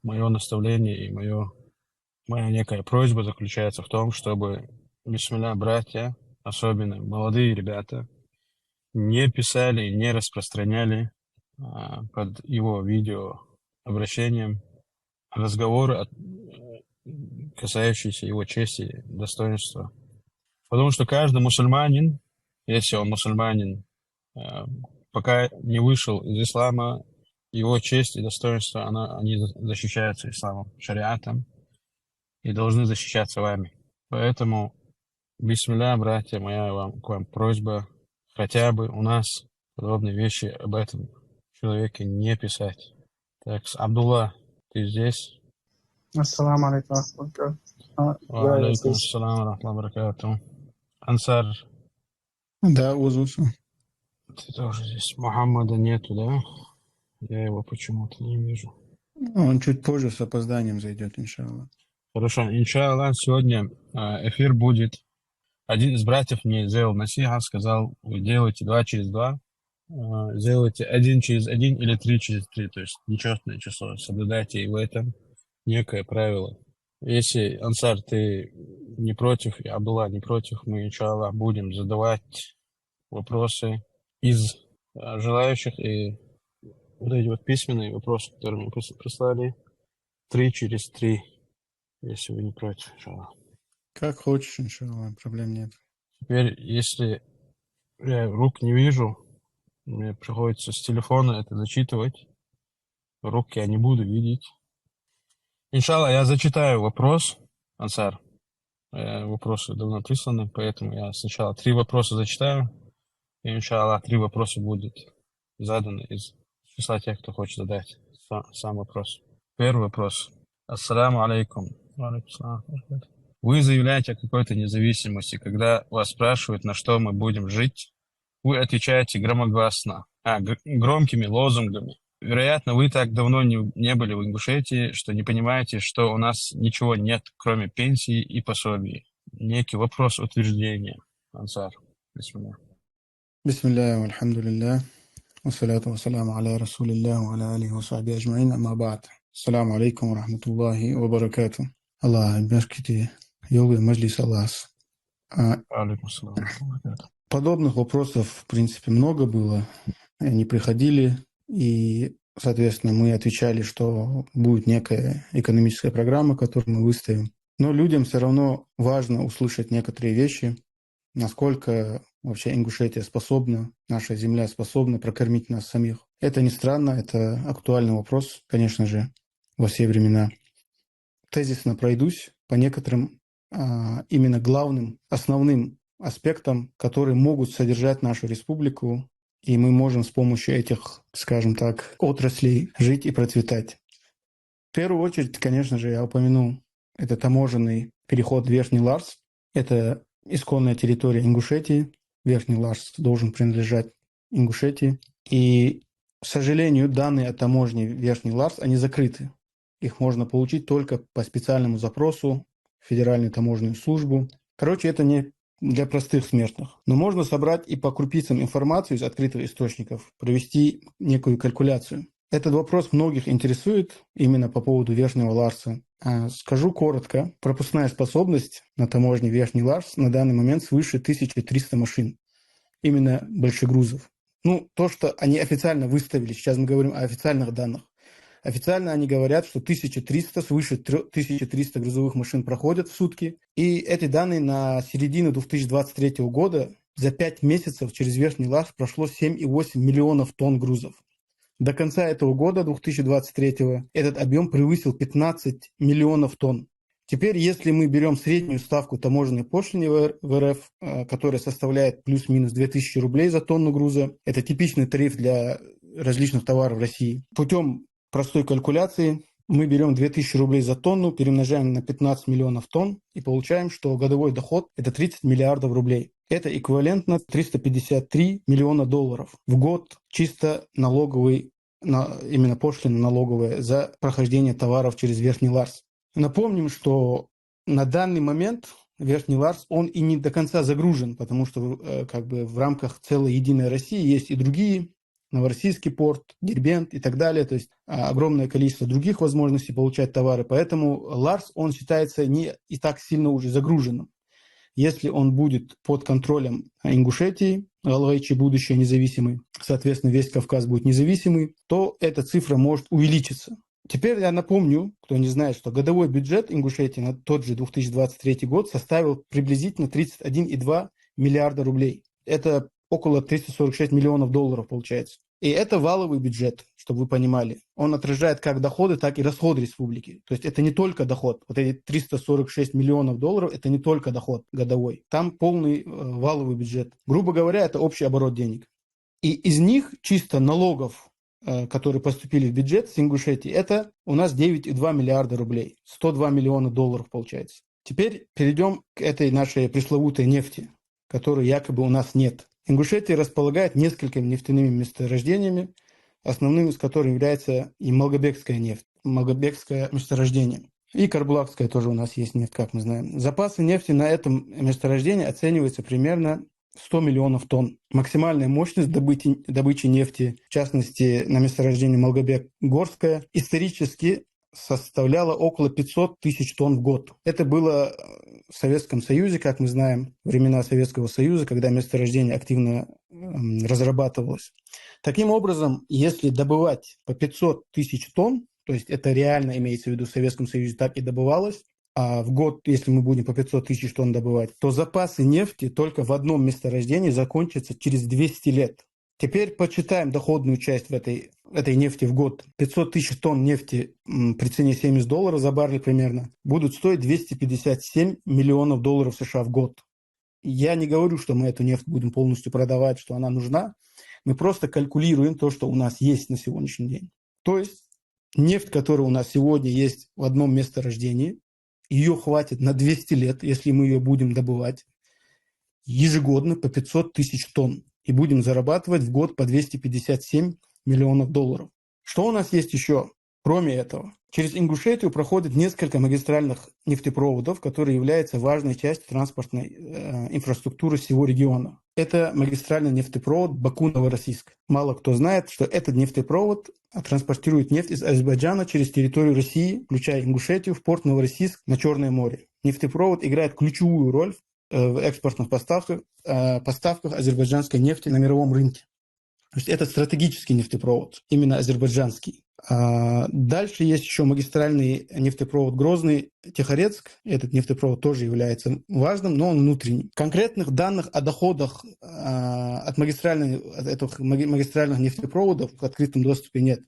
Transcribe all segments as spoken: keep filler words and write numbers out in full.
Мое наставление и моё, моя некая просьба заключается в том, чтобы, бисмилля, братья, особенно молодые ребята, не писали, не распространяли а, под его видео обращением разговоры, от- касающиеся его чести, достоинства. Потому что каждый мусульманин, если он мусульманин, а, пока не вышел из ислама, его честь и достоинство, она, они защищаются исламом, шариатом и должны защищаться вами. Поэтому, бисмилля, братья, моя вам, к вам просьба, хотя бы у нас подобные вещи об этом человеке не писать. Так, Абдулла, ты здесь? Ассаламу алейкум ва рахматуллахи ва баракатух. Ва алейкум ассалам ва рахматуллахи ва баракатух. Ансар, Да, Узуса. Ты тоже здесь. Мухаммада нету, да? Я его почему-то не вижу. Он чуть позже с опозданием зайдет, иншаллах. Хорошо, иншаллах, сегодня а, эфир будет. Один из братьев мне сделал насихат, сказал, вы делаете два через два, а, сделайте один через один или три через три, то есть нечётное число. Соблюдайте и в этом некое правило. Если, Ансар, ты не против, и Абдулла не против, мы, иншаллах, будем задавать вопросы из а, желающих, и вот эти вот письменные вопросы, которые мне прис- прислали, три через три, если вы не против, иншаллах. Как хочешь, иншаллах, проблем нет. Теперь, если я рук не вижу, мне приходится с телефона это зачитывать. Рук я не буду видеть. Иншаллах, я зачитаю вопрос, Ансар. Э, Вопросы давно присланы, поэтому я сначала три вопроса зачитаю. И, иншаллах, три вопроса будет задано из числа тех, кто хочет задать са- сам вопрос. Первый вопрос. Ассаламу алейкум. Ва алейкум салам. Вы заявляете о какой-то независимости. Когда вас спрашивают, на что мы будем жить, вы отвечаете громогласно, а, г- громкими лозунгами. Вероятно, вы так давно не, не были в Ингушетии, что не понимаете, что у нас ничего нет, кроме пенсии и пособий. Некий вопрос утверждения. Ансар, бисмилля. بسم الله والحمد لله والصلاة والسلام على رسول الله وعلى آله وصحبه أجمعين، أما بعد. السلام عليكم ورحمة الله وبركاته. Аллах беркате йолийта мажлис Аллахӏа. А, Алейкум салам. Подобных вопросов, в принципе, много было. И они приходили, и, соответственно, мы отвечали, что будет некая экономическая программа, которую мы выставим. Но людям всё равно важно услышать некоторые вещи, насколько вообще Ингушетия способна, наша земля способна прокормить нас самих. Это не странно, это актуальный вопрос, конечно же, во все времена. Тезисно пройдусь по некоторым а, именно главным, основным аспектам, которые могут содержать нашу республику, и мы можем с помощью этих, скажем так, отраслей жить и процветать. В первую очередь, конечно же, я упомяну, это таможенный переход Верхний Ларс. Это исконная территория Ингушетии. Верхний Ларс должен принадлежать Ингушетии. И, к сожалению, данные о таможне Верхний Ларс, они закрыты. Их можно получить только по специальному запросу в Федеральную таможенную службу. Короче, это не для простых смертных. Но можно собрать и по крупицам информацию из открытых источников, провести некую калькуляцию. Этот вопрос многих интересует именно по поводу Верхнего Ларса. А, скажу коротко, пропускная способность на таможне Верхний Ларс на данный момент свыше тысячи триста машин, именно большегрузов. Ну, то, что они официально выставили, сейчас мы говорим о официальных данных. Официально они говорят, что тысяча триста, свыше трё- тысячи триста грузовых машин проходят в сутки. И эти данные на середину две тысячи двадцать третьего года. За пять месяцев через Верхний Ларс прошло семь и восемь миллионов тонн грузов. До конца этого года, две тысячи двадцать третьего, этот объём превысил пятнадцать миллионов тонн. Теперь, если мы берём среднюю ставку таможенной пошлины в Р- в РФ, э, которая составляет плюс-минус две тысячи рублей за тонну груза, это типичный тариф для различных товаров в России, путём простой калькуляции мы берём две тысячи рублей за тонну, перемножаем на пятнадцать миллионов тонн и получаем, что годовой доход — это тридцать миллиардов рублей. Это эквивалентно триста пятьдесят три миллиона долларов в год чисто налоговый, на, именно пошлина налоговая за прохождение товаров через Верхний Ларс. Напомним, что на данный момент Верхний Ларс, он и не до конца загружен, потому что э, как бы в рамках целой единой России есть и другие Новороссийский порт, Дербент и так далее. То есть а, огромное количество других возможностей получать товары. Поэтому Ларс, он считается не и так сильно уже загруженным. Если он будет под контролем Ингушетии, Галгайчи, будущее независимый, соответственно, весь Кавказ будет независимый, то эта цифра может увеличиться. Теперь я напомню, кто не знает, что годовой бюджет Ингушетии на тот же две тысячи двадцать третий год составил приблизительно тридцать один и два миллиарда рублей. Это около триста сорок шесть миллионов долларов получается. И это валовый бюджет, чтобы вы понимали. Он отражает как доходы, так и расходы республики. То есть это не только доход. Вот эти триста сорок шесть миллионов долларов, это не только доход годовой. Там полный э, валовый бюджет. Грубо говоря, это общий оборот денег. И из них чисто налогов, э, которые поступили в бюджет с Ингушетии, это у нас девять и два миллиарда рублей. сто два миллиона долларов получается. Теперь перейдем к этой нашей пресловутой нефти, которой якобы у нас нет. Ингушетия располагает несколькими нефтяными месторождениями, основным из которых является и Малгобекская нефть, Малгобекское месторождение. И Карабулакская тоже у нас есть нефть, как мы знаем. Запасы нефти на этом месторождении оцениваются примерно сто миллионов тонн. Максимальная мощность добычи, добычи нефти, в частности, на месторождении Малгобек-Горская, исторически составляла около пятьсот тысяч тонн в год. Это было э, в Советском Союзе, как мы знаем, времена Советского Союза, когда месторождение активно эм, разрабатывалось. Таким образом, если добывать по пятьсот тысяч тонн, то есть это реально имеется в виду в Советском Союзе так и добывалось, а в год, если мы будем по пятьсот тысяч тонн добывать, то запасы нефти только в одном месторождении закончатся через двести лет. Теперь посчитаем доходную часть в этой, этой нефти в год. пятьсот тысяч тонн нефти м, при цене семьдесят долларов за баррель примерно будут стоить двести пятьдесят семь миллионов долларов США в год. Я не говорю, что мы эту нефть будем полностью продавать, что она нужна. Мы просто калькулируем то, что у нас есть на сегодняшний день. То есть нефть, которая у нас сегодня есть в одном месторождении, ее хватит на двести лет, если мы ее будем добывать ежегодно по пятьсот тысяч тонн и будем зарабатывать в год по двести пятьдесят семь миллионов долларов. Что у нас есть еще? Кроме этого, через Ингушетию проходит несколько магистральных нефтепроводов, которые являются важной частью транспортной э, инфраструктуры всего региона. Это магистральный нефтепровод Баку-Новороссийск. Мало кто знает, что этот нефтепровод транспортирует нефть из Азербайджана через территорию России, включая Ингушетию, в порт Новороссийск на Черное море. Нефтепровод играет ключевую роль э, в экспортных поставках, э, поставках азербайджанской нефти на мировом рынке. То есть это стратегический нефтепровод, именно азербайджанский. А дальше есть еще магистральный нефтепровод Грозный-Тихорецк. Этот нефтепровод тоже является важным, но он внутренний. Конкретных данных о доходах а, от, магистральной, от этих маги- магистральных нефтепроводов в открытом доступе нет.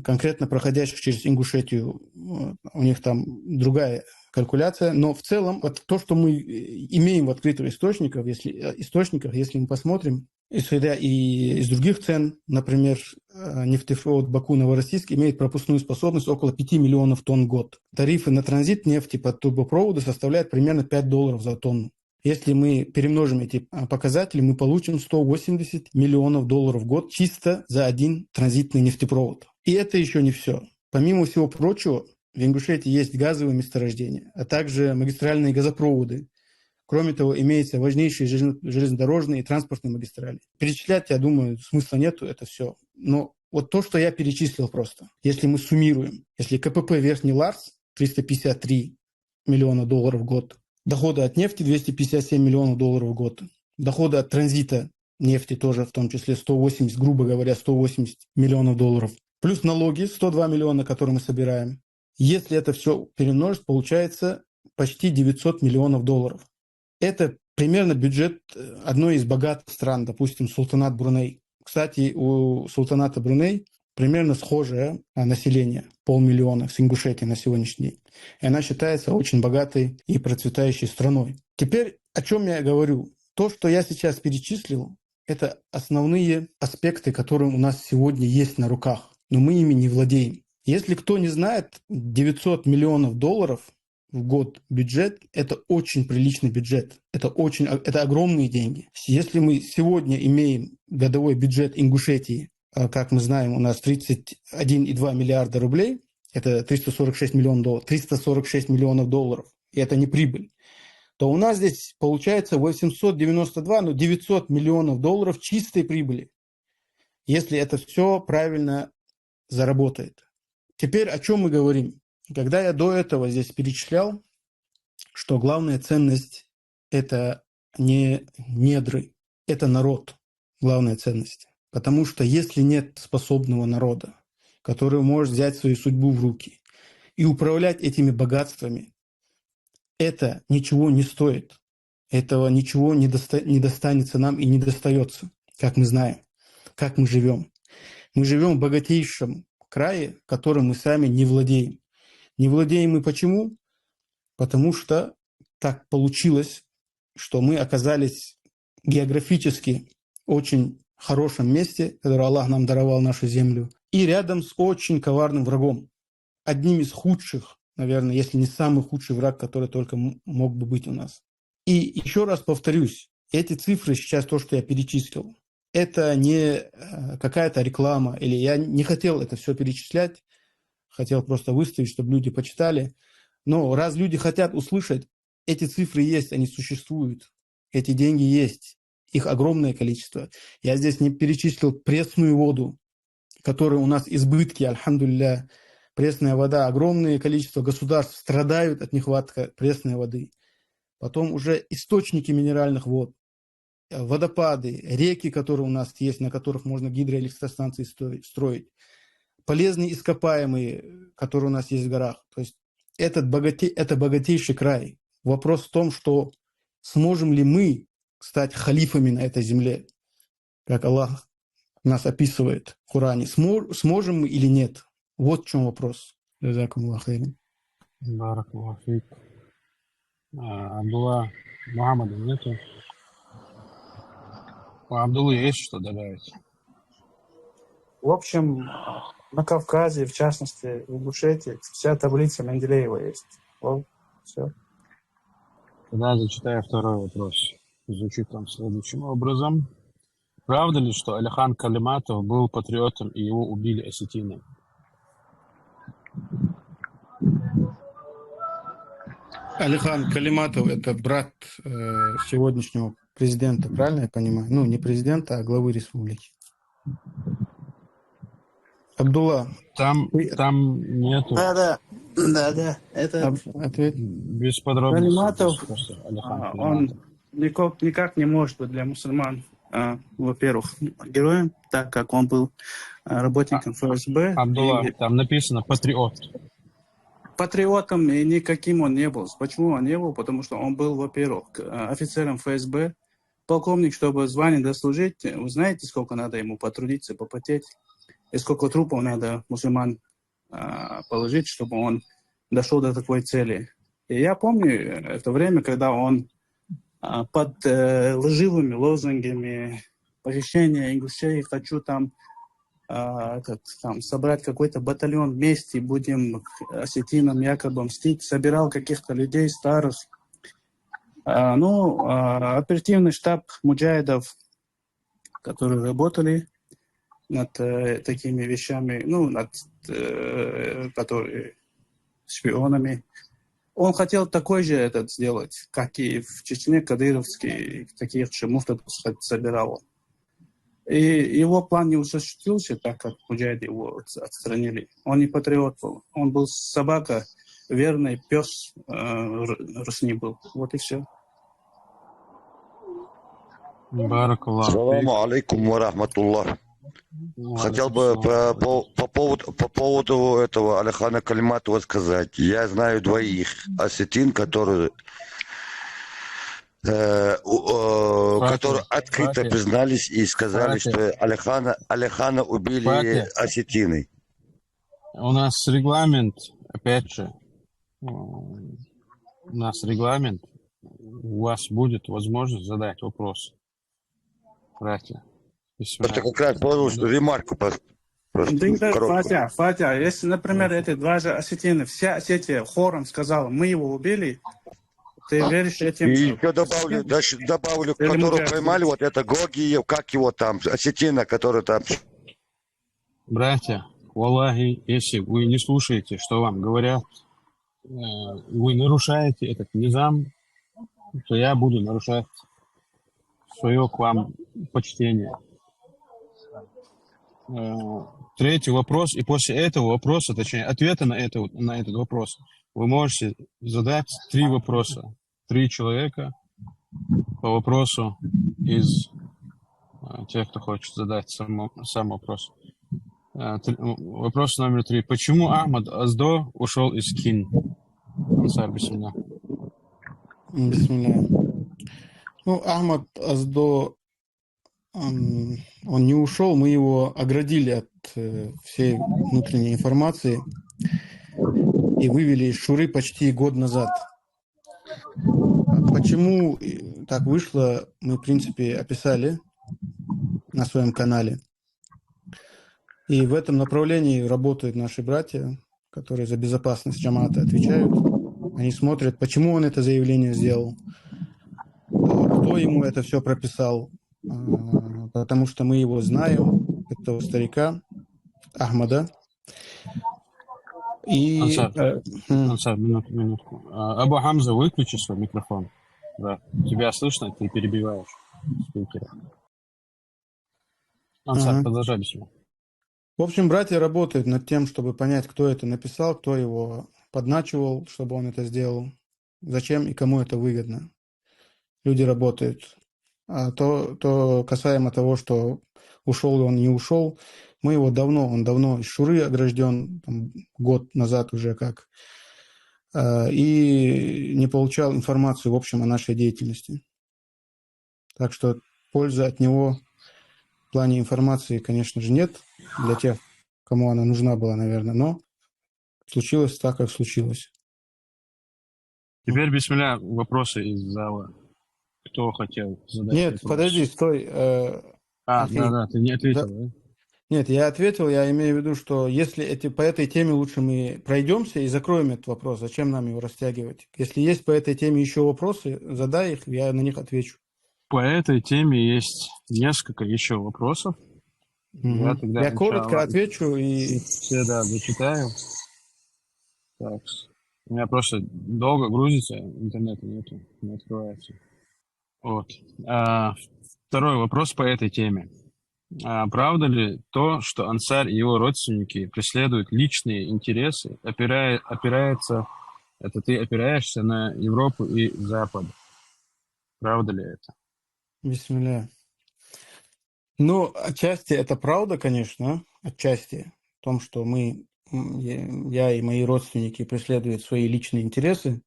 Конкретно проходящих через Ингушетию, э, у них там другая калькуляция. Но в целом, вот то, что мы э, имеем в открытых источниках, если, э, источниках, если мы посмотрим, исходя и из других цен, например, э, нефтепровод Баку-Новороссийск имеет пропускную способность около пяти миллионов тонн в год. Тарифы на транзит нефти по трубопроводу составляют примерно пять долларов за тонну. Если мы перемножим эти а, показатели, мы получим сто восемьдесят миллионов долларов в год чисто за один транзитный нефтепровод. И это еще не все. Помимо всего прочего, в Ингушетии есть газовые месторождения, а также магистральные газопроводы. Кроме того, имеются важнейшие желез- железнодорожные и транспортные магистрали. Перечислять, я думаю, смысла нету это все. Но вот то, что я перечислил просто, если мы суммируем, если КПП Верхний Ларс триста пятьдесят три миллиона долларов в год, доходы от нефти двести пятьдесят семь миллионов долларов в год, доходы от транзита нефти тоже в том числе сто восемьдесят, грубо говоря, сто восемьдесят миллионов долларов, плюс налоги сто два миллиона, которые мы собираем. Если это все перемножить, получается почти девятьсот миллионов долларов. Это примерно бюджет э, одной из богатых стран, допустим, Султанат Бруней. Кстати, у Султаната Бруней примерно схожее а, население, полмиллиона с Ингушетией на сегодняшний день. И она считается очень богатой и процветающей страной. Теперь, о чем я говорю? То, что я сейчас перечислил, это основные аспекты, которые у нас сегодня есть на руках, но мы ими не владеем. Если кто не знает, девятьсот миллионов долларов в год бюджет, это очень приличный бюджет. Это очень, это огромные деньги. Если мы сегодня имеем годовой бюджет Ингушетии, а, как мы знаем, у нас тридцать один и два миллиарда рублей, это триста сорок шесть миллионов долларов, триста сорок шесть миллионов долларов, и это не прибыль, то у нас здесь получается восемьсот девяносто два, ну, девятьсот миллионов долларов чистой прибыли. если это все правильно заработает. Теперь о чем мы говорим? Когда я до этого здесь перечислял, что главная ценность — это не недры, это народ, главная ценность. Потому что если нет способного народа, который может взять свою судьбу в руки и управлять этими богатствами, это ничего не стоит. Этого ничего не, доста- не достанется нам и не достается, как мы знаем, как мы живем. Мы живем в богатейшем крае, которым мы сами не владеем. Не владеем мы почему? Потому что так получилось, что мы оказались географически очень хорошем месте, которое Аллах нам даровал, нашу землю, и рядом с очень коварным врагом, одним из худших, наверное, если не самый худший враг, который только мог бы быть у нас. И еще раз повторюсь, эти цифры сейчас, то, что я перечислил, это не какая-то реклама, или я не хотел это все перечислять, хотел просто выставить, чтобы люди почитали. Но раз люди хотят услышать, эти цифры есть, они существуют, эти деньги есть, их огромное количество. Я здесь не перечислил пресную воду, которой у нас избытки, альхамдулилля. Пресная вода, огромное количество государств страдают от нехватки пресной воды. Потом уже источники минеральных вод, водопады, реки, которые у нас есть, на которых можно гидроэлектростанции строить, полезные ископаемые, которые у нас есть в горах. То есть этот богате... это богатейший край. Вопрос в том, что сможем ли мы стать халифами на этой земле, как Аллах нас описывает в Коране. Смо... сможем мы или нет? Вот в чем вопрос. Джазакум Аллах хайран. Баракаллаху фик. А, Абдулла Мухаммада нету. У Абдуллы есть что добавить? В общем, на Кавказе, в частности, в Ингушетии, вся таблица Менделеева есть. Вот, все. Тогда зачитаю второй вопрос. Звучит он следующим образом. Правда ли, что Алихан Калиматов был патриотом и его убили осетины? Алихан Калиматов — это брат э, сегодняшнего президента, правильно я понимаю? Ну, не президента, а главы республики. Абдулла. Там, там нету. Да, да, да, да. Это Об- Ответь. Без подробностей. Калиматов, Просто Алихан а, Калиматов. Он никак, никак не может быть для мусульман, а, во-первых, героем, так как он был а, работником ФСБ. Абдулла, И там написано патриот. Патриотом и никаким он не был. Почему он не был? Потому что он был, во-первых, к- а, офицером ФСБ, полковник, чтобы звание дослужить, вы знаете, сколько надо ему потрудиться, попотеть, и сколько трупов надо мусульман а, положить, чтобы он дошел до такой цели. И я помню это время, когда он а, под э, лживыми лозунгами похищения ингушей, хочу там, а, этот, там собрать какой-то батальон вместе, будем к осетинам якобы мстить, собирал каких-то людей старых. А, ну, а, оперативный штаб муджахидов, которые работали над э, такими вещами, ну, над э, которые шпионами. Он хотел такой же этот сделать, как и в Чечне кадыровский, таких же муфтов собирал. И его план не осуществился, так как муджахиды его от- отстранили. Он не патриот был. Он был собака, верный пес э, р- русни был. Вот и все. Баракаллах. Саламу алейкум ва рахматуллах. Хотел бы по, по, по поводу, по поводу этого Алихана Калиматова сказать. Я знаю двоих осетин, которые, э, у- э, Фатя, которые открыто Фатя, признались и сказали, Фатя. Что Алихана, Алихана убили Фатя. Осетины. У нас регламент, опять же, м, у нас регламент, у вас будет возможность задать вопрос. Братья, если Просто вы- как раз положил, что ремарку пос- просто Да, да, короткую. Фатя, Фатя, если, например, эти два же осетины, вся Осетия хором сказала, мы его убили, ты веришь этим? И еще добавлю, дальше добавлю, Или которого муджахид. Поймали, вот это Гоги, как его там, осетина, который там. Братья, валлахи, если вы не слушаете, что вам говорят, э, вы нарушаете этот низам, то я буду нарушать свое к вам почтение. э, третий вопрос, и после этого вопроса, точнее, ответа на, это, на этот вопрос, вы можете задать три вопроса. Три человека по вопросу из э, тех, кто хочет задать сам, сам вопрос. Э, тр- Вопрос номер три. Почему Ахмад Оздо ушел из КИН? Ансар, бисмилля. Бисмилля. Ну, Ахмад Оздо, ам, он не ушел, мы его оградили от э, всей внутренней информации и вывели из Шуры почти год назад. Почему э, так вышло, мы, в принципе, описали на своем канале. И в этом направлении работают наши братья, которые за безопасность джамаата отвечают. Они смотрят, почему он это заявление сделал, э, кто ему это все прописал, э, потому что мы его знаем, этого старика Ахмада. И, Ансар, э, м, Ансар, минутку, минутку. А, Абу Хамза, выключи свой микрофон. Да, тебя слышно, ты перебиваешь спикера. Ансар, Ага. Продолжай, бисмилля. В общем, братья работают над тем, чтобы понять, кто это написал, кто его подначивал, чтобы он это сделал, зачем и кому это выгодно. Люди работают. А то, то касаемо того, что ушел он, не ушел, мы его давно, он давно из Шуры огражден, там, год назад уже как, а, и не получал информацию, в общем, о нашей деятельности. Так что пользы от него в плане информации, конечно же, нет для тех, кому она нужна была, наверное, но случилось так, как случилось. Теперь, бисмилля, вопросы из зала. Кто хотел задать Нет, вопрос? Подожди, стой. э, А, Андрей, да, да, ты не ответил, да? Нет, я ответил, я имею в виду, что если эти, по этой теме лучше мы пройдемся и закроем этот вопрос, зачем нам его растягивать? Если есть по этой теме еще вопросы, задай их, я на них отвечу. По этой теме есть несколько еще вопросов. Мгм. Я тогда, Я коротко иншаллах, отвечу и... Все, да, зачитаю. Так, у меня просто долго грузится, интернета нету, не открывается. Вот. А, второй вопрос по этой теме. А, правда ли то, что Ансар и его родственники преследуют личные интересы, опирая, опирается, это ты опираешься на Европу и Запад? Правда ли это? Бисмилля. Ну, отчасти это правда, конечно, отчасти. В том, что мы, м, я я и мои родственники преследуют свои личные интересы.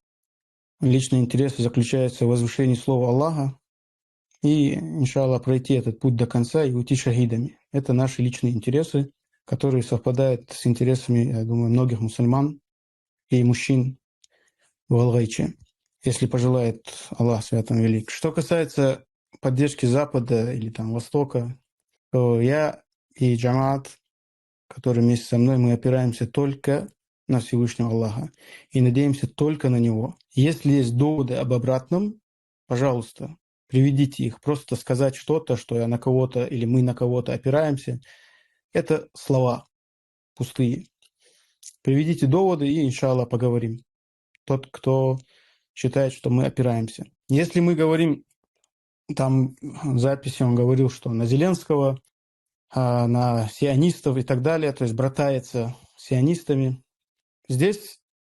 Личные интересы заключаются в возвышении слова Аллаха и, иншаллах, пройти этот путь до конца и уйти шахидами. Это наши личные интересы, которые совпадают с интересами, я думаю, многих мусульман и мужчин в Алгайче, если пожелает Аллах Свят Велик. Что касается поддержки Запада или там Востока, то я и джамаат, который вместе со мной, мы опираемся только на Всевышнего Аллаха и надеемся только на Него. Если есть доводы об обратном, пожалуйста, приведите их. Просто сказать что-то, что я на кого-то или мы на кого-то опираемся, это слова пустые. Приведите доводы и, иншаллах, поговорим. Тот, кто считает, что мы опираемся. Если мы говорим, там в записи он говорил, что на Зеленского, а, на сионистов и так далее, то есть братается с сионистами. Здесь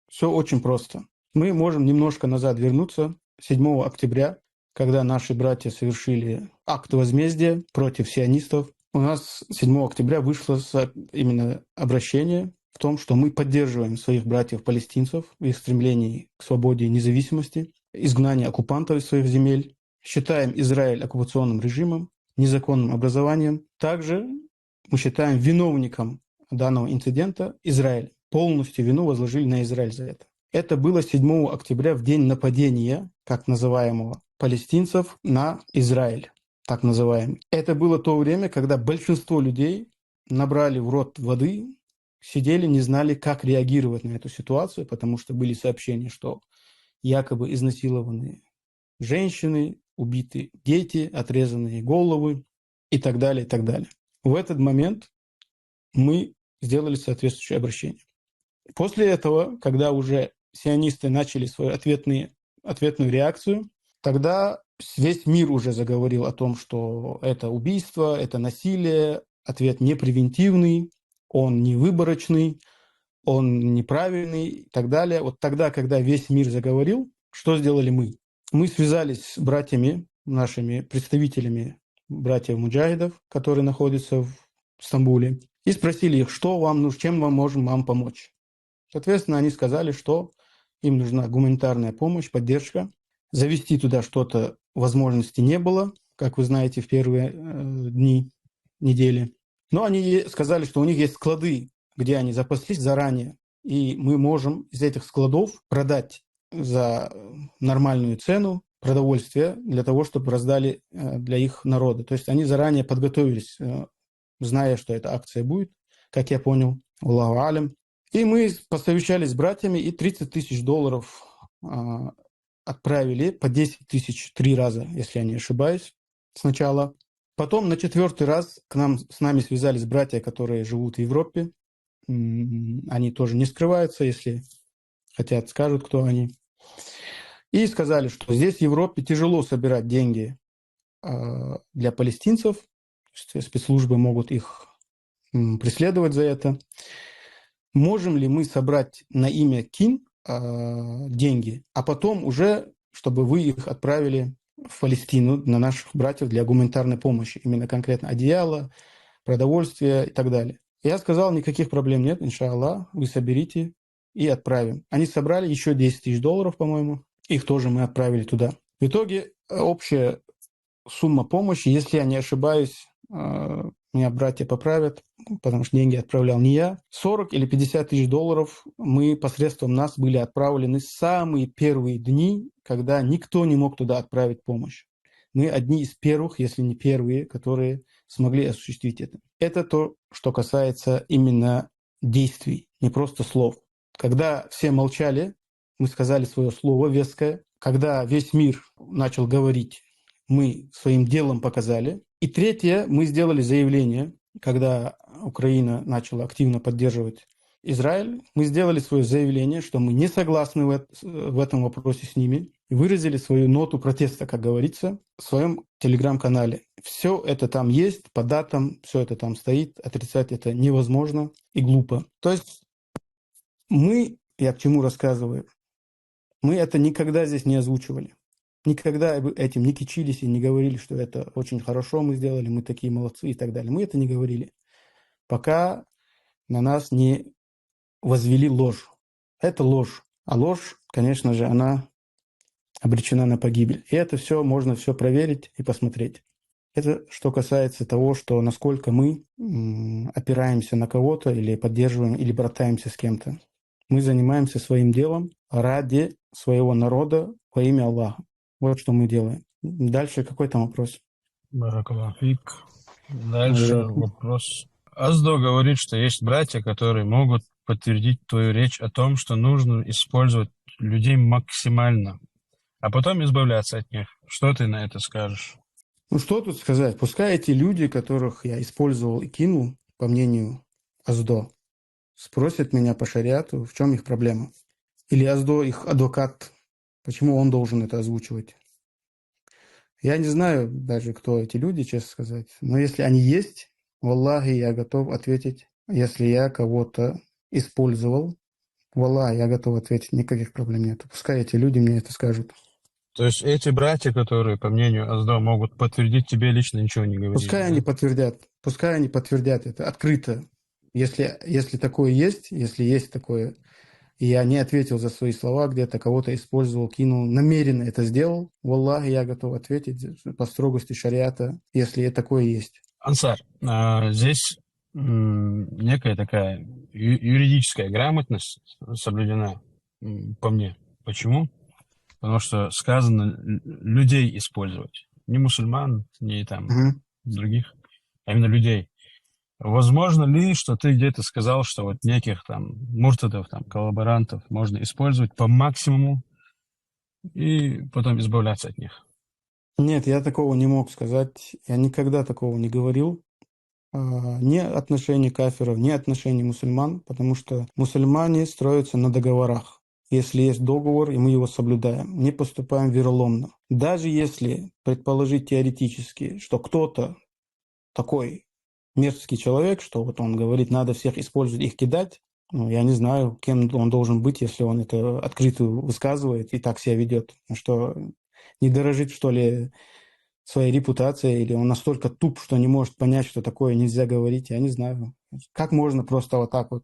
все очень просто. Мы можем немножко назад вернуться. Седьмого октября, когда наши братья совершили акт возмездия против сионистов, у нас седьмого октября вышло со- именно обращение в том, что мы поддерживаем своих братьев-палестинцев в их стремлении к свободе и независимости, изгнание оккупантов из своих земель, считаем Израиль оккупационным режимом, незаконным образованием. Также мы считаем виновником данного инцидента Израиль. Полностью вину возложили на Израиль за это. Это было седьмого октября, в день нападения, как называемого, палестинцев на Израиль, так называемый. Это было то время, когда большинство людей набрали в рот воды, сидели, не знали, как реагировать на эту ситуацию, потому что были сообщения, что якобы изнасилованы женщины, убиты дети, отрезанные головы и так далее, и так далее. В этот момент мы сделали соответствующее обращение. После этого, когда уже сионисты начали свою ответные, ответную реакцию, тогда весь мир уже заговорил о том, что это убийство, это насилие, ответ не превентивный, он не выборочный, он неправильный и так далее. Вот тогда, когда весь мир заговорил, что сделали мы? Мы связались с братьями, нашими представителями, братьев муджахидов, которые находятся в Стамбуле, и спросили их, что вам нужно, чем вам можем вам помочь. Соответственно, они сказали, что им нужна гуманитарная помощь, поддержка. Завести туда что-то возможности не было, как вы знаете, в первые э, дни недели. Но они сказали, что у них есть склады, где они запаслись заранее, и мы можем из этих складов продать за нормальную цену продовольствие для того, чтобы раздали э, для их народа. То есть они заранее подготовились, э, зная, что эта акция будет, как я понял, Аллаху алям. И мы посовещались с братьями и тридцать тысяч долларов а, отправили, по десять тысяч три раза, если я не ошибаюсь, сначала. Потом на четвертый раз к нам, с нами связались братья, которые живут в Европе. М, Они тоже не скрываются, если хотят, скажут, кто они. И сказали, что здесь, в Европе, тяжело собирать деньги а, для палестинцев. То есть спецслужбы могут их м, преследовать за это. Можем ли мы собрать на имя Кин а, деньги, а потом уже, чтобы вы их отправили в Палестину на наших братьев для гуманитарной помощи, именно конкретно одеяло, продовольствие и так далее. Я сказал, никаких проблем нет, иншаллах, вы соберите и отправим. Они собрали еще десять тысяч долларов, по-моему, их тоже мы отправили туда. В итоге э, общая сумма помощи, если я не ошибаюсь, э, меня братья поправят, потому что деньги отправлял не я, сорок или пятьдесят тысяч долларов мы посредством нас были отправлены в самые первые дни, когда никто не мог туда отправить помощь. Мы одни из первых, если не первые, которые смогли осуществить это. Это то, что касается именно действий, не просто слов. Когда все молчали, мы сказали свое слово веское. Когда весь мир начал говорить, мы своим делом показали. И третье, мы сделали заявление, когда Украина начала активно поддерживать Израиль, мы сделали свое заявление, что мы не согласны в, эт- в этом вопросе с ними, и выразили свою ноту протеста, как говорится, в своем телеграм-канале. Все это там есть, по датам, все это там стоит, отрицать это невозможно и глупо. То есть мы, я к чему рассказываю, мы это никогда здесь не озвучивали. Никогда этим не кичились и не говорили, что это очень хорошо мы сделали, мы такие молодцы и так далее. Мы это не говорили, пока на нас не возвели ложь. Это ложь. А ложь, конечно же, она обречена на погибель. И это все можно все проверить и посмотреть. Это что касается того, что насколько мы м, опираемся на кого-то или поддерживаем, или братаемся с кем-то. Мы занимаемся своим делом ради своего народа во имя Аллаха. Вот что мы делаем. Дальше какой там вопрос? Баракаллаху фик. Дальше вопрос. Аздо говорит, что есть братья, которые могут подтвердить твою речь о том, что нужно использовать людей максимально, а потом избавляться от них. Что ты на это скажешь? Ну что тут сказать? Пускай эти люди, которых я использовал и кинул, по мнению Аздо, спросят меня по шариату, в чем их проблема. Или Аздо их адвокат, почему он должен это озвучивать. Я не знаю даже, кто эти люди, честно сказать. Но если они есть, валлахи, я готов ответить. Если я кого-то использовал, валлахи, я готов ответить, никаких проблем нет. Пускай эти люди мне это скажут. То есть эти братья, которые, по мнению Аздо, могут подтвердить, тебе лично ничего не говорили? Пускай они подтвердят, пускай они подтвердят это открыто. Если, если такое есть, если есть такое, и я не ответил за свои слова, где-то кого-то использовал, кинул, намеренно это сделал, валлахи, я готов ответить по строгости шариата, если такое есть. Ансар, а, здесь м, некая такая ю- юридическая грамотность соблюдена, м, по мне. Почему? Потому что сказано л- людей использовать. Не мусульман, не там Мгм. других, а именно людей. Возможно ли, что ты где-то сказал, что вот неких там муртадов, там коллаборантов можно использовать по максимуму и потом избавляться от них? Нет, я такого не мог сказать. Я никогда такого не говорил. А, Ни отношений кафиров, ни отношений мусульман, потому что мусульмане строятся на договорах. Если есть договор, и мы его соблюдаем, не поступаем вероломно. Даже если предположить теоретически, что кто-то такой мерзкий человек, что вот он говорит, надо всех использовать, их кидать. Ну, я не знаю, кем он должен быть, если он это открыто высказывает и так себя ведет. Ну, что не дорожит, что ли, своей репутацией, или он настолько туп, что не может понять, что такое нельзя говорить, я не знаю. Как можно просто вот так вот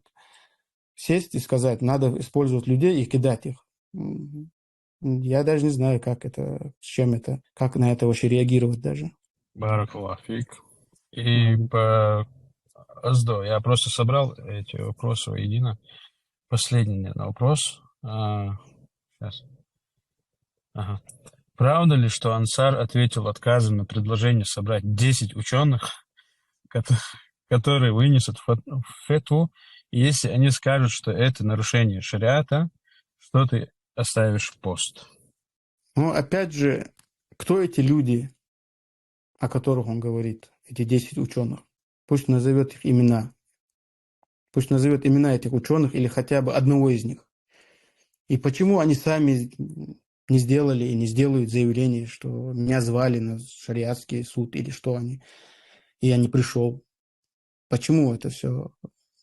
сесть и сказать, надо использовать людей и кидать их? М, я даже не знаю, как это, с чем это, как на это вообще реагировать даже. Баракаллаху фик. И по Оздо, я просто собрал эти вопросы воедино. Последний, наверное, вопрос. А, сейчас. Ага. Правда ли, что Ансар ответил отказом на предложение собрать десять учёных, кото-, которые вынесут фат-, фетву, если они скажут, что это нарушение шариата, что ты оставишь пост? Ну, опять же, кто эти люди, о которых он говорит, эти десять учёных? Пусть назовёт их имена. Пусть назовёт имена этих учёных или хотя бы одного из них. И почему они сами не сделали и не сделают заявление, что меня звали на шариатский суд или что они, и я не пришёл? Почему это всё?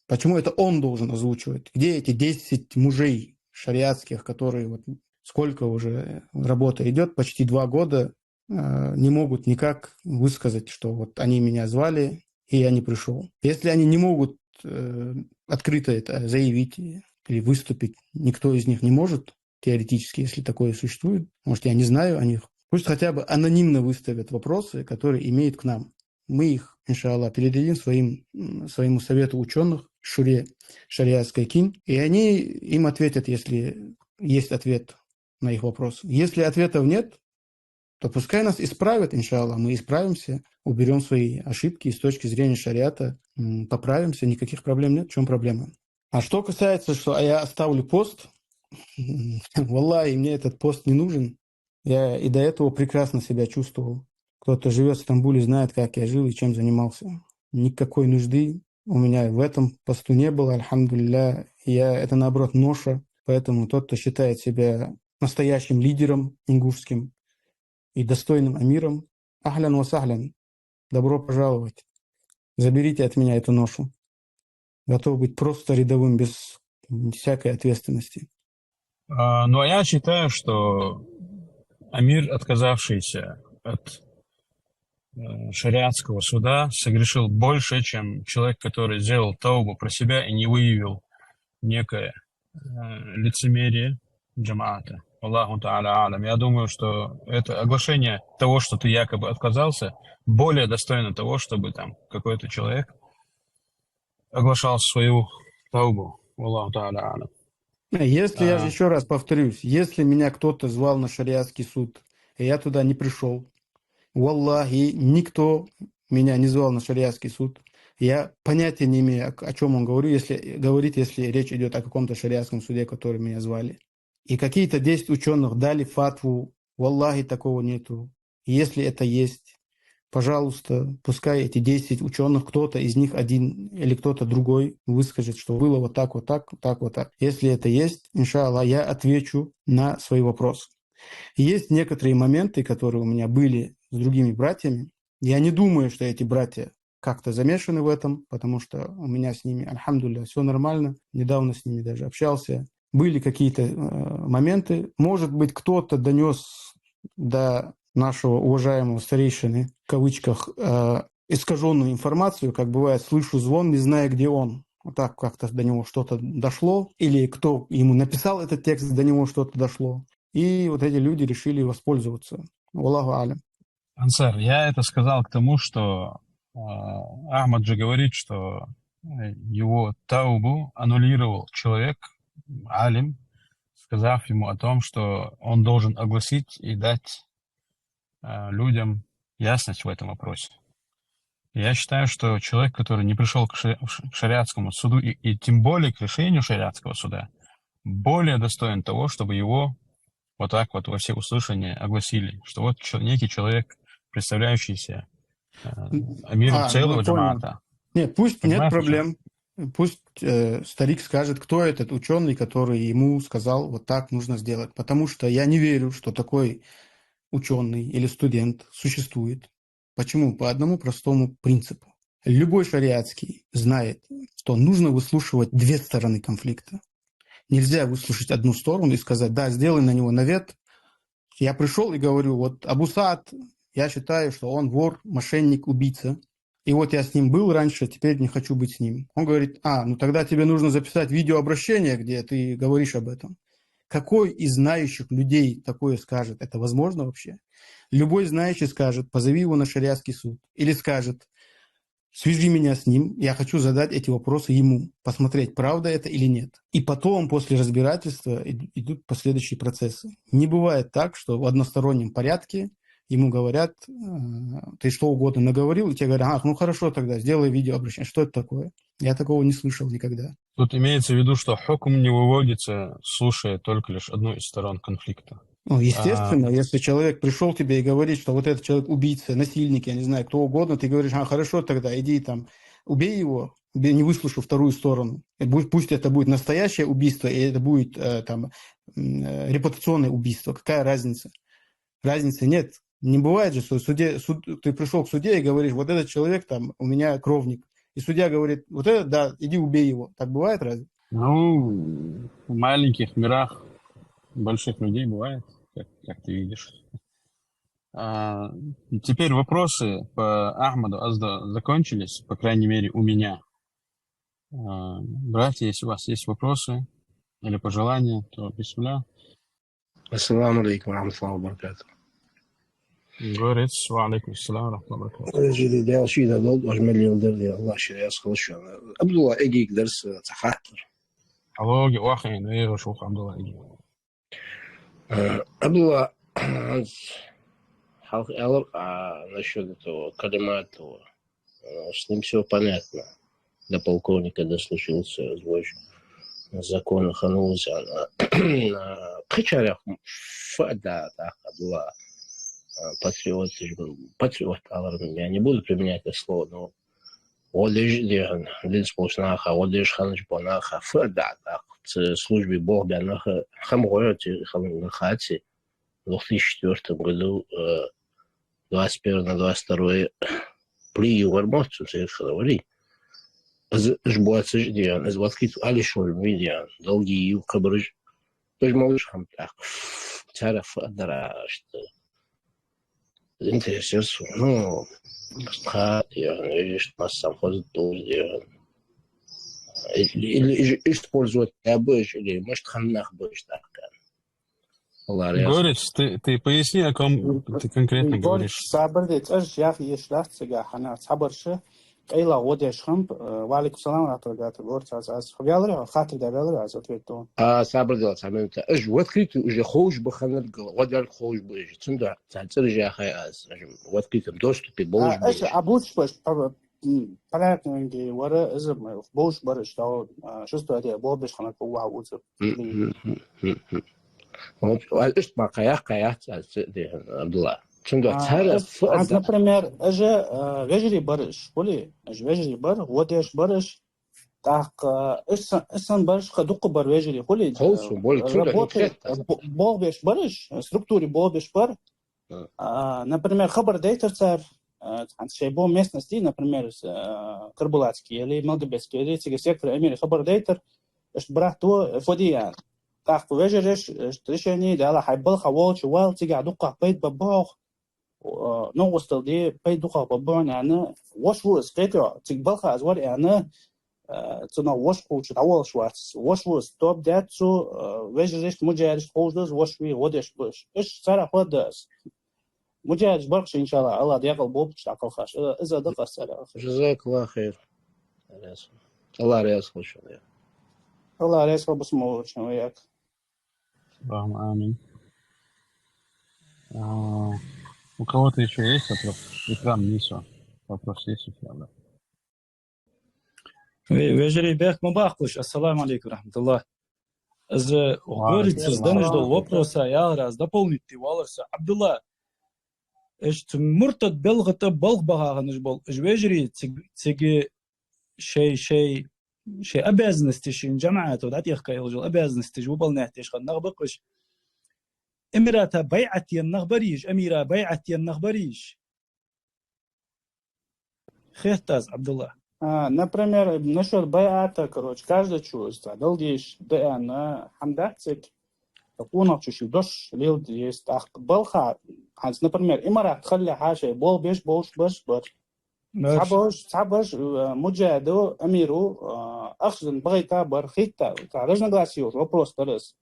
Почему это он должен озвучивать? Где эти десять мужей шариатских, которые вот сколько уже работа идёт, почти два года, э, не могут никак высказать, что вот они меня звали, и я не пришёл. Если они не могут, э, открыто это заявить или выступить, никто из них не может, теоретически, если такое существует, может, я не знаю о них, пусть хотя бы анонимно выставят вопросы, которые имеют к нам. Мы их, иншаллах, передадим своим, м, своему совету учёных, шуре шариатской кин, и они им ответят, если есть ответ на их вопрос. Если ответов нет, то пускай нас исправят, иншаллах, мы исправимся, уберём свои ошибки и с точки зрения шариата, м, поправимся, никаких проблем нет. В чём проблема? А что касается, что я оставлю пост, валлахи, мне этот пост не нужен. Я и до этого прекрасно себя чувствовал. Кто-то живёт в Стамбуле, знает, как я жил и чем занимался. Никакой нужды у меня в этом посту не было, альхамдулиллях. Я, это, наоборот, ноша. Поэтому тот, кто считает себя настоящим лидером ингушским и достойным амиром, ахлян ва сахлян, добро пожаловать. Заберите от меня эту ношу. Готов быть просто рядовым, без всякой ответственности. А, ну, а я считаю, что амир, отказавшийся от, э, шариатского суда, согрешил больше, чем человек, который сделал таубу про себя и не выявил некое, э, лицемерие джамаата. Аллаху та'аля а'лям. Я думаю, что это оглашение того, что ты якобы отказался, более достойно того, чтобы там какой-то человек оглашал свою таубу. Аллаху та'аля а'лям. Если, я же А. ещё раз повторюсь, если меня кто-то звал на шариатский суд, и я туда не пришёл, валлахи, никто меня не звал на шариатский суд. Я понятия не имею, о, о чём он говорю, если, говорит, если речь идёт о каком-то шариатском суде, который меня звали. И какие-то десять учёных дали фатву. Валлахи, такого нету. Если это есть, пожалуйста, пускай эти десять учёных, кто-то из них один или кто-то другой выскажет, что было вот так, вот так, вот так, вот так. Если это есть, иншаллах, я отвечу на свои вопросы. Есть некоторые моменты, которые у меня были с другими братьями. Я не думаю, что эти братья как-то замешаны в этом, потому что у меня с ними, альхамдулиллях, всё нормально. Недавно с ними даже общался. Были какие-то, э, моменты. Может быть, кто-то донёс до нашего уважаемого старейшины, в кавычках, э, искажённую информацию, как бывает, слышу звон, не знаю, где он. Вот так как-то до него что-то дошло, или кто ему написал этот текст, до него что-то дошло. И вот эти люди решили воспользоваться. Валлаху а'лям. Ансар, я это сказал к тому, что, э, Ахмад же говорит, что, э, его таубу аннулировал человек, алим, сказав ему о том, что он должен огласить и дать, э, людям ясность в этом вопросе. Я считаю, что человек, который не пришёл к ша-, к шариатскому суду и, и тем более к решению шариатского суда, более достоин того, чтобы его вот так вот во всеуслышание огласили, что вот чё-, некий человек, представляющийся, э, амиром А, целого ну, понял. джамаата. Нет, пусть, нет Понимаешь, о чём? Проблем. Пусть, э, старик скажет, кто этот учёный, который ему сказал, вот так нужно сделать. Потому что я не верю, что такой учёный или студент существует. Почему? По одному простому принципу. Любой шариатский знает, что нужно выслушивать две стороны конфликта. Нельзя выслушать одну сторону и сказать: «Да, сделай на него навет». Я пришёл и говорю: «Вот Абу Саад, я считаю, что он вор, мошенник, убийца. И вот я с ним был раньше, теперь не хочу быть с ним». Он говорит: «А, ну тогда тебе нужно записать видеообращение, где ты говоришь об этом». Какой из знающих людей такое скажет? Это возможно вообще? Любой знающий скажет: «Позови его на шариатский суд». Или скажет: «Свяжи меня с ним, я хочу задать эти вопросы ему, посмотреть, правда это или нет». И потом, после разбирательства, ид-, идут последующие процессы. Не бывает так, что в одностороннем порядке ему говорят: «Э, ты что угодно наговорил», и тебе говорят: «А, ну хорошо тогда, сделай видеообращение». Что это такое? Я такого не слышал никогда. Тут имеется в виду, что хукм не выводится, слушая только лишь одну из сторон конфликта. Ну, естественно, если человек пришёл к тебе и говорит, что вот этот человек убийца, насильник, я не знаю, кто угодно, ты говоришь: «А, хорошо тогда, иди там, убей его, убей, не выслушав вторую сторону. И пусть, пусть это будет настоящее убийство, и это будет, э, там, м, э, репутационное убийство. Какая разница?» Разницы нет. Не бывает же, что в суде, суд-, ты пришёл к судье и говоришь: «Вот этот человек там у меня кровник». И судья говорит: «Вот это, да, иди убей его». Так бывает разве? Ну, в маленьких мирах больших людей бывает, как, как ты видишь. А, теперь вопросы по Ахмаду Азда закончились, по крайней мере, у меня. А, братья, если у вас есть вопросы или пожелания, то бисмилля. Ассаламу алейкум ва рахматуллахи ва баракатух. Говорит, ва алейкум ассалам ва рахматуллахи ва баракатух. Жили дел шида дол, ож мелил дер дел, Аллах ширяс хулшан. Абдулла, эгик дарс, э, цахаттар. Алло, ги охин, э, шух Абдулла, иги. Э, Абдулла, ханс, халх алар, а, насчёт этого калимат, этого, э, с ним всё понятно. До полковника дослужился, звучит. Закон хануз, а, а, кхычарах фада, так, Абдулла, а, патриот, патриот алар, я не буду применять это слово, но гӀо деш дехьан, динца болча наха, гӀо деш ханаш бола наха, фу а даьд, тӀаккха цу службе болх баь нах, хам гӀо йоацаш ханна нах хаци, две тысячи четвёртом году, э, двадцать первое на двадцать второе пли югӀар моццу церхара вари. Из, из боацаш дехьан, из ваткхийт али шур ми дехьан, долгий ю кхабараш, из малаш хам тӀаккха, цара фу а дар ашта. Интересует сона, ну, хат, я, ишт массам хоза дур, я. Или, или иш-, использовать я будешь, или, может, ханнах будешь так, да. Аллах раьза. Горец, ты, ты поясни, о ком ты конкретно говоришь. Сабар де, цӀаш яха еш дац цига хьона, цхьабараш къайла гӀо деш хиннаб, э, ва алейкум салам ва рахматуллахи ва баракатух, горец, аз, аз, ваьлар, хаттар даь ваьлар, аз ответ ду. А, сабар де, цхьа минута. Уж ваткхийт, уж ховш ба ханнаргал, гӀо даьр ховш ба уж. Цунда цхьа цӀераш яхай аз. Уж ваткхийт доступе болаш ба уж. А бувцаш ба уж, м, порядкненький вар, из ма, бовш бар уж, то, а, шестое де, бовш ханнаргал ва уцаб. Мгм, мгм, мгм. Вот, а иштта ма кхаяккха яц аз цу де, Абдулла. Цунда А, цара аз, фу аз, а например, уж, а, вежарий бар уж, хули, уж вежарий бар, гӀо деш бар уж, тӀаккха, уж са-, уж санна бараш кхы дукха бар вежарий, хули, Ховсу, боли, цунда работы, интерес дац. бо-, болх беш бар уж, структуре болх беш бар. Мгм. А, например, хабар дайтар цар, а, хӀанз шоай бо местности, например, с-, а, Карабулакский или Малгобекский, или цига сектора имели хабар дайтар, иштта брат ду, фу де аьнна. ТӀаккха вежарий, иштта решени даьд, хьай балха волча вал, цига дукха пайда ба боху, а, новкъостал де, пайда дукха ба боху аьнна, вош ву из, кхетий, цига балха из вар аьнна, а, цунах вош кхувча дӀаволлаш вац. Вош ву из, тоба даьд цо, а, вежарий, мужарий ховш да из, вош вий, гӀо деш ба уж. Уж цара хӀода из. Мужарий бархаш, иншаллахӀ, Аллах декъал болба уж дӀакхалхаш. Из, из да къаьстта цара. Жазакаллаху хайр. Аллах раьза хилва шоана. Аллах раьза хилва бусалба вайга. Аллахумма амин. А, у кого-то ещё есть вопрос? Икрам, Ниса. Вопрос есть у тебя, да? Ве-, вежарий бехк ма баккхалаш. Ассаламу алейкум ва рахматуллах. Из горец, из данаш дола вопрос а, ялар аз дополнить де валар со. Абдулла, уж цу муртад белха тӀа балха баха хиннаш бола уж вежарий, циг-, цига шоай, шоай, шоай обязанности, шин жамаӀата дӀатӀехка йолаш йола обязанности выполнять деш хинна нах баккхаш. Эмирата байӀат енна нах барий уж, эмира байӀат енна нах барий уж. хетт аз, Ӏабдулла. А, например, насчёт байӀата, короче, каждый чу из цхьа дала дезаш да аьнна хӀама дац цига. Къонахчо ший дош леладе еза, тӀаккха балха, хӀанз, например, Имарат хилале хьа шоай болх беш болаш бараш бар. Цхьабараш, цхьабараш, э, муджахӀиду, амиру, э, ахча денна багӀийта бар, хетта, цхьа разногласие йолаш вопрос дар из.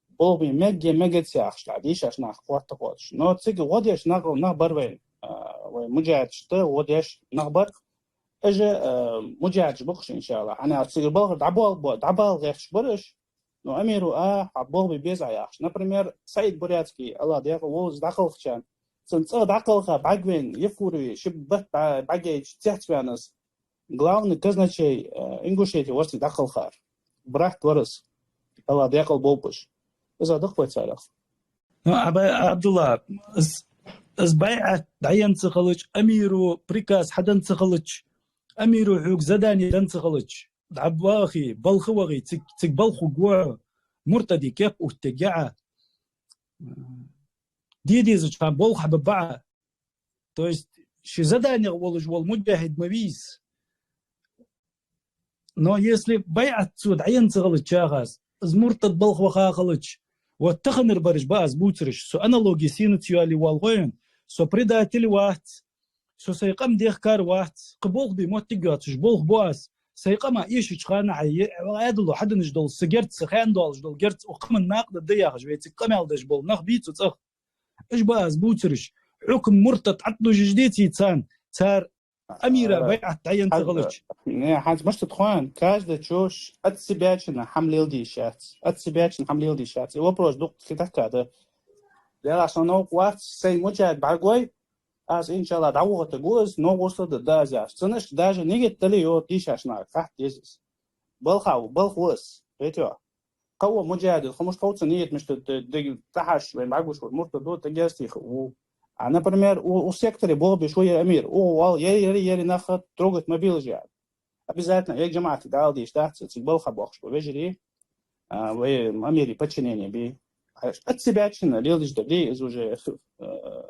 Болх бе мег е мегац яхаш, тӀаккха дийшача наха хоатта хоаташ. Но цига гӀо деш нах, нах бар вайна, э, вай муджахӀидашта гӀо деш нах бар. Уж, э, муджахӀидаш ба-кх уж, иншаАллахӀ. ХӀана аьлча цига балха дӀабоал-, дӀабала гӀерташ бар уж. Ну, амиру а, хьа болх бе беза Ӏа яхаш. Например, Саид Бурятский, АллахӀ даькъала волва, из дӀакхалхача, цун цӀагӀа дӀакхалха бӀаргавайна Евкурове, ши бутт бӀа-, бӀаргавайча цецваьнна из, главный казначей, э, Ингушетии вар цига дӀакхалхар. Брат вар из. АллахӀ даькъала болба уж. Из а да-кх вай царех. Ну, Ӏаба-, Ӏабдулла, из, из байӀат дӀаенна ца хилча, амиру приказ хьаденна ца хилча, амиру хьога задани денна ца хилча, дӀавахе, балха вахе, цига, цига балха хургва хьо, муртаде кеп оттаергья Ӏа. Де дезача хана болх хьабергба Ӏа. То есть, ший заданех волаш вола муджахӀид ма вий из. Но если байӀат цо дӀаенна ца хилча чагӀаз, из муртад балха ваха хилча, вот таханара бараш ба аз бувцараш, со аналоги сенаца йоалае воалл хой хьона, со предатель вац, со сай къам дехкар вац, кхы болх бе моттиг йоацаш болх бу аз, сай къама эшача хана хьай, е-, Ӏаьдало хьаденна дола са герз, са хьаьна доаллаш дола герз, укх къаман накъадаргда яхаш, вай цига къамаьл деш бола нах бий цу цӀагӀа. Уж ба аз бувцараш. Хьукам муртад Ӏатӏадужаш деций царна, цар амира байӀат дӀаенна ца хилча. Не, хӀанз мишта да хой хьона, каждый чу ш-, от себя чина хӀама леладе йиш яц. От себя чина хӀама леладе йиш яц. И вопрос дукха хи тахка да. Дела, со новкъа вац, сай муджахӀид бӀаргагой, аз, иншаАллахӀ, дӀавохийтаргва из, новкъостал дергда аз яхаш. Цунна иштта даже нигат дале а, йоах, дийшача наха хатта деза из. Балха, балха ва из, хетий? Кхы ва муджахӀид, хомаш ховца нигат мишта д-, д-, тӀахьаш, вайна бӀаргагуш вар муртад ва, тӀагерзтеха ва. А, например, у, у секторе болх беш ва ер амир, у вал, ер, ер, ер нах трогать ма бе лажа. Обязательно ер жамаӀатага дӀаала дезаш дац, цига балха боахаш ба вежарий, а, вай амира подчинение бе. А от себя чина леладеш дар дий, из уже, э,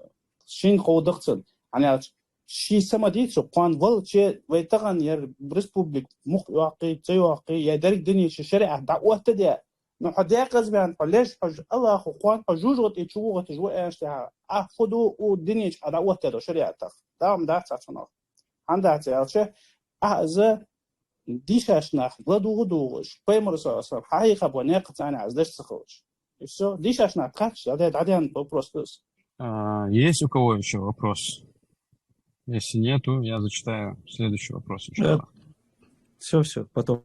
шийна ховргда-кх цунна. ХӀана аьлча, ший са ма дий цо, кхоана валча, вай тахан ер республика мукъа йоаккхе, ца йоаккхе, е деррига дунен чу шариӀат дӀаоттадаь, ну, хьо декъаза ваьнна, хьо леш, хьо ж-, АллахӀа кхоана хьо жожагӀате чу вохийташ ва аьнна тӀехьа, ахь фу ду, у дунен чу Ӏа дӀаоттадаь дола шариӀатах? Дам дац цхьа цунах. ХӀана дац аьлча, ахь из дийшача наха ладувгӀа дувгӀаш, Пайхамара, саллаллахӀу Ӏалайхи ва саллам, хьахьийха бола наькъа цӀагӀа Ӏа из деш ца хилча. И всё, дийшача наха тхаьчча, дӀаде-, дӀаденна вопрос да из. А, есть у кого ещё вопрос? Если нету, я зачитаю следующий вопрос, иншаллах. Всё, всё, потом.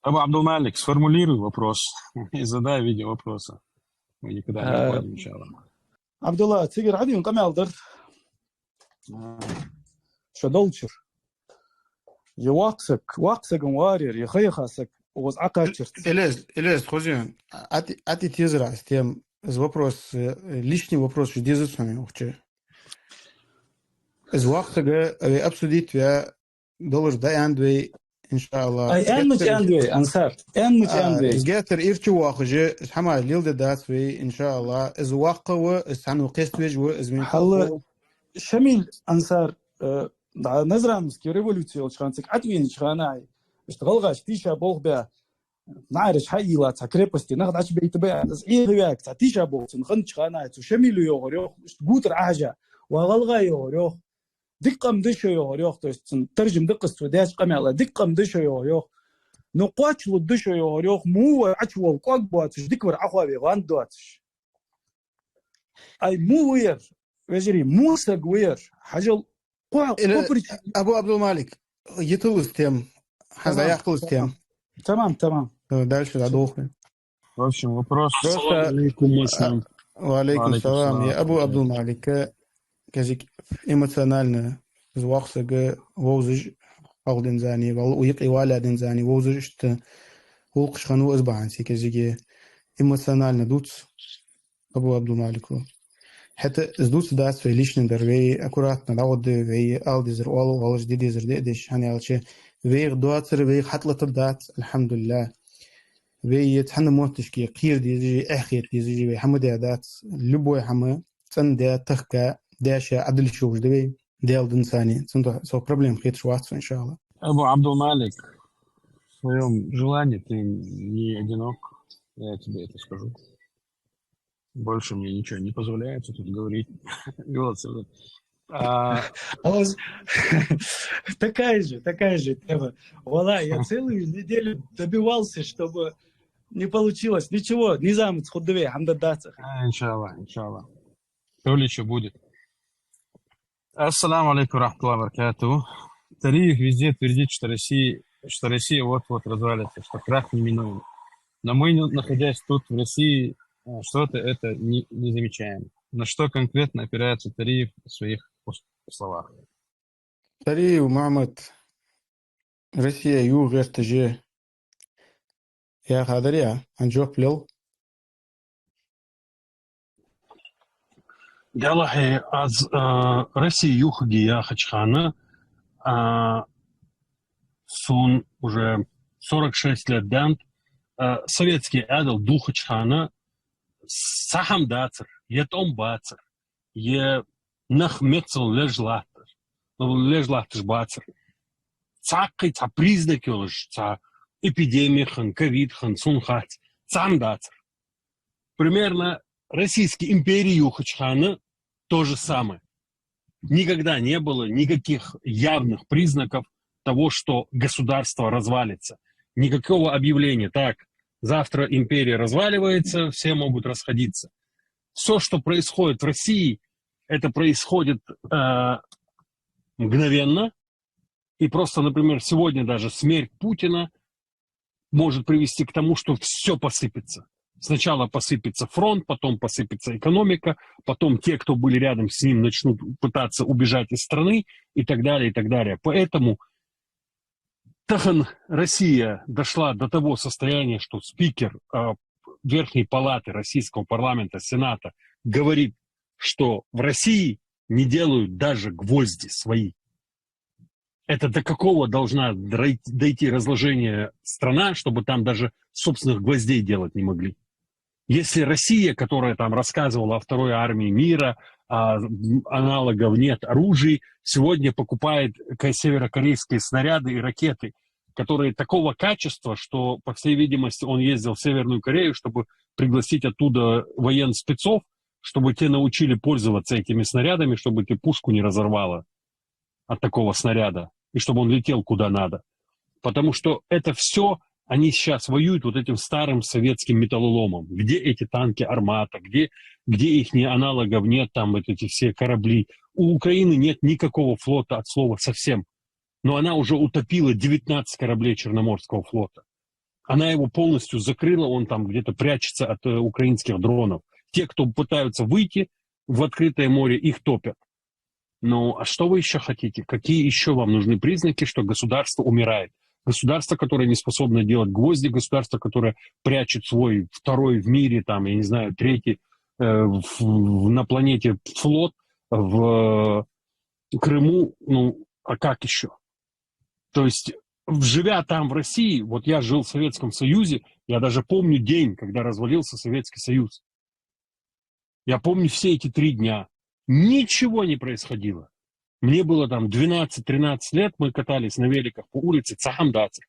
Абу Абдулмалик, сформулируй вопрос и задай в виде вопроса. Мы никуда не уходим, иншаллах. Абдулла, цигара Ӏадин къамаьл дар. А, шо долчура. Е воккха саг, воккха саган варера, е хайха саг, укхаза Ӏокхачарца. Илез, Илез, хоза я. Ӏати-, Ӏати тезар аз тема. Из вопрос, э, личный вопрос уж дезац хьона укх чу. Из воккха саг, э, обсудить ве долаш да аьннад вай, иншаАллахӀ. Ай, аьнна ма аьннад вай, Ансар. Аьнна ма аьннад вай. Из геттара ира чу воаккхаш, из хӀама леладе дац вай, иншаАллахӀ. Из воккха ва, из цхьанне кхеставеш ва, из вайна хала. Шамил, Ансар, э, да, Назрановский революци йолча хана цига Ӏатӏавенача хана, ай, иштта гӀалгӀаша тийша болх бе, наӀараш хьайийлла цхьа крепосте нах дӀачубейта бе, из Ӏехаваьнна цхьа тийша болх цун хиннача хана, ай, цу Шамила йоахар йоах, иштта гуттара Ӏохьажа, ва гӀалгӀа йоахар йоах, дика къам да шо йоахар йоах, то есть цун таржам да-кх из цо даьча къамаьла, дика къам да шо йоахар йоах. Но кхоачалургда шо йоахар йоах, мо вар Ӏочувола кӀоаг боацаш, дика вар Ӏохоаве гӀанд доацаш. Ай, мо ва ер, вежарий, мо саг ва ер, хьажал, кхо-, кхо причина. Абу Абдулмалик, йитал из тема, хьа дӀаяккхал из тема. Тамам, тамам. Э, дальше дӀадолх. В общем, вопрос. Просто, ассаламу алейкум, а, ва алейкум салам. Я Абу Абдулмалик, кӀезига эмоционально, из воккха саг вовзаш, хьалха денз а, валла юкъе валлалца денз а вовзаш, иштта гӀулакхаш хиннав из бахьанца, кӀезига эмоционально дувц Абу Абдулмалика. ХӀаьта из дувцаргдац вай личный дар, вай аккуратно дӀагӀоргда, вай ала дезар оал, оалаш де дезар де а деш, хӀана аьлча вайх доацар, вайх хьатӀалатаргдац, алхьамдулиллахӀ. Вай цхьанне моттигашка кхера дезаш, эхь хета дезаш вай хӀама даь дац, любой хӀама цӀенде, тахка, деш, Ӏадилла шовш да вай. Даьла динца. Цудухьа цхьа проблема хеташ вац, иншаллахӀ. Абу Абдул-Малик, в своём желании ты не одинок, я тебе это скажу. Больше мне ничего не позволяется тут говорить. Голосовые. А, А у вас такая же, такая же тема. Валлахь, я целую неделю добивался, чтобы не получилось. Ничего, низамаца хургда вай, хӀама дергдац. А, иншаллахӀ, иншаллахӀ. То ли ещё будет. Ассаламу алейкум ва рахматуллахи ва баракатуху. Тариев везде твердит, что Россия, что Россия вот-вот развалится, что крах неминуем. Но мы, находясь тут, в России, а, что-то это не, не замечаем. На что конкретно опирается Тариев в своих пос-, словах? Тариев Мухьаммад, Россия юха гӀерташ я яхадар, хӀанз жоп лел. Даллахьа, аз, а, Россия юха гӀерташ яхача хана, а, сона уже сорок шесть лет даьннад, а, советски Ӏаьдал дувхача хана, цхьа хӀама дацар, е тӀом бацар, е нах мецал леш латтар, ну, леш латташ бацар. Цхьаккха цхьа признак йолаш, цхьа эпидеми хинна, ковид хинна, цун хац, цхьа хӀама дацар. Примерно Российски импери юхача хана то же самое. Никогда не было никаких явных признаков того, что государство развалится. Никакого объявления: «Так, завтра империя разваливается, все могут расходиться». Всё, что происходит в России, это происходит, э, мгновенно. И просто, например, сегодня даже смерть Путина может привести к тому, что всё посыпется. Сначала посыпется фронт, потом посыпется экономика, потом те, кто были рядом с ним, начнут пытаться убежать из страны и так далее, и так далее. Поэтому тахан Россия дошла до того состояния, что спикер, а, Верхней палаты российского парламента, Сената, говорит, что в России не делают даже гвозди свои. Это до какого должна дрой-, дойти разложение страна, чтобы там даже собственных гвоздей делать не могли? Если Россия, которая там рассказывала о второй армии мира, а, м, аналогов нет оружий, сегодня покупает ко-, северокорейские снаряды и ракеты, которые такого качества, что, по всей видимости, он ездил в Северную Корею, чтобы пригласить оттуда военспецов, чтобы те научили пользоваться этими снарядами, чтобы ты пушку не разорвало от такого снаряда, и чтобы он летел куда надо. Потому что это всё, они сейчас воюют вот этим старым советским металлоломом. Где эти танки «Армата», где, где ихние, аналогов нет, там вот эти все корабли. У Украины нет никакого флота от слова совсем. Но она уже утопила девятнадцать кораблей Черноморского флота. Она его полностью закрыла, он там где-то прячется от, э, украинских дронов. Те, кто пытаются выйти в открытое море, их топят. Ну, а что вы ещё хотите? Какие ещё вам нужны признаки, что государство умирает? Государство, которое не способно делать гвозди, государство, которое прячет свой второй в мире, там, я не знаю, третий, э, в, в, на планете флот, в Крыму, ну, а как ещё? То есть, в-, живя там, в России, вот я жил в Советском Союзе, я даже помню день, когда развалился Советский Союз. Я помню все эти три дня. Ничего не происходило. Мне было там двенадцать-тринадцать лет, мы катались на великах по улице, цхьа хӀама дацар.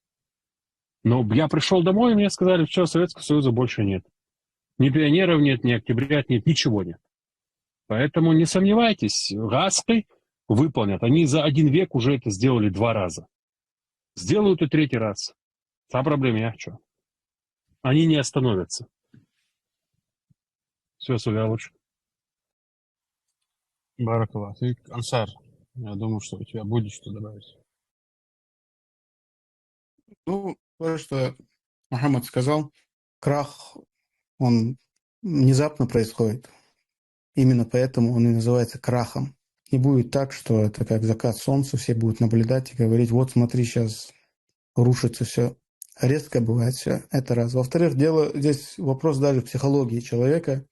Но я пришёл домой, и мне сказали: «Всё, Советского Союза больше нет. Ни пионеров нет, ни октябрят нет, ничего нет». Поэтому не сомневайтесь, гӀаскхий выполнят. Они за один век уже это сделали два раза. Сделают и третий раз. Цхьа проблема яц, чё. Они не остановятся. Всё, Сулейманович. Баракаллаху фик. Ансар, я думаю, что у тебя будет что добавить. Ну, то, что Мухаммад сказал, крах, он внезапно происходит. Именно поэтому он и называется крахом. Не будет так, что это как закат солнца, все будут наблюдать и говорить: «Вот смотри, щас рушится всё». Резко бывает всё. Это раз. Во-вторых, дело здесь вопрос даже психологии человека,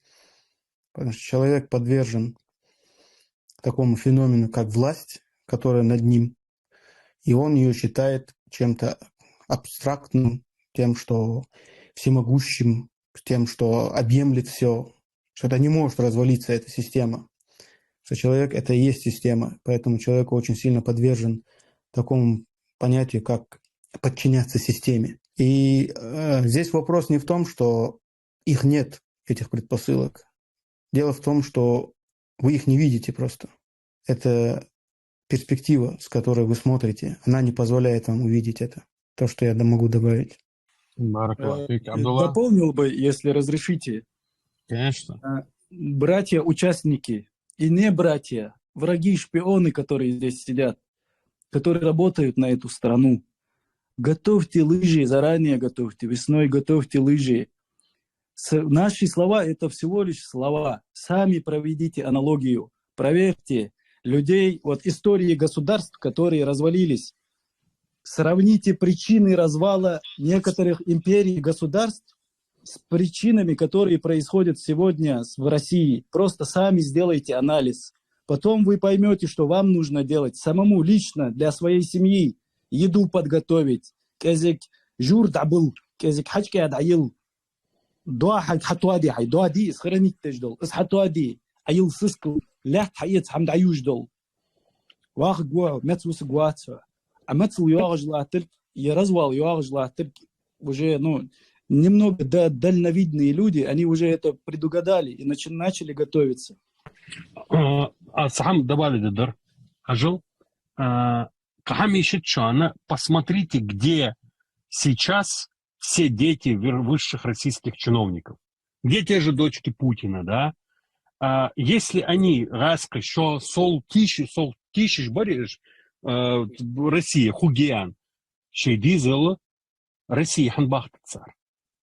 потому что человек подвержен такому феномену, как власть, которая над ним, и он её считает чем-то абстрактным, тем, что всемогущим, тем, что объемлет всё, что это не может развалиться, эта система, то человек — это и есть система, поэтому человек очень сильно подвержен такому понятию, как подчиняться системе. И э, здесь вопрос не в том, что их нет, этих предпосылок. Дело в том, что вы их не видите просто. Это перспектива, с которой вы смотрите, она не позволяет вам увидеть это. То, что я д- могу добавить. Баракаллах Э, фик, Абдулла. Дополнил бы, если разрешите. Конечно. Э, Братья-участники и не братья, враги, шпионы, которые здесь сидят, которые работают на эту страну. Готовьте лыжи, заранее готовьте, весной готовьте лыжи. С- наши слова — это всего лишь слова. Сами проведите аналогию, проверьте людей, вот истории государств, которые развалились. Сравните причины развала некоторых империй и государств с причинами, которые происходят сегодня с- в России. Просто сами сделайте анализ. Потом вы поймете, что вам нужно делать самому лично для своей семьи. Еду подготовить, кӀезига жур дӀабул, кӀезига хьакӀа дӀайил. Доа хьа-, хьатоаде хьай, доа ди, из хранить деш дол, из хьатоаде, Ӏайил сискал, лаьтта хьаэца хӀама дӀаюж дол. Вахаргва хьо, мец вусаргвац хьо. А мецал йоагӀаш латтарг, я развал йоагӀаш латтарг, уже, ну, немного да- дальновидные люди, они уже это предугадали и начи- начали готовиться. А, а сам добавить дар. Хьажал, а, кхы хӀама йишийт шоана, посмотрите, где сейчас все дети вер- высших российских чиновников. Где те же дочки Путина, да? А, если они гӀаскхий шо сол тийша, сол тийшаш бараш, э, Россия, хугиан, шей дезал Россия хьан бахта цар.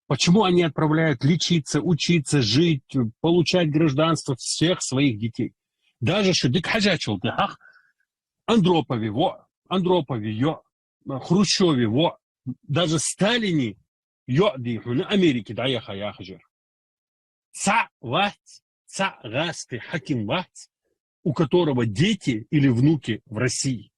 Почему они отправляют лечиться, учиться, жить, получать гражданство всех своих детей? Даже шо дика хьажачул тӀехьагӀа Андропови во, Андропови йо, Хрущёви во, даже Сталини йо дий хьона Америке дӀаяха яхаш яр. Цхьа вац, цхьа гӀаскхий хьаким вац, у которого дети или внуки в России.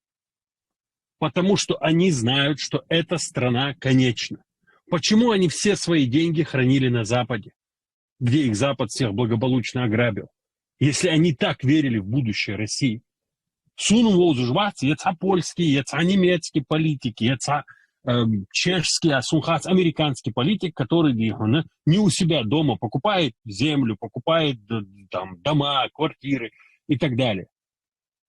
Потому что они знают, что эта страна конечна. Почему они все свои деньги хранили на Западе, где их Запад всех благополучно ограбил, если они так верили в будущее России? Сона вовзаш вац е цхьа польский, е цхьа немецкий политик, е цхьа, эм, чешский, а сона хац американский политик, который, дий хьона, не у себя дома покупает землю, покупает, д- там, дома, квартиры и так далее.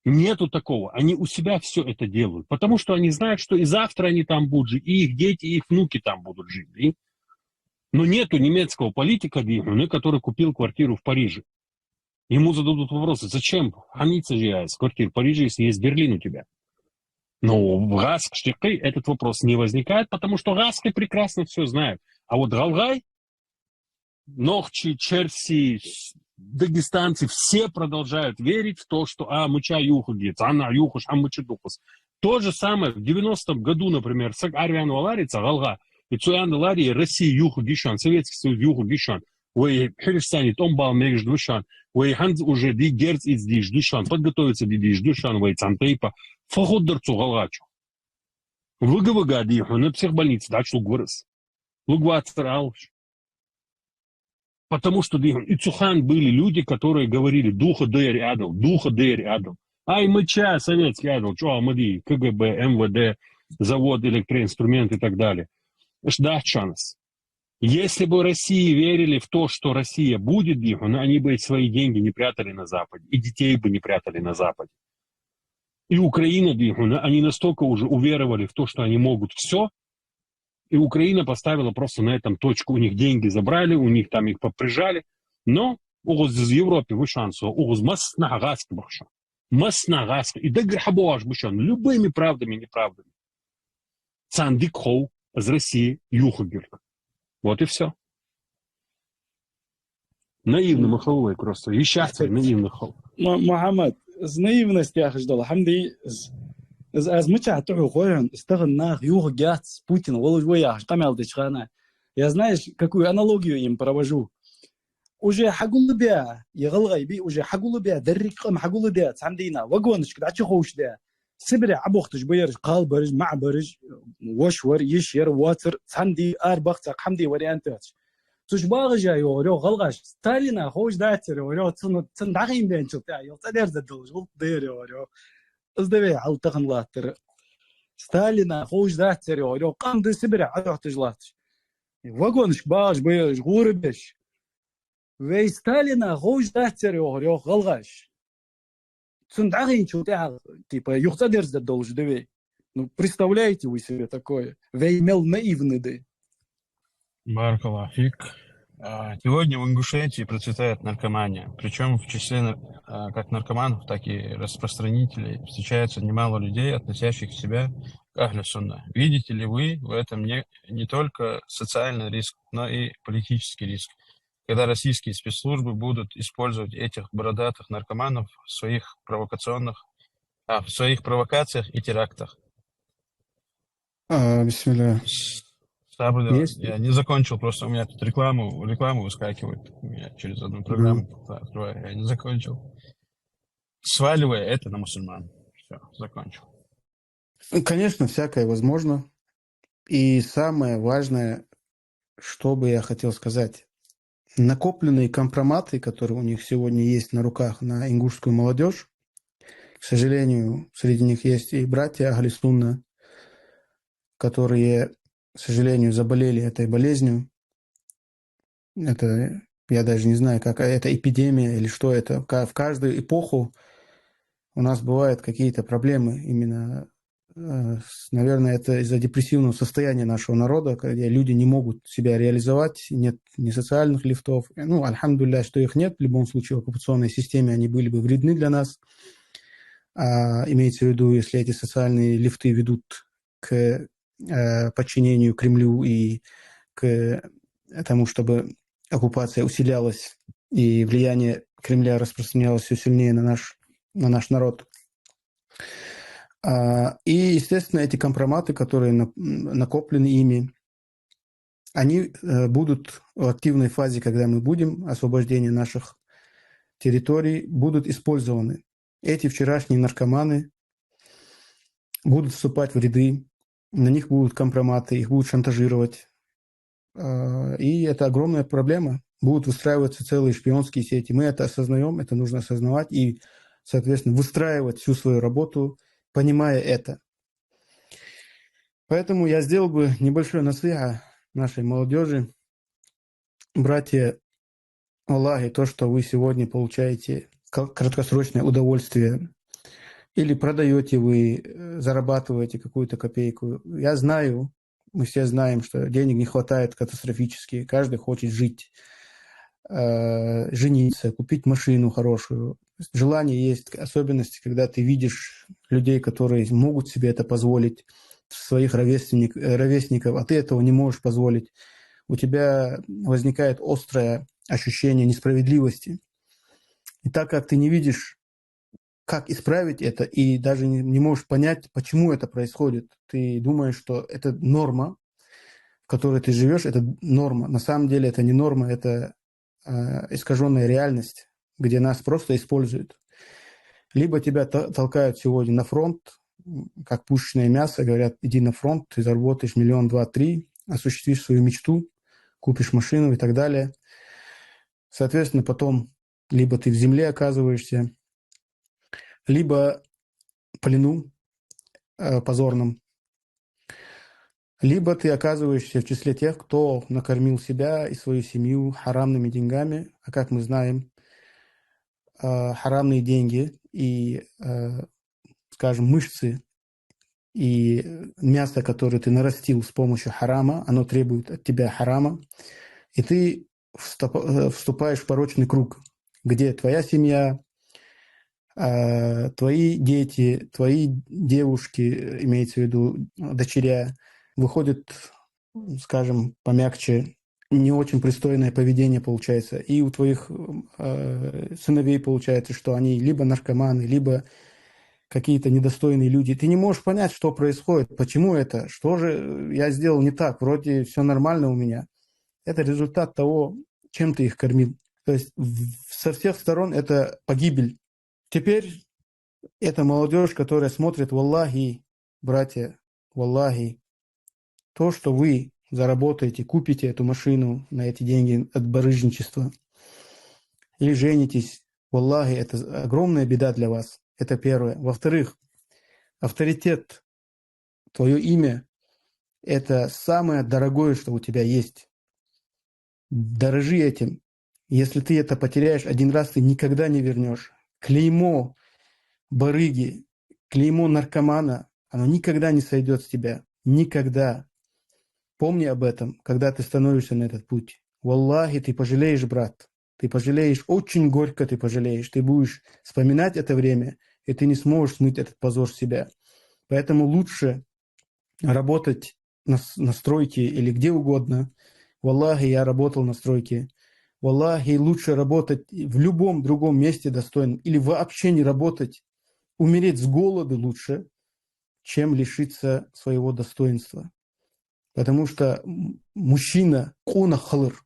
Нету такого. Они у себя все это делают, потому что они знают, что и завтра они там будут жить, и их дети, и их внуки там будут жить. И- Но нету немецкого политика, дий хьона, который купил квартиру в Париже. Ему зададут вопрос: «Зачем хьанийца же из квартир в Париже, если есть Берлин у тебя?» Но в гӀаскхий штыки этот вопрос не возникает, потому что гӀаскхий прекрасно все знают. А вот гӀалгӀай, нохчи, черси, с- дагестанцы, все продолжают верить в то, что, а, мича юхаргья, цхьаннахьа юхаш, а мича дукхас. То же самое в девяностом году, например, саг арвян валари цхьа гӀалгӀа, и цу аьнна лари Россия юхаргья шоана, Советский Союз юхаргья шоана, вай хӀиршсани тӀом бала мегаш да шоана, вай хӀанз уже ди герц из дийш да шоана, подготовиться ди дийш да шоана, вай цхьан тайпа. Фу хургдар цу гӀалгӀачо? Вига-вига, дий хьона, психбольнице дӀачулуг вар из. Лугвацар алаш. Потому что, дий хьона, и цу хана были люди, которые говорили: «Духа даяр Ӏадал, духа даяр Ӏадал». Ай, мича советский Ӏадал, чӀоагӀа ма дий, КГБ, МВД, завод, электроинструмент и так далее. Иш дац шоана из. Если бы России верили в то, что Россия будет, дий хьона, они бы свои деньги не прятали на Западе, и детей бы не прятали на Западе. И Украина, дий хьона, они настолько уже уверовали в то, что они могут все, и Украина поставила просто на этом точку. У них деньги забрали, у них там их поприжали. Но укхаза из Европе ва шоана со, укхаза массанахьа гӀаскхий ба шоана. Массанахьа гӀаскхий. И даггара хьабоагӀаш ба шоана любыми правдами и неправдами. Царна дика хов из Россия юхаргьярг. Вот и все. Наивный ма хов вай просто. И сейчас вай наивный хов. М- Мухаммад, из наивность яхаш дола хӀама дий, из, из аз мичахьа тӀахьу хой хьона, из тахан нах юхаргьяц Путина, волаш ва яхаш къамаьл деча хана. Я знаешь, какую аналогию им провожу? Уже хьагулбаь, е гӀалгӀай бий, уже хьагулбаь, деррига къам хьагулбаь, цхьан дийнахьа вагонашка дӀачуховшадаь, Сибре Ӏобохийташ ба ераш, кхалбараш, маӀабараш, воша вар, йиша яр, воацар, цхьан ди арабаха цхьаккха хӀама де вариант яц. Цу чу багӀаш а, йоах, йоах, гӀалгӀаша. Сталина ховш дацар, йоах, йоах, цун, цун дӀахийна бенчул тӀехьа, йоах, цӀадерза долаш гӀулакх да ер, йоах, йоах. Из да вай хьал тахан латтар. Сталина ховш дацар, йоах, йоах, къам да Сибре Ӏодохьийташ латташ. Вагонашка багӀаш ба уж, гӀура беш. Вай Сталина ховш дацар, йоах, йоах, гӀалгӀаша. Цун дӀахийначул тӀехьа, типа, юха цӀадерза долаш да вай. Ну, представляете вы себе такое? Вай мел наивный да. بارك الله فيك. А, Сегодня в Ингушетии процветает наркомания. Причем в числе нар- а, как наркоманов, так и распространителей встречается немало людей, относящих себя к ахлю сунна. Видите ли вы в этом не, не только социальный риск, но и политический риск, когда российские спецслужбы будут использовать этих бородатых наркоманов в своих провокационных, а, в своих провокациях и терактах? А, бисмилля. Сабр, да, Есть? Я не закончил, просто у меня тут рекламу, реклама выскакивает у меня через одну программу, да, открываю, я не закончил. Сваливая это на мусульман. Все, закончил. Конечно, всякое возможно. И самое важное, что бы я хотел сказать. Накопленные компроматы, которые у них сегодня есть на руках на ингушскую молодежь, к сожалению, среди них есть и братья Ахли Сунна, которые, к сожалению, заболели этой болезнью. Это, я даже не знаю, как это эпидемия или что это. Ка- В каждую эпоху у нас бывают какие-то проблемы именно, э, с- наверное, это из-за депрессивного состояния нашего народа, когда люди не могут себя реализовать, нет ни социальных лифтов. Ну, альхамдулилля, что их нет. В любом случае, в оккупационной системе они были бы вредны для нас. А, имеется в виду, если эти социальные лифты ведут к э, подчинению Кремлю и к тому, чтобы оккупация усилялась и влияние Кремля распространялось все сильнее на наш, на наш народ. А, И, естественно, эти компроматы, которые на- накоплены ими, они э, будут в активной фазе, когда мы будем, освобождение наших территорий, будут использованы. Эти вчерашние наркоманы будут вступать в ряды, на них будут компроматы, их будут шантажировать. А, И это огромная проблема. Будут выстраиваться целые шпионские сети. Мы это осознаем, это нужно осознавать и, соответственно, выстраивать всю свою работу, понимая это. Поэтому я сделал бы небольшой насыха нашей молодежи. Братья, Аллахе, то, что вы сегодня получаете к- краткосрочное удовольствие, или продаете вы, э, зарабатываете какую-то копейку. Я знаю, мы все знаем, что денег не хватает катастрофически, каждый хочет жить, э, жениться, купить машину хорошую. Желание есть, особенности, когда ты видишь людей, которые могут себе это позволить, своих ровесник- э, ровесников, а ты этого не можешь позволить. У тебя возникает острое ощущение несправедливости. И так как ты не видишь, как исправить это, и даже не, не можешь понять, почему это происходит, ты думаешь, что это норма, в которой ты живешь, это норма. На самом деле это не норма, это э, искаженная реальность, где нас просто используют. Либо тебя то- толкают сегодня на фронт, м, как пушечное мясо, говорят, иди на фронт, ты заработаешь миллион, два, три, осуществишь свою мечту, купишь машину и так далее. Соответственно, потом либо ты в земле оказываешься, либо в плену э, позорном, либо ты оказываешься в числе тех, кто накормил себя и свою семью харамными деньгами, а как мы знаем, э, харамные деньги и, э, скажем, мышцы и мясо, которое ты нарастил с помощью харама, оно требует от тебя харама, и ты вступ- э, вступаешь в порочный круг, где твоя семья, э, твои дети, твои девушки, э, имеется в виду, э, дочеря, выходят, м, скажем, помягче, не очень пристойное поведение получается. И у твоих э, сыновей получается, что они либо наркоманы, либо какие-то недостойные люди. Ты не можешь понять, что происходит, почему это, что же я сделал не так, вроде все нормально у меня. Это результат того, чем ты их кормил. То есть в- со всех сторон это погибель. Теперь эта молодежь, которая смотрит, валлахи, братья, валлахи, то, что вы заработаете, купите эту машину на эти деньги от барыжничества, или женитесь, валлахи, это огромная беда для вас. Это первое. Во-вторых, авторитет, твое имя — это самое дорогое, что у тебя есть. Дорожи этим. Если ты это потеряешь один раз, ты никогда не вернешь. Клеймо барыги, клеймо наркомана, оно никогда не сойдет с тебя. Никогда. Помни об этом, когда ты становишься на этот путь. Валлахи, ты пожалеешь, брат. Ты пожалеешь, очень горько ты пожалеешь. Ты будешь вспоминать это время, и ты не сможешь смыть этот позор с себя. Поэтому лучше работать на, с- на стройке или где угодно. Валлахи, я работал на стройке. Валлахи, лучше работать в любом другом месте достойном или вообще не работать. Умереть с голоду лучше, чем лишиться своего достоинства. Потому что м- мужчина къонах хилар.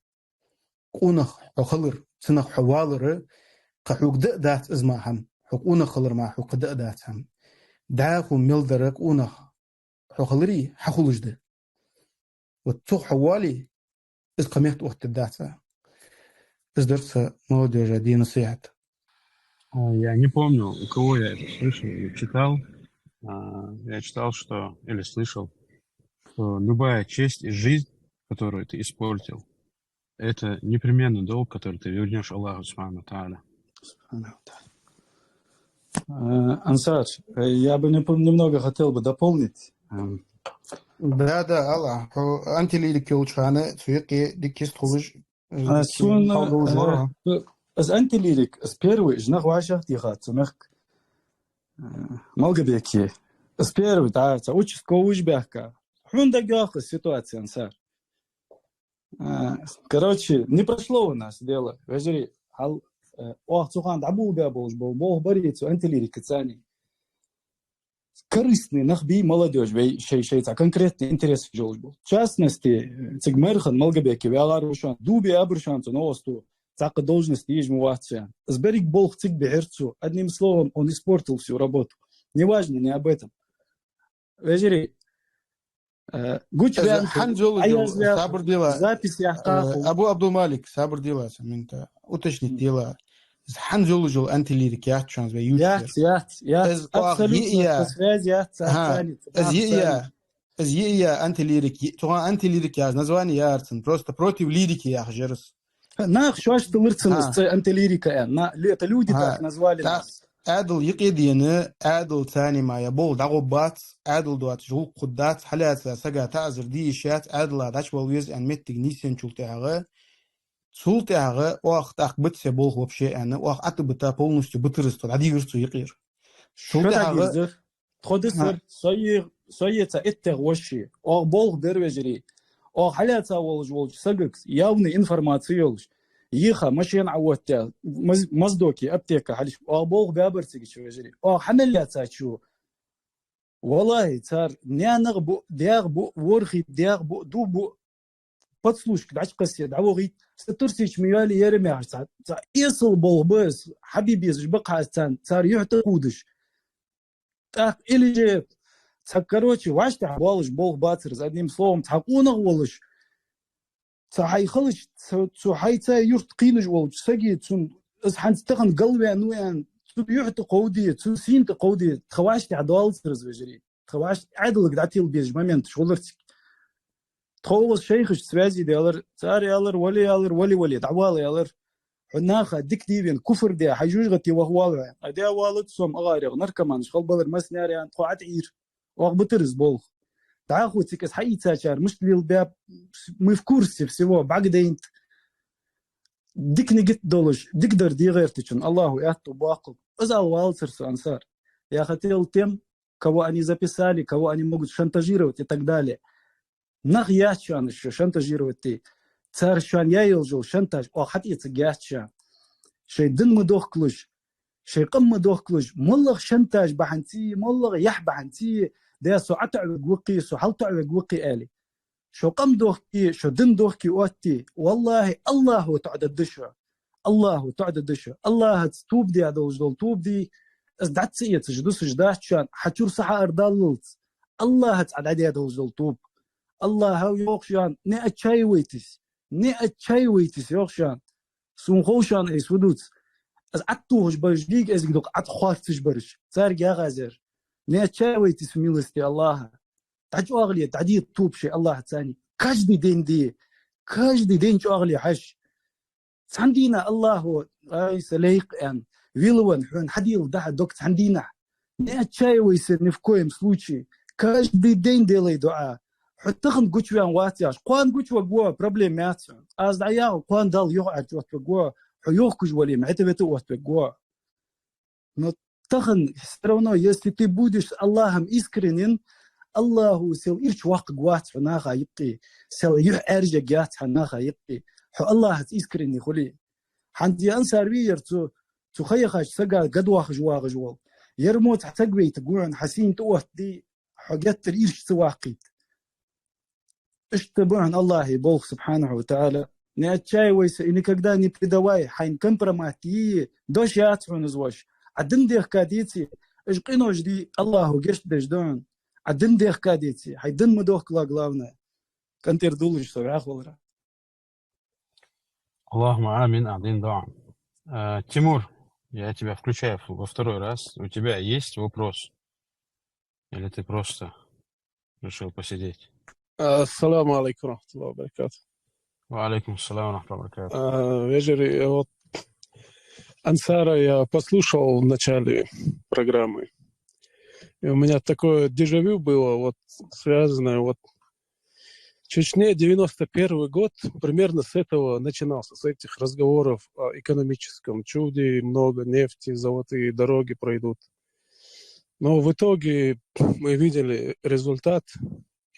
Къонах хьо хилар, цунах хьо валар, кхы хьога даа дац из мара хӀама. Хьо къонах хилар мара хьога даа дац хӀама. ДӀахо мел дар къонах хьо хилари хьахулаш да. Вот цох хьо вале, из кхы метта оттаргдац. Из дар са молодёжи де насихьат. А, Я не помню, у кого я это слышал или читал. А, Я читал, что, или слышал, что любая честь и жизнь, которую ты испортил, это непременно долг, который ты вернешь Аллаху Субхану Тааля. Э, Ансар, э, я бы не- немного хотел бы дополнить. Эм, Да, да, Алла, хьо антилирик йолча хана, цу юкъе диккист хулаш, А, сона, э, из антилирик, из первый, из нах вӀашагӀтеха цу мехка. Э, Малгобеке. Из первый, да, цхьа участковый уж баьхка. Хьона дагайоах из ситуация, Ансар. Э, Короче, не прошло у нас дело. Вежарий, хьал, э, оаха цу хана дӀаболабаь болаш бола, болх бар цу антилирикаца. Корыстный нах бий, молодёжь бий, шоай, шоай цхьа конкретный интерес йолаш бола. В частности, цига мэр хинна Малгобеке ваьгӀар ва шоана, дув биабар шоана цу новосто, цхьаккха должность еш ма вац шоана. Из берригаш болх цига бихьар цо. Одним словом, он испортил всю работу. Неважно, не об этом. Вежарий, э, гуча Из ваьнна хӀанз йолаш йола, Аяз ваьнна сабар дела, запись яхкха э, Абу Абдулмалик, сабар дела, цхьа минута уточнить дела. Из хӀанз йолаш йола антилирик яц шоана вай юртера. Яц, яц, яц. Из оаха Абсолютно йиъ я. со связь яц, Ага. царца, Из йиъ я. Из йиъ я антилирик, цхьа антилирик яц, название яр цун, просто против лирики яхаш яр из. Нах шоашта лир цун из, цу антилирика аьнна. На-, лю-, это люди так назвали нас. Ӏаьдал юкъе дена, Ӏаьдал цани ма я болх дӀагӀоргбац, Ӏаьдал доацаш гӀулакх хургдац, хьалаьца сага таӀазар де йиш яц, Ӏаьдала дӀачувала веза аьнна моттиг нийсъенначул тӀехьагӀа, цул тӀехьагӀа оаха тӀаккха бита се болх вообще аьнна, оаха ӀотӀабита полностью битар из тхо, дӀадийхар цу юкъера. Цул тӀехьагӀа Тхо дисар, со е-, со е цхьа иттех воша. Оаха болх бир, вежарий. Оаха хьалаьца волаш волча сагага явный информаци йолаш. Йиха машен Ӏооттаяь, Моз-, Моздоке аптека хьалхашка. Оаха болх баьбар цига чу, вежарий. Оаха хьа мел лаьцачо. Валлахи, цар наьнах бу, даьх бу, ворхӀе даьх бу, ду бу. Подслушка дӀачукхесса дӀавохийт, са турсича ма йоалий ер ма яхаш, цхьа, цхьа эсала болх ба из, хьабе безаш ба-кх аз царна, цар юхь тӀакхувдаш. ТӀаккха или же цхьа, короче, вӀаштӀехьа болаш болх бацар из, одним словом, цхьа къонах волаш, цхьа хьай халаш, цхьа, цу хьайца юрт кхийнаш волча саги цун, из хӀанз тахан галваьннав аьнна, цун юхь тӀакховде, цун сийна тӀакховде, тха вӀаштӀехьа доалацар из, вежарий. Тха вӀашта Ӏаьдалга дӀатила безаш моменташ хулар цига. Тхо укхаза шайхашца связи даьлар, цар аьлар, вале аьлар, вале, вале, дӀавала аьлар. Хьо наха дика дийвен, куфр де, хьай жожагӀате ваха воалл хьо. А де воаллац со-м, агӀарий, наркоманаш хила балар массане а аьнна, тхо ӀотӀаӀийра. Оаха битар из болх. ДӀахо цига из хьаийцачар мишта лелабаьб, мы в курсе всего, бӀаргадайнад. Дика нигат долаш, дикадар де гӀертачун АллахӀо аьттув боаккхалба. Из ала валацар со, Ансар. Я хотел тем, кого они записали, кого они могут шантажировать и так далее. Нах яц шоана шо шантажировать де. Цар шоана яь йолаш йола шантаж оаха хьатӀаэцаргьяц шоана. Шоай дин ма дохкалаш, шоай къам ма дохкалаш, моллагӀа шантаж бахьанца, моллагӀа яхь бахьанца, де со ӀотоӀавергва-кх, со хьалтоӀавергва-кх аьле. Шо къам дохке, шо дин дохке отте, валлахӀи, АллахӀо тоӀадергда шо. АллахӀо тоӀадергда шо. АллахӀаца тоба даь долаш дола тоба де, из дӀа ца эцаш дусаш дац шоана, хьа чура са хьаардаллалца. АллахӀаца Ӏа дӀадаь долаш дола тоба. Аллахӏа йоах шоана: не отчаивайтесь, не отчаивайтесь, йоах шоана. Сона хов шоана айса фу дувц. Аз Ӏаттухаш бараш дийга эзиг дукха Ӏатта харцаш бараш. Царга яхазар: не отчаивайтесь в милости Аллаха. ДӀачӀоагӀле, дӀаде тоба шоай Аллахӏаца. Каждый день де, каждый день чӀоагӀле хьажа. Цхьан дийнахьа Аллахӏо, ай, са лейкъ аьнна, вилван хьона хьадийла дахьа дог цхьан дийнахьа. Не отчаивайся ни в коем случае. Каждый день делай дуӀа. Хьо тахан гучаваьнна вац яхаш, кхоана гучаваргва, проблема яц хьона. Аз дӀаяхар, кхоана Далла юхаӀаьржа оттаваргва, хьо йохкаш вале, мета-вета оттаваргва. Но тахан всё равно, если ты будешь с Аллахом искренен, Аллахӏо сел ирча ваккхаргвац хьо наха юкъе, сел юхь Ӏаьржаргьяц хьо наха юкъе, хьо Аллахӏаца искренний хуле. ХӀанз ер ансар вий ер цу, цу ха яхача сага гадвахаш вагӀаш вола. Ер мо цхьа саг вайтаргва хьона, хьа сийна тӀаоттаде, хьо геттара ирча ца ваккхийта. Иштта ба хьона Аллахӏа болх, субхьанаху ва таӀала: не отчаивайся и никогда не предавай, хьайна компромат е дош яц хьона из воаш. Ӏа дин дехка деце, уж къинош де Аллахӏо гешт деш да хьона. Ӏа дин дехка деце, хьай дин ма дохкалахь, главное. КӀантӀера дуллаш со вӀаьхвалара. اللهم آمين, Ӏа дина дуӀа. А, Тимур, я тебя включаю во второй раз. У тебя есть вопрос? Или ты просто решил посидеть? Ассаламу Ӏалайкум ва рахьматуллахӀи ва баракатухӀ. Ва Ӏалайкум ассалам ва рахьматуллахӀи ва баракатухӀ. А, Вежарий, вот Ансара я послушал в начале программы. И у меня такое дежавю было, вот связанное вот в Чечне девяносто первый год, примерно с этого начинался, с этих разговоров о экономическом чуде, много нефти, золотые дороги пройдут. Но в итоге мы видели результат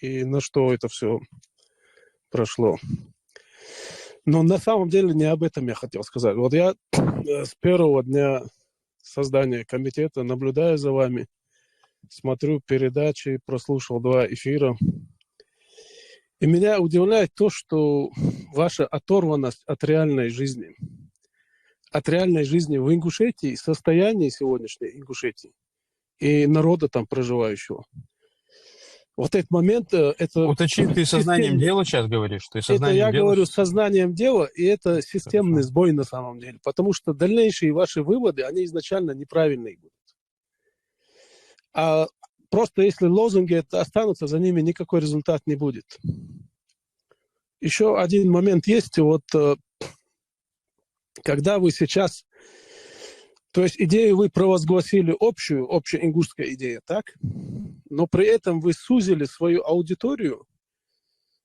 и на что это всё прошло. Но на самом деле не об этом я хотел сказать. Вот я э, с первого дня создания комитета наблюдаю за вами, смотрю передачи, прослушал два эфира. И меня удивляет то, что ваша оторванность от реальной жизни. От реальной жизни в Ингушетии, состояние сегодняшней Ингушетии и народа там проживающего. Вот этот момент, э, это... Уточни, ты сознанием дела сейчас говоришь? Ты это я говорю сознанием дела, и это системный сбой на самом деле, потому что дальнейшие ваши выводы, они изначально неправильные будут. А просто если лозунги это останутся, за ними никакой результат не будет. Еще один момент есть, вот э, когда вы сейчас, то есть идею вы провозгласили общую, общая ингушская идея, так? Но при этом вы сузили свою аудиторию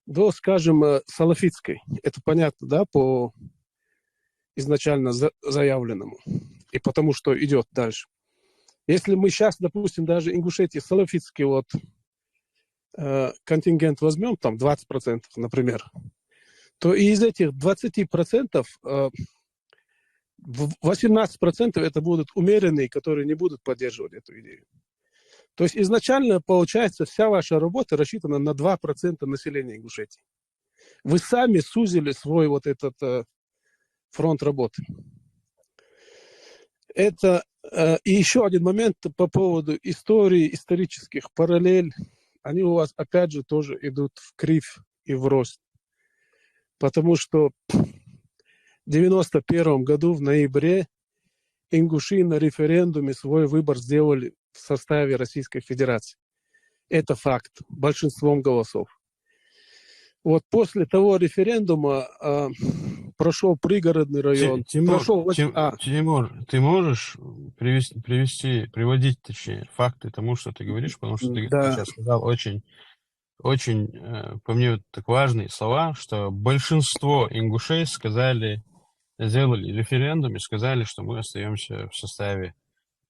до, скажем, э, салафитской. Это понятно, да, по изначально за, заявленному и потому, что идет дальше. Если мы сейчас, допустим, даже Ингушетии салафитский вот э, контингент возьмем, там двадцать процентов, например, то и из этих двадцати процентов э, восемнадцать процентов это будут умеренные, которые не будут поддерживать эту идею. То есть изначально, получается, вся ваша работа рассчитана на два процента населения Ингушетии. Вы сами сузили свой вот этот э, фронт работы. Это э, и еще один момент по поводу истории, исторических параллель. Они у вас опять же тоже идут в кривь и в рост. Потому что в девяносто первом году в ноябре ингуши на референдуме свой выбор сделали в составе Российской Федерации. Это факт, большинством голосов. Вот после того референдума а, прошел Пригородный район. Тимур, прошел... Тим, а. Тимур, ты можешь привести, привести, приводить, точнее, факты тому, что ты говоришь, потому что ты, да. ты сейчас сказал очень, очень, э, по мне, так важные слова, что большинство ингушей сказали, сделали референдум и сказали, что мы остаемся в составе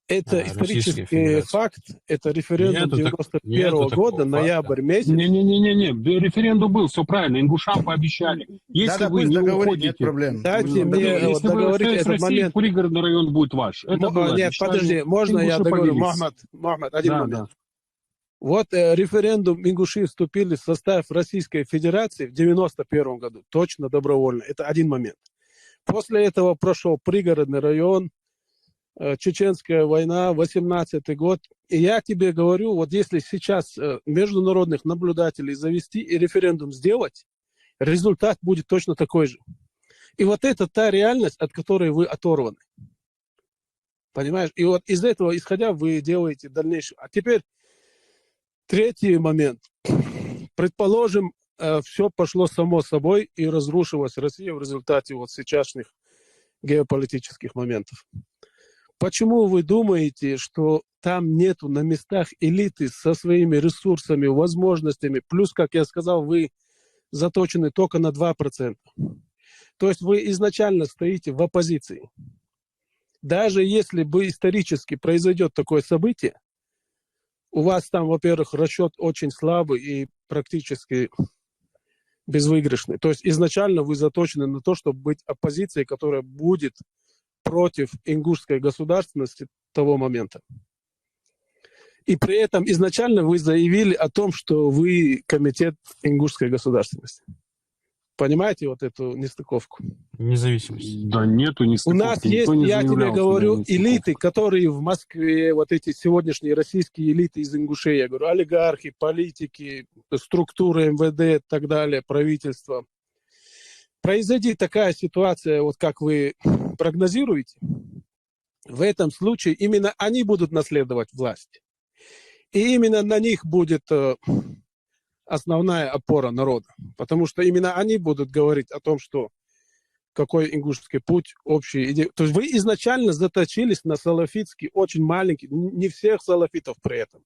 это а, исторический факт, это референдум девяносто первого года, ноябрь месяц. Не-не-не, референдум был, все правильно, ингушам пообещали. Если да, да, вы не уходите, нет проблем. Дайте мне если договорить вы этот момент. Пригородный район будет ваш. Это было нет, подожди, можно я договорю, Мухаммад? Мухаммад, один да, момент. Да. Вот э, референдум, ингуши вступили в состав Российской Федерации в девяносто первом году, точно добровольно, это один момент. После этого прошел Пригородный район, э, Чеченская война, восемнадцатый год, И я тебе говорю, вот если сейчас э, международных наблюдателей завести и референдум сделать, результат будет точно такой же. И вот это та реальность, от которой вы оторваны. Понимаешь? И вот из этого исходя вы делаете дальнейшее. А теперь третий момент. Предположим, все пошло само собой и разрушилась Россия в результате вот сейчасшних геополитических моментов. Почему вы думаете, что там нету на местах элиты со своими ресурсами, возможностями? Плюс, как я сказал, вы заточены только на два процента. То есть вы изначально стоите в оппозиции. Даже если бы исторически произойдет такое событие, у вас там, во-первых, расчет очень слабый и практически безвыигрышный. То есть изначально вы заточены на то, чтобы быть оппозицией, которая будет против ингушской государственности того момента. И при этом изначально вы заявили о том, что вы комитет ингушской государственности. Понимаете вот эту нестыковку? Независимость. Да нету У нестыковки. нас есть, я тебе говорю, элиты, которые в Москве, вот эти сегодняшние российские элиты из Ингушетии, я говорю, олигархи, политики, структуры МВД и так далее, правительство. Произойди такая ситуация, вот как вы прогнозируете, в этом случае именно они будут наследовать власть. И именно на них будет э, основная опора народа. Потому что именно они будут говорить о том, что какой ингушский путь, общий идеи. То есть вы изначально заточились на салафитский, очень маленький, не всех салафитов при этом,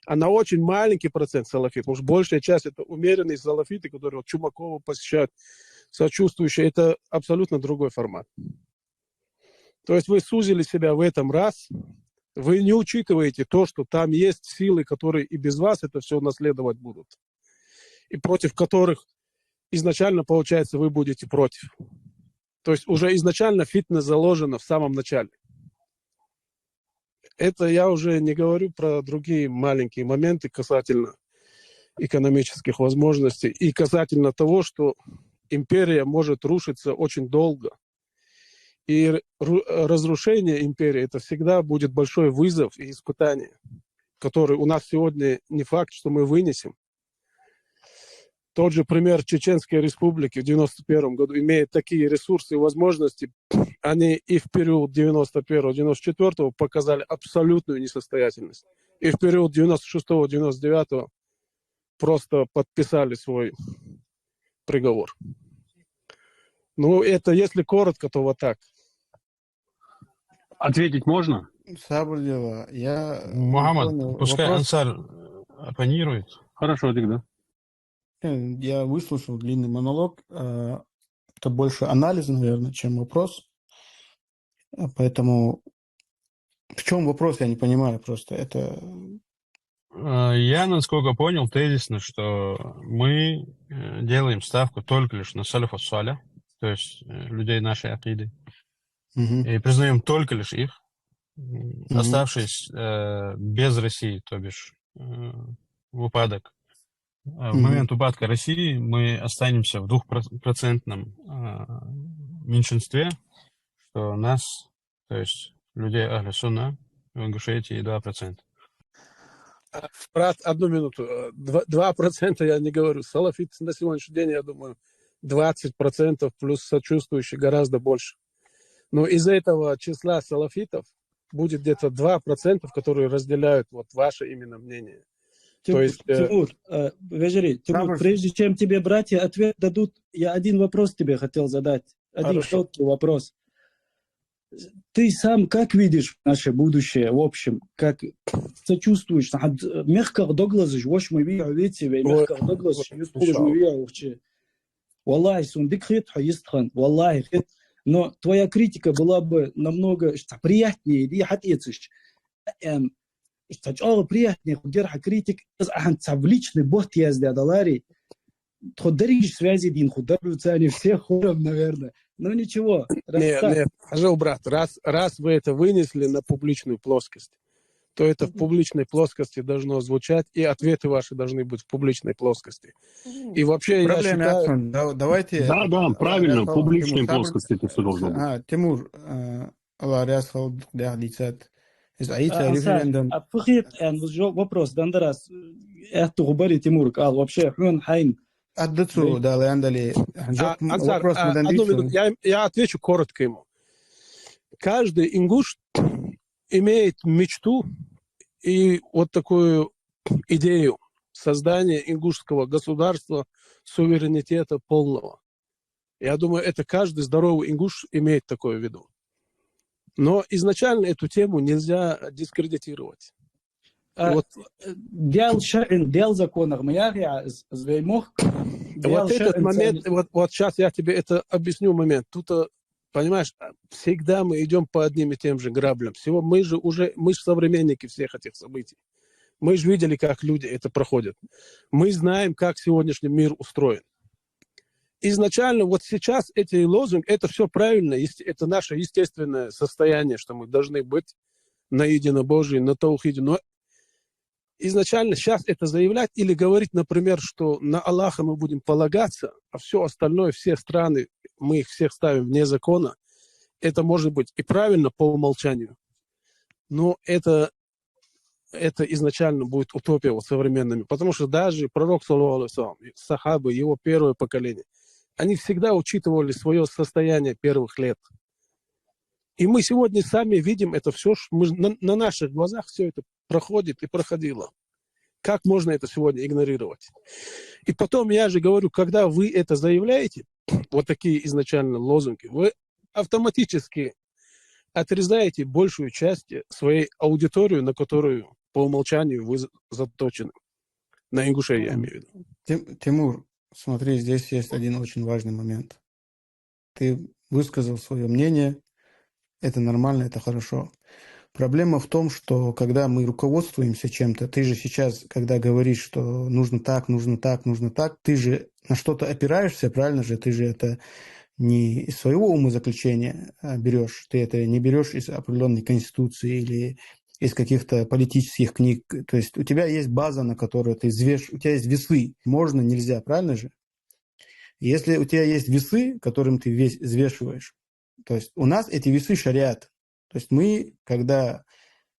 а на очень маленький процент салафитов. Потому что большая часть это умеренные салафиты, которые вот Чумакова посещают, сочувствующие. Это абсолютно другой формат. То есть вы сузили себя в этом раз, вы не учитываете то, что там есть силы, которые и без вас это все наследовать будут, и против которых изначально, получается, вы будете против. То есть уже изначально фитна заложена в самом начале. Это я уже не говорю про другие маленькие моменты касательно экономических возможностей и касательно того, что империя может рушиться очень долго. И разрушение империи это всегда будет большой вызов и испытание, который у нас сегодня не факт, что мы вынесем. Тот же пример Чеченской Республики в девяносто первом году, имея такие ресурсы и возможности, они и в период девяносто первого, девяносто четвёртого показали абсолютную несостоятельность. И в период девяносто шестого, девяносто девятого просто подписали свой приговор. Ну, это если коротко, то вот так. Ответить можно? Сабр дела. Я Мухаммад, пускай Ансар оппонирует. Хорошо, тогда. Я выслушал длинный монолог. Это больше анализ, наверное, чем вопрос. Поэтому в чем вопрос, я не понимаю просто. Это Я, насколько понял, тезисно, что мы делаем ставку только лишь на салаф салих, то есть людей нашей акиды, и признаем только лишь их, оставшись без России, то бишь в упадок. В момент упадка России мы останемся в двухпроцентном меньшинстве, что нас, то есть людей Ахлю Сунна в Ингушетии два процента. Брат, одну минуту. Два процента я не говорю. Салафиты на сегодняшний день, я думаю, двадцать процентов плюс сочувствующие гораздо больше. Но из этого числа салафитов будет где-то два процента, которые разделяют вот ваше именно мнение. Тимур, То есть, э... Тимур, э, Вежери, Тимур, прежде чем тебе братья ответ дадут, я один вопрос тебе хотел задать. Один Хорошо. Короткий вопрос. Ты сам как видишь наше будущее, в общем, как сочувствуешь? Мехках доглазыш, вош мы видим, видите, мехках доглазыш, юстулыш мы видим, вообще. Валлахи, сун дик хет, хьо йистхан, валлахи хет. Но твоя критика была бы намного приятнее, ди хат ецыш. Эм, чӀоагӀа приятнее, ху герха критик, аз ахьан ца в личный бот язда далари. Тхо дерригаш связи дин ху дарбуцани всех хором, наверное. Ну ничего. Нет, нет, хожу, брат, раз, раз вы это вынесли на публичную плоскость, то это в публичной плоскости должно звучать, и ответы ваши должны быть в публичной плоскости. И вообще, я считаю... Да, давайте... Да, да, правильно, в публичной плоскости это все должно быть. А, Тимур, а, Аллах ряз хилда, дяхьа дийцад. Из Ӏийца референдум. А фу хет, ан, жо-, вопрос дандарас, э, аьттув барий Тимур кӀал, вообще, хьона хьайна. Адда цу, да, ландали. Жоп, а, Ансар, вопрос а, ма дан одну дийцу. Минуту, я, я отвечу коротко ему. Каждый ингуш имеет мечту и вот такую идею создания ингушского государства, суверенитета полного. Я думаю, это каждый здоровый ингуш имеет такое в виду. Но изначально эту тему нельзя дискредитировать. А, вот. Э, Дел шарӀан, Дел законах ма яхий из, из вай мохк. Вот этот момент, вот, вот щас я тебе это объясню момент. Тут, э, понимаешь, а, всегда мы идём по одним и тем же граблям. Всего мы же уже, мы же современники всех этих событий. Мы же видели, как люди это проходят. Мы знаем, как сегодняшний мир устроен. Изначально, вот сейчас эти лозунги, это всё правильно, есть, это наше естественное состояние, что мы должны быть на единобожии, на таухиде. Но изначально щас это заявлять или говорить, например, что на Аллаха мы будем полагаться, а всё остальное, все страны, мы их всех ставим вне закона, это может быть и правильно по умолчанию, но это, это изначально будет утопия вот современными, потому что даже пророк, саллаллаху алейхи ва саллям, сахабы, его первое поколение, они всегда учитывали своё состояние первых лет. И мы сегодня сами видим это всё, ш-, мы ж на, на наших глазах всё это проходит и проходило. Как можно это сегодня игнорировать? И потом, я же говорю, когда вы это заявляете, вот такие изначально лозунги, вы автоматически отрезаете большую часть своей аудитории, на которую по умолчанию вы за-, заточены. На ингушей, я имею в виду. Тим-, Тимур, смотри, здесь есть один очень важный момент. Ты высказал своё мнение, это нормально, это хорошо. Проблема в том, что когда мы руководствуемся чем-то, ты же сейчас, когда говоришь, что нужно так, нужно так, нужно так, ты же на что-то опираешься, правильно же? Ты же это не из своего умозаключения, а, берёшь, ты это не берёшь из определённой конституции или из каких-то политических книг. То есть у тебя есть база, на которую ты взвеш-, у тебя есть весы. Можно, нельзя, правильно же? Если у тебя есть весы, которым ты весь взвешиваешь, то есть у нас эти весы шариат. То есть мы, когда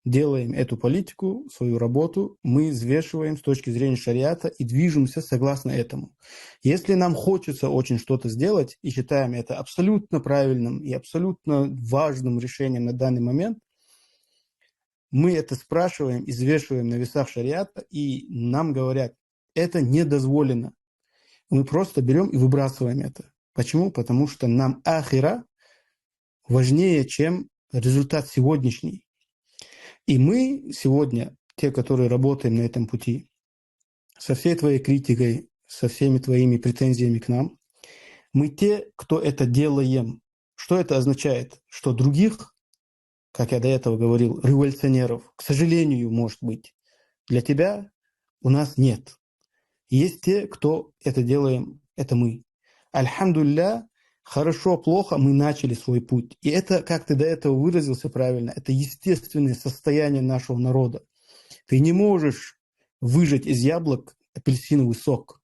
делаем эту политику, свою работу, мы взвешиваем с точки зрения шариата и движемся согласно этому. Если нам хочется очень что-то сделать и считаем это абсолютно правильным и абсолютно важным решением на данный момент, мы это спрашиваем и взвешиваем на весах шариата, и нам говорят: «Это не дозволено». Мы просто берём и выбрасываем это. Почему? Потому что нам ахира важнее, чем результат сегодняшний. И мы сегодня, те, которые работаем на этом пути, со всей твоей критикой, со всеми твоими претензиями к нам, мы те, кто это делаем. Что это означает? Что других, как я до этого говорил, революционеров, к сожалению, может быть, для тебя у нас нет. Есть те, кто это делаем, это мы. Альхамдулилля, хорошо, плохо, мы начали свой путь. И это, как ты до этого выразился правильно, это естественное состояние нашего народа. Ты не можешь выжать из яблок апельсиновый сок.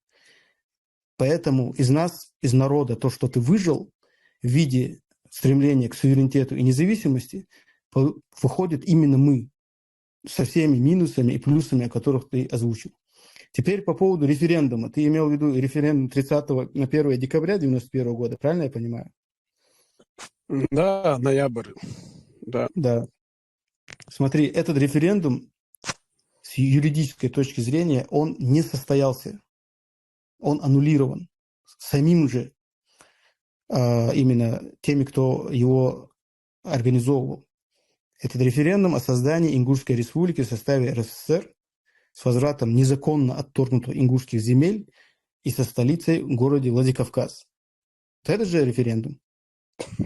Поэтому из нас, из народа, то, что ты выжил в виде стремления к суверенитету и независимости, по-, выходит именно мы, со всеми минусами и плюсами, о которых ты озвучил. Теперь по поводу референдума. Ты имел в виду референдум тридцатого на первое декабря девяносто первого года, правильно я понимаю? Да, ноябрь. Да. Да. Смотри, этот референдум с юридической точки зрения, он не состоялся. Он аннулирован самим же, а, именно теми, кто его организовывал. Этот референдум о создании Ингушской республики в составе РСФСР с возвратом незаконно отторгнутых ингушских земель и со столицей в городе Владикавказ. Вот этот же референдум.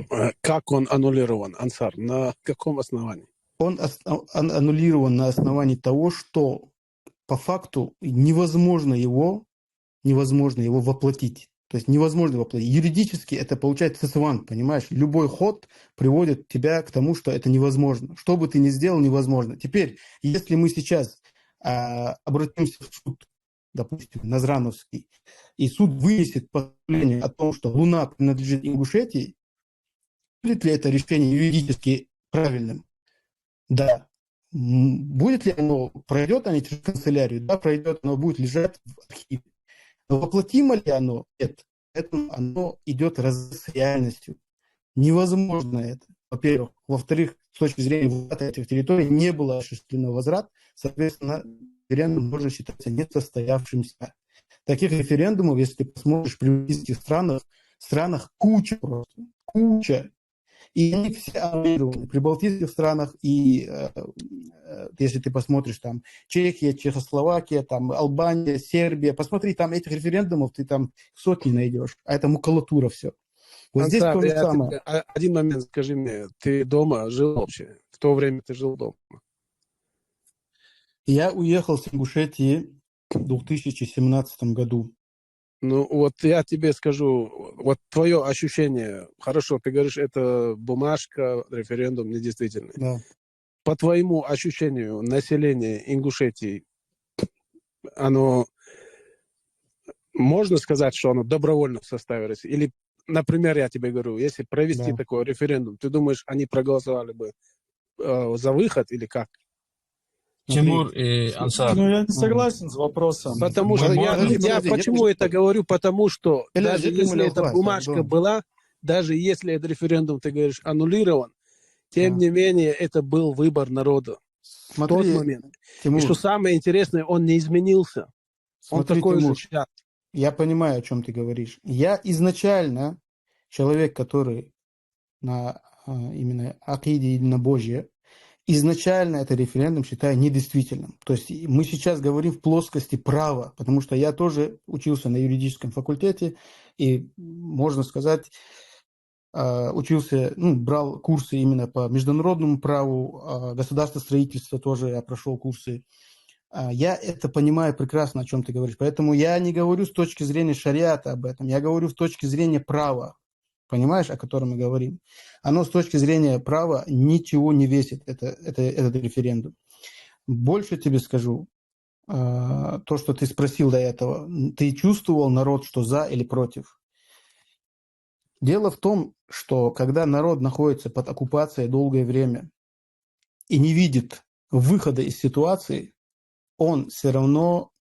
Э, как он аннулирован, Ансар? На каком основании? Он ос-, ан-, аннулирован на основании того, что по факту невозможно его, невозможно его воплотить. То есть невозможно воплотить. Юридически это получается сесвант, понимаешь? Любой ход приводит тебя к тому, что это невозможно. Что бы ты ни сделал, невозможно. Теперь, если мы сейчас, а, обратимся в суд, допустим, Назрановский, и суд вынесет постановление о том, что Луна принадлежит Ингушетии, будет ли это решение юридически правильным? Да. м, будет ли оно, пройдет оно через канцелярию, да, пройдет, оно будет лежать в архиве. Но воплотимо ли оно? Нет. Поэтому оно идет разрыв с реальностью. Невозможно это, во-первых. Во-вторых, с точки зрения возврата этих территорий не было осуществлено возврат, соответственно, референдум должен считаться несостоявшимся. Таких референдумов, если ты посмотришь, в прибалтийских странах, странах куча просто, куча. И они все аннулированы. В прибалтийских странах и, э, э, если ты посмотришь, там, Чехия, Чехословакия, там, Албания, Сербия, посмотри, там этих референдумов ты там сотни найдешь. А это макулатура все. Вот здесь то же самое. А, один момент скажи мне, ты дома жил вообще? В то время ты жил дома? Я уехал с Ингушетии в две тысячи семнадцатом году. Ну, вот я тебе скажу, вот твое ощущение, хорошо, ты говоришь, это бумажка, референдум недействительный. Да. По твоему ощущению, население Ингушетии, оно, можно сказать, что оно добровольно в составе России? Или, например, я тебе говорю, если провести Да. такой референдум, ты думаешь, они проголосовали бы э, за выход или как? Тимур и Ансар. Ну, я не согласен с вопросом. Потому что Мы я, можем я подожди, почему подожди. это говорю? Потому что Или даже это если мы эта власть, бумажка да. Была, даже если этот референдум, ты говоришь, аннулирован, тем Да. не менее, это был выбор народа в тот Смотри, момент. Тимур, И что самое интересное, он не изменился. Он смотри, такой же Тимур, сейчас. Я понимаю, о чем ты говоришь. Я изначально человек, который на а, именно акиде единобожия, изначально этот референдум считаю недействительным. То есть и мы сейчас говорим в плоскости права, потому что я тоже учился на юридическом факультете, и, можно сказать, а, учился, ну, брал курсы именно по международному праву, а, государствостроительства тоже я прошел курсы. А, Я это понимаю прекрасно, о чем ты говоришь. Поэтому я не говорю с точки зрения шариата об этом, я говорю с точки зрения права. Понимаешь, о котором мы говорим? Оно с точки зрения права ничего не весит, это, это, этот референдум. Больше тебе скажу, а, то, что ты спросил до этого. Ты чувствовал народ, что за или против? Дело в том, что когда народ находится под оккупацией долгое время и не видит выхода из ситуации, он все равно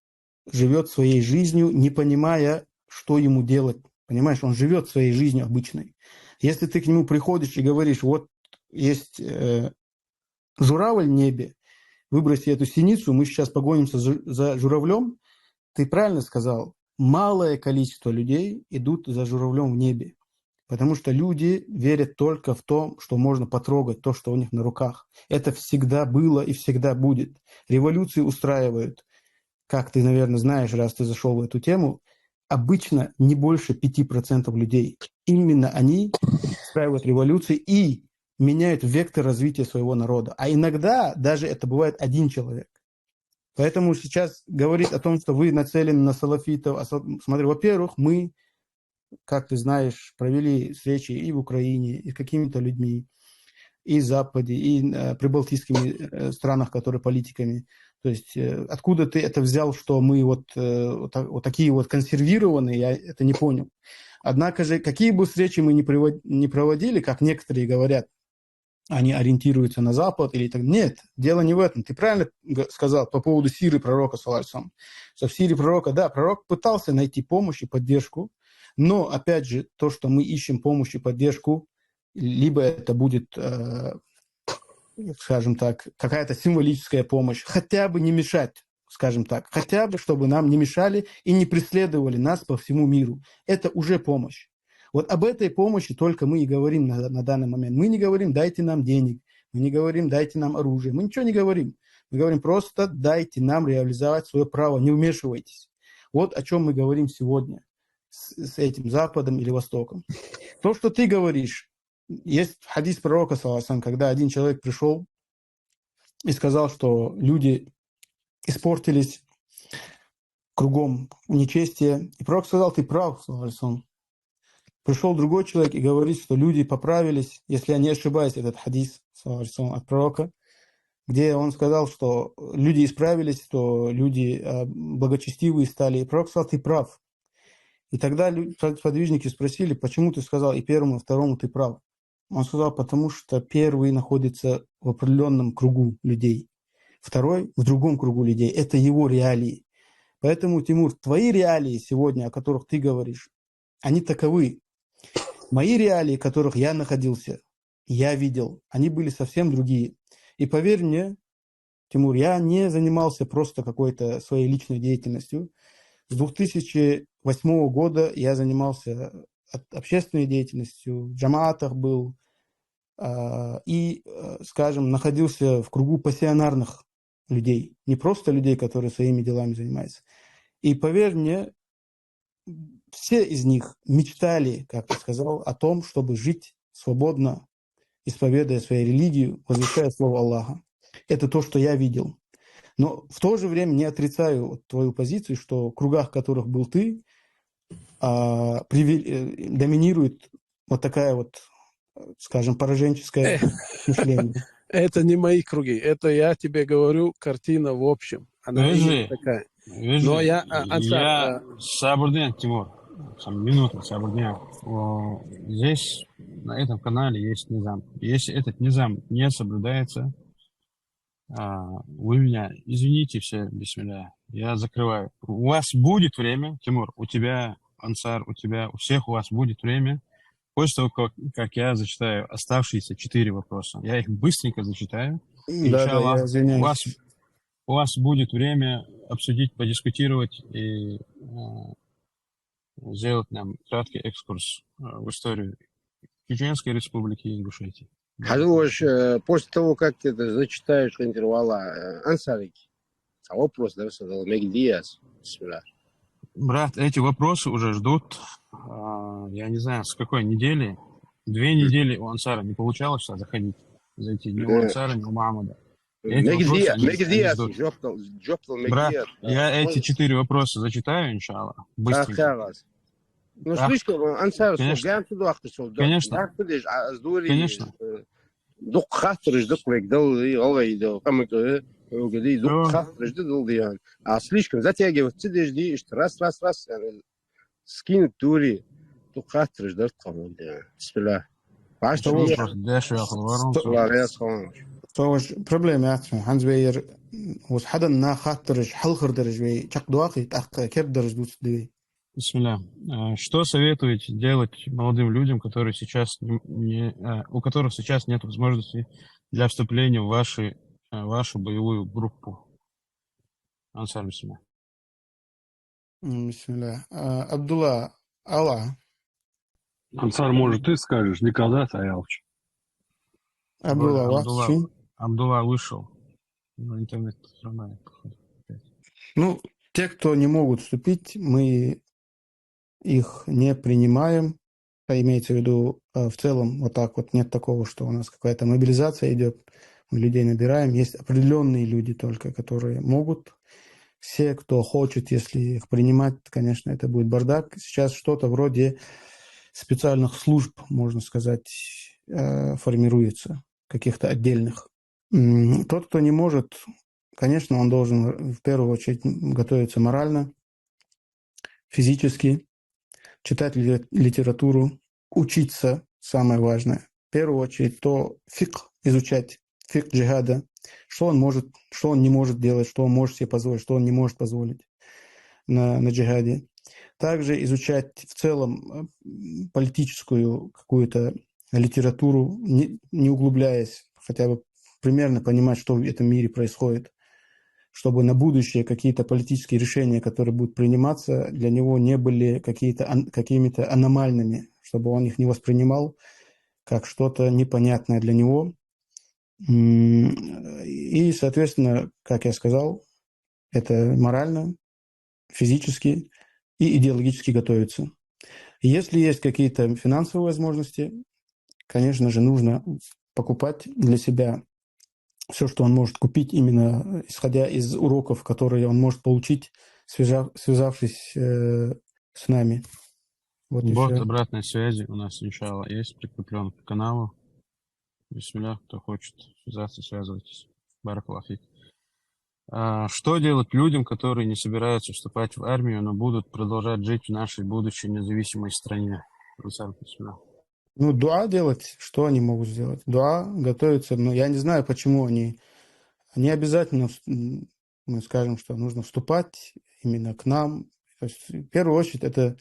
живет своей жизнью, не понимая, что ему делать. Понимаешь, он живет своей жизнью обычной. Если ты к нему приходишь и говоришь, вот есть э, журавль в небе, выброси эту синицу, мы сейчас погонимся за, за журавлем, ты правильно сказал, малое количество людей идут за журавлем в небе. Потому что люди верят только в том, что можно потрогать то, что у них на руках. Это всегда было и всегда будет. Революции устраивают, как ты, наверное, знаешь, раз ты зашел в эту тему, обычно не больше пяти процентов людей. Именно они устраивают революции и меняют вектор развития своего народа. А иногда даже это бывает один человек. Поэтому сейчас говорить о том, что вы нацелены на салафитов, а со- смотри, во-первых, мы, как ты знаешь, провели встречи и в Украине, и с какими-то людьми, и в Западе, и э, прибалтийскими э, странах, которые политиками. То есть э, откуда ты это взял, что мы вот, э, вот, та- вот такие вот консервированные, я это не понял. Однако же, какие бы встречи мы не, привод- не проводили, как некоторые говорят, они ориентируются на Запад или так. Нет, дело не в этом. Ты правильно г- сказал по поводу сиры пророка, саллаллаху алейхи ва саллям. Что в сире пророка, да, пророк пытался найти помощь и поддержку, но, опять же, то, что мы ищем помощь и поддержку, либо это будет, э, скажем так, какая-то символическая помощь, хотя бы не мешать, скажем так, хотя бы, чтобы нам не мешали и не преследовали нас по всему миру. Это уже помощь. Вот об этой помощи только мы и говорим на, на данный момент. Мы не говорим, дайте нам денег, мы не говорим, дайте нам оружие, мы ничего не говорим. Мы говорим, просто дайте нам реализовать свое право, не вмешивайтесь. Вот о чем мы говорим сегодня с, с этим Западом или Востоком. То, что ты говоришь, есть хадис пророка, саллаллаху алейхи ва саллям, когда один человек пришел и сказал, что люди испортились, кругом нечестие. И пророк сказал, ты прав, саллаллаху алейхи ва саллям. Пришел другой человек и говорит, что люди поправились, если я не ошибаюсь, этот хадис, саллаллаху алейхи ва саллям, от пророка, где он сказал, что люди исправились, что люди э, благочестивые стали. И пророк сказал, ты прав. И тогда лю- сподвижники спросили, почему ты сказал и первому, и второму ты прав? Он сказал, потому что первый находится в определенном кругу людей, второй в другом кругу людей. Это его реалии. Поэтому, Тимур, твои реалии сегодня, о которых ты говоришь, они таковы. Мои реалии, в которых я находился, я видел, они были совсем другие. И поверь мне, Тимур, я не занимался просто какой-то своей личной деятельностью. С две тысячи восьмого года я занимался от- общественной деятельностью, в джамаатах был, а, и, э, скажем, находился в кругу пассионарных людей, не просто людей, которые своими делами занимаются. И поверь мне, все из них мечтали, как ты сказал, о том, чтобы жить свободно, исповедуя свою религию, возвещая слово Аллаха. Это то, что я видел. Но в то же время не отрицаю вот твою позицию, что в кругах, в которых был ты, а, привил- э, доминирует вот такая вот, э, скажем, пораженческое мышление. Это не мои круги, это я тебе говорю, картина в общем. Она именно Подожди, такая. подожди. Но я, а, Ансар, Я а, Сабурдин, Тимур. Сам минуту, Сабурдин. О, Здесь, на этом канале есть низам. Если этот низам не соблюдается, а, вы меня извините все, бисмилля. Я закрываю. У вас будет время, Тимур, у тебя, Ансар, у тебя, у всех у вас будет время. После того, как, как я зачитаю оставшиеся четыре вопроса, я их быстренько зачитаю. Да, да, Иншаллах, я извиняюсь. у вас, у вас будет время обсудить, подискутировать и э, сделать нам краткий экскурс э, в историю Чеченской Республики и Ингушетии. Хьажал, вож, э, после того, как ты это зачитаешь, интервала, э, Ансарик, а вопрос, да, задал, мегаргдий аз? Бисмилла. Брат, эти вопросы уже ждут, а, я не знаю, с какой недели. Две недели у Ансара не получалось сюда заходить, зайти. Ни у Да. Ансара, ни у Мухаммада. Эти Мегаргдий вопросы, аз, они, мегаргдий они аз, ждут. жоп дал, жоп дал, Брат, мегаргдий аз. я эти четыре вопроса зачитаю, иншаллах, быстренько. Ах, кагаз. Ну, Ах, слишком, Ансар, конечно. Ган, ты дохтыр, сол, Конечно. Ган, ты деш, а, сдури, Конечно. э, дукха хаттараш дукха вайга дал, и гӀалгӀай да, къамаьл, э, угадий, дукха Ну. хаттараш да дал диян. А слишком затягивать цу деш ди, ишта раз, раз, раз, э, скинуть дури, дукха хаттараш дар тхона диян. Бисмилла. Баш Что тобаш, вопрос? Дальше я говорю, тобаш, тобаш. Тобаш проблема яц, хӀанз вай ер, укхаза хьадаь нах хаттараш, хьалхара дараш вай чакхдоаккхе, тӀаккха керда дараш дувцаргда вай. Бисмилля. А, Что советуете делать молодым людям, которые сейчас не, не, а, у которых сейчас нет возможности для вступления в ваши, а, вашу боевую группу? Ансар, бисмилля. М, бисмилля. А, Абдулла, алло. Ансар, может, ты скажешь, никогда, Саялович. Абдулла, Абдулла, вахчи. Абдулла вышел. Ну, интернет хромает, походу, опять. Ну, те, кто не могут вступить, мы их не принимаем. А имеется в виду, э, в целом, вот так вот, нет такого, что у нас какая-то мобилизация идет, мы людей набираем. Есть определенные люди только, которые могут. Все, кто хочет, если их принимать, конечно, это будет бардак. Сейчас что-то вроде специальных служб, можно сказать, э, формируется, каких-то отдельных. М, Тот, кто не может, конечно, он должен в первую очередь готовиться морально, физически, читать ли- литературу, учиться, самое важное. В первую очередь, то фикх изучать, фикх джихада, что он может, что он не может делать, что он может себе позволить, что он не может позволить на, на джихаде. Также изучать в целом э, м, политическую какую-то литературу, не, не углубляясь, хотя бы примерно понимать, что в этом мире происходит, чтобы на будущее какие-то политические решения, которые будут приниматься, для него не были какие-то ан- какими-то аномальными, чтобы он их не воспринимал как что-то непонятное для него. М, И, соответственно, как я сказал, это морально, физически и идеологически готовиться. Если есть какие-то финансовые возможности, конечно же, нужно покупать для себя все, что он может купить, именно исходя из уроков, которые он может получить, связа- связавшись э, с нами. Вот и Бот все. Обратной связи у нас, иншаллах, есть, прикреплен к каналу. Бисмилля, кто хочет связаться, связывайтесь. Баракаллаху фик. А, Что делать людям, которые не собираются вступать в армию, но будут продолжать жить в нашей будущей независимой стране? Ансар, бисмилля. Ну, дуа делать, что они могут сделать? Дуа, готовиться. Но я не знаю, почему они Не обязательно вс- м, мы скажем, что нужно вступать именно к нам. То есть, в первую очередь, это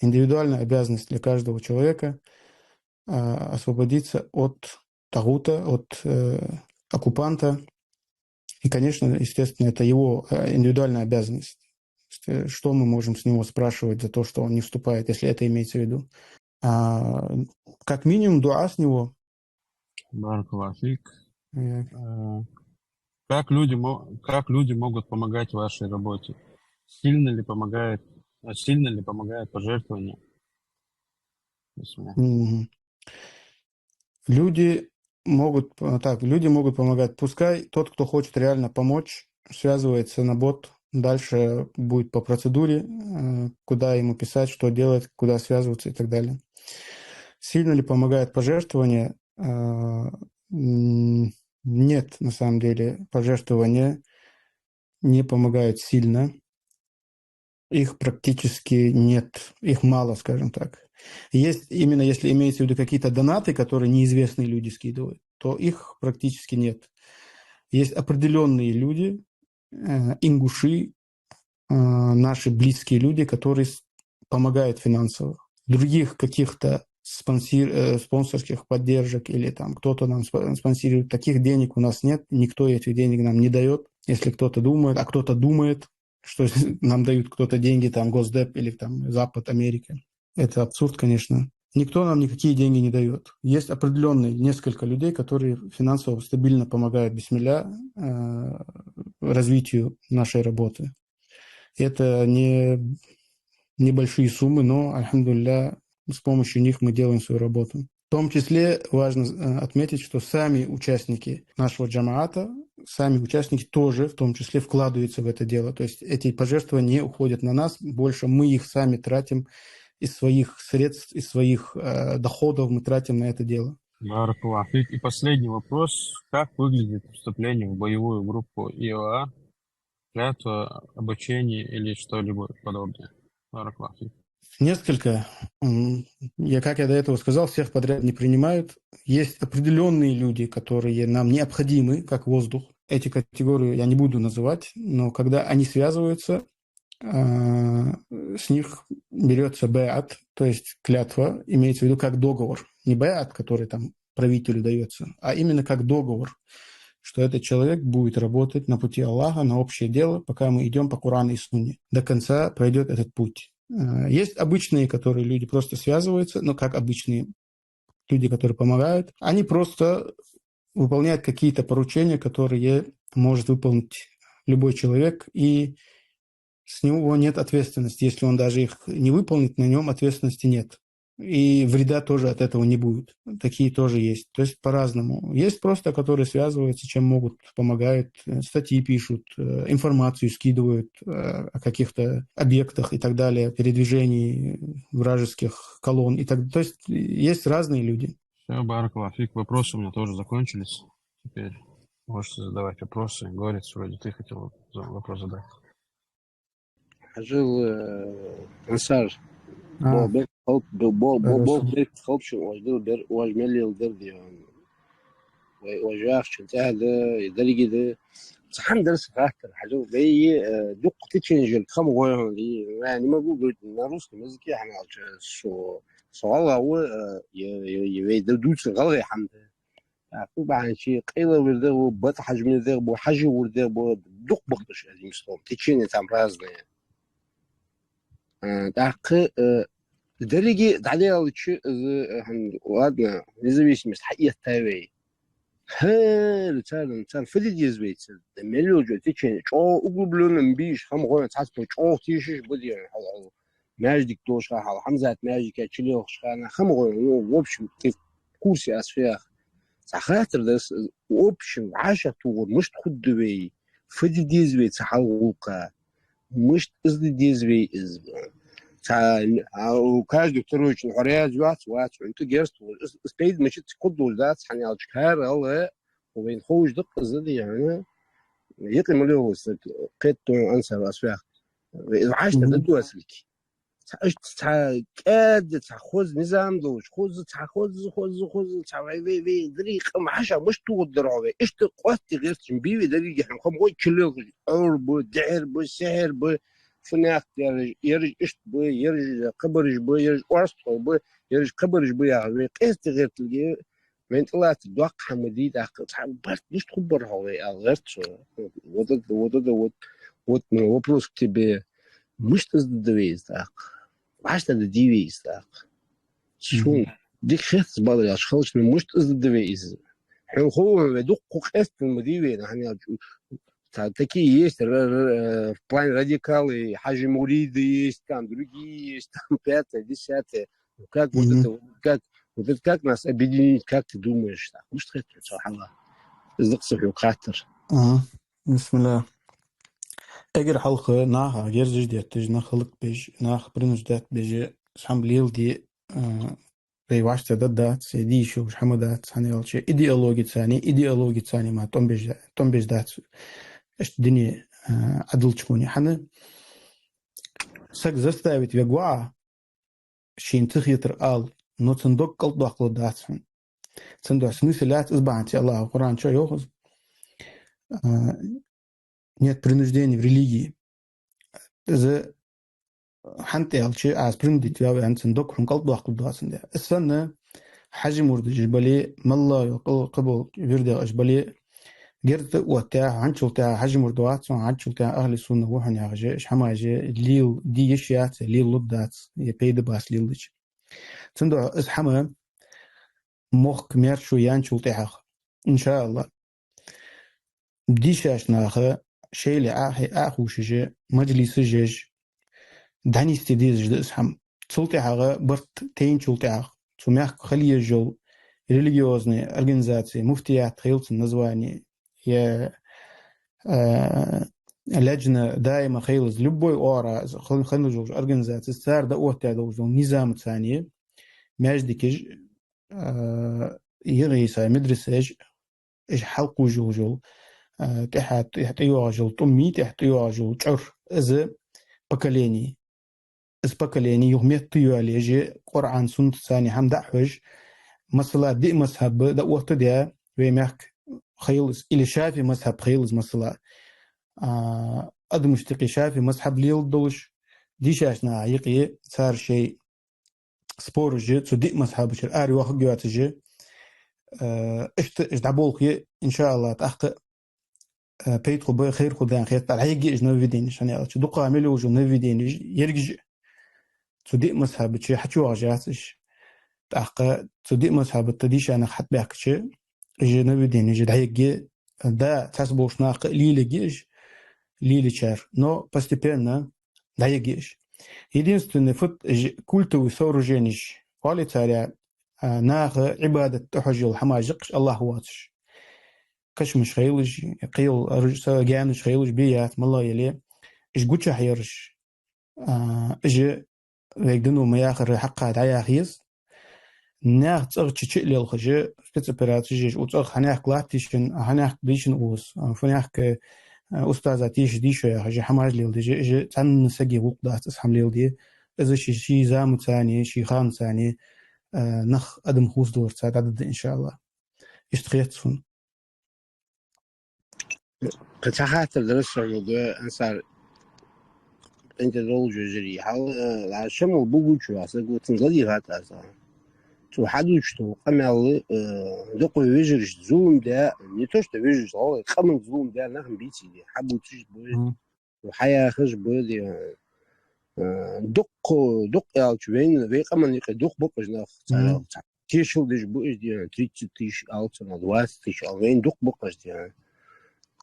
индивидуальная обязанность для каждого человека, а, освободиться от тагута, от э, оккупанта. И, конечно, естественно, это его э, индивидуальная обязанность. То есть, э, что мы можем с него спрашивать за то, что он не вступает, если это имеется в виду? А, как минимум, дуа с него. Баракаллаху фик. Э, Э, Как люди, мо- как люди могут помогать вашей работе? Сильно ли помогает, а, сильно ли помогает пожертвование? Бисмилля. Мгм. Люди могут, э, так, люди могут помогать. Пускай тот, кто хочет реально помочь, связывается на бот. Дальше будет по процедуре, э, куда ему писать, что делать, куда связываться и так далее. Сильно ли помогает пожертвование? Э, м, Нет, на самом деле. Пожертвования не помогают сильно. Их практически нет. Их мало, скажем так. Есть именно, если имеется в виду какие-то донаты, которые неизвестные люди скидывают, то их практически нет. Есть определенные люди, э, ингуши, э, наши близкие люди, которые с- помогают финансово. Других каких-то спонсир- э, спонсорских поддержек или там кто-то нам спо- спонсирует, таких денег у нас нет, никто этих денег нам не дает. Если кто-то думает, а кто-то думает, что нам дают кто-то деньги, там, Госдеп или там Запад, Америка. Это абсурд, конечно. Никто нам никакие деньги не дает. Есть определенные несколько людей, которые финансово стабильно помогают, бисмилля, э, развитию нашей работы. Это не небольшие суммы, но, альхамдулилля, с помощью них мы делаем свою работу. В том числе важно э, отметить, что сами участники нашего джамаата, сами участники тоже в том числе вкладываются в это дело. То есть эти пожертвования не уходят на нас, больше мы их сами тратим из своих средств, из своих э, доходов мы тратим на это дело. Баракаллаху фик. И последний вопрос. Как выглядит вступление в боевую группу ИОА? Клятва, обучение или что-либо подобное? Баракаллаху фик. Несколько. М, Я, как я до этого сказал, всех подряд не принимают. Есть определенные люди, которые нам необходимы, как воздух. Эти категории я не буду называть, но когда они связываются, а, с них берется байат, то есть клятва, имеется в виду как договор. Не байат, который там правителю дается, а именно как договор, что этот человек будет работать на пути Аллаха, на общее дело, пока мы идем по Корану и Сунне. До конца пройдет этот путь. Э, Есть обычные, которые люди просто связываются, но как обычные люди, которые помогают, они просто выполняют какие-то поручения, которые может выполнить любой человек, и с него нет ответственности. Если он даже их не выполнит, на нем ответственности нет. И вреда тоже от этого не будет. Такие тоже есть. То есть по-разному. Есть просто, которые связываются, чем могут, помогают, э, статьи пишут, э, информацию скидывают э, о каких-то объектах и так далее, передвижении вражеских колонн и так. То есть есть разные люди. Все, баракаллаху фик. Вопросы у меня тоже закончились. Теперь можете задавать вопросы. Горец, вроде ты хотел за- вопрос задать. Хьажал, э, Ансар. А, Бо бер халп бо бо бо Хорошо. бер халп шу важдал бер важ мелил дер дион. Вай важ яхчун тяда и даргида. Цхьан дарс хаттар. Хьажал бей, э, дукх тичен жил кам гойон ли. Я не могу говорить на русском языке, хьаналча со со гӀалгӀа ва, э, е- е- е- вай да дуц гӀалгӀай хьамда. ТӀаккха бахьан чи къайла вирдагӀ ва, бат хьажмир дагӀ бу, хьажи вирдагӀ бу, дукх бахташ азим слом. Течение там разное. Э, ТӀаккха, э, дерриге дӀадаьлча, э, хьан- ладно, независимость хьаэттай вай. ХӀара царна, царна фу де деза вайца? Да мел йолча течение, чӀоагӀа углублённо бийш, хам гӀойн цхьацца чӀоагӀа тийшаш ба дера, хьал, хьал. Маьждиг долаш хана, хьал, Хьамзат маьждига чулелхаш хана, хам гӀойн, ну, в общем, ты в курсе аз фу яхар. Цхьа хаттар да, в общем, вӀашагӀтохар мишта хургда вай, фу де деза вай цу хьал гӀулакха, мишта из де деза вай из. Цхьа, а, у каждый второй чин хьо раьза вац, вац, хьона тӀа герст волаш, из, из пайда мича ца кхуддолаш дац, хьаналча кара гӀалгӀа, вайна ховш да-кх из, дий хьона, юкъе ма лелалаш, кхетадой Ансар, аз фу яхар. Вай из вӀаштӀехьа да доацалга. Цхьа, иштта цхьа кӀаьда, цхьа хоза низам долаш, хоза, цхьа хоза, хоза, хоза, цхьа вай, вай, вай, дарий къам хьаша мишта тохаргдар хьо вай. Иштта къоастаде гӀерташ ма бий вай, деррига хӀама, хӀама гӀой чулелхаш, Ӏор ба, дехьар ба, сехьар ба, фуннахь ераш, ераш иштта ба, ераш кхыбараш ба, ераш орстхой ба, ераш кхыбараш ба яхаш, вай къоастаде гӀерталга, вайна тӀалаттар доккха хӀама дий, тӀаккха цхьа барт мишта хургбар хьо вай, аьнна гӀерт цо. Вот это, вот это вот, вот мой вопрос к тебе. Мишта из дергда вай из тӀаккха? ВӀашта дергдий вай из тӀаккха? Чун дика хет из, бакъдар аьлча, халча, ну, мишта из дергда вай из? Хьона хов хьона вай дукха къоастам ма дий вайна, хӀана аьлча, та-, такие есть, р-, р-, э, в плане радикалы, хьажи-муриды есть, там другие есть, там пятое, десятое. Ну, как вот это, как, вот это, как нас объединить, как ты думаешь? Так, мишта хет хьона цо хьалха? Из да-кх са хьога хаттар. Ага. Бисмилла. Эггара хьалха наха герзаш детташ, нах хӀалакбеш, нах принуждать беш, из хӀама леладе, а, вай вӀаштӀехьдаргдац, е де йиш йолаш хӀама дац, хӀана аьлча идеологецани, идеологецани мара тӀом беш, тӀом беш дац. Иштта дине, а, Ӏадалча хӀамане. ХӀана? Саг заставить вергва Ӏа, шийна ца хетар ала, но цун дог кӀалтӀдоаккхалургдац хьона. Цудухьа смысл яц из бахьан долаш, АллахӀа Къуръан чу йоах из: а, нет принуждения в религии. Из хӀана аьлча, Ӏа принудить ваьв аьнна, цун дог хьона кӀалтӀдоаккхалургдоацандаь. Из санна, хьажи-мурдаш бале, моллагӀа йола къа-, къабул вирдегӀаш бале, герз тӀа а оттадаь, хьанчул тӀехьа хьажи-мурд вац хьона, хьанчул тӀехьа ахӀли сунна ва хьона яхаш, уж хӀамаш леладе йиш яц, лелалургдац, е пайда бац леладича. Цудухьа из хӀама мохк маьрша яьнначул тӀехьагӀа, иншааллахӀ, дийшача наха шоайла Ӏохе-, Ӏохувшаш, мажлисаш еш, дӀанийсде дезаш да из хӀама. Цул тӀехьагӀа барт тайначул тӀехьагӀа цу мехка хила езаш йола религиозни организаци, муфтият хийла цун названи, е, а, ладжна даима хийла из, любой оагӀора хин-, хинна йолаш организаци, цар дӀаоттадаь долаш дола низамацани, маьждигаш, а, йиӀиса медресеш, уж хьалкхувш йолаш йола, а, тӀехьа, тӀехьа тӀайоагӀаш йола тӀум, тӀехьа тӀайоагӀаш йола чӀор, из поколени. Из поколени юха метта йоалаеш, Къуръан, суннатацани хӀама дӀахьош, масала, диъ мазхӀаб дӀаоттадаь вай мехка хийла из, или шафиӀи мазхӀаб хийла из, масала. А, адамашта юкъе шафиӀи мазхӀаб леладеш долаш, дийшача наха юкъе цар шоай спораш цу диъ мазхӀабачара арайоахаргйоацаш, а, иштта уж дӀаболхе, иншааллахӀ, тӀаккха, а, пайда хургба, хайр хургда аьнна хет, дӀаяргья уж нововведенеш, хӀана аьлча дукха мел йолаш йола нововведенеш, ерригаш а цу диъ мазхӀабача хьачуйоагӀаш яц уж. ТӀаккха цу диъ мазхӀаба тӀа дийша нах хьатӀабаьхкача, уж нововведенеш дӀаяргья, да, цхьаболча наха лелаергья уж, лелачар, но постепенно дӀаяргья уж. Единственный фут-, уж культовый сооруженеш, оалий царех, а, наха Ӏибадат тӀахьожаш йола хӀамаш я-кх уж, АллахӀ воацаш. Кашамаш хийла уж, кхыйола оружие, са гаьнаш хийла уж, бе яц, моллагӀа яле, уж гучахьа яраш. А, уж вайга дано ма яхара хьакха дӀаяха еза. Наьха цӀагӀа чу-чу а лелхаш, спецоперацеш еш, укх цӀагӀа хьанехк латтийшан, хьанехк дийшан укхаза, а, фуннехк, а, устаза тийша дийшо яхаш, хӀамаш леладеш, уж цхьанне сага гӀулакх дац из хӀама леладе. Из ший, ший заманцани, ший ханацани, а, нах, адам хувцадаларца дӀадергда, иншааллахӀ. Иштта хет сона. Кхы цхьа хаттар дар са хьога, Ансар, къинтӀера долаш вежарий. Хьал, э, Шамал Бугучу а саг ва, цунга ладийгӀад аз. Цо хьадувцаш дола къамаьл, э, дукха вежарашта зулам даь, не то что вежарашта, гӀалгӀай къаманна зулам даь нах ма бийций, хьабувцаш ба, хьаяхаш ба, де, э, дукха, дукха аьлча, вайна, вай къаманна юкъе дукха ба-кх уж нах, цхьа, тешал деш ба уж, де, тридцать тысяч аьлча, двадцать тысяч аьлча, вайна дукха ба-кх уж, де.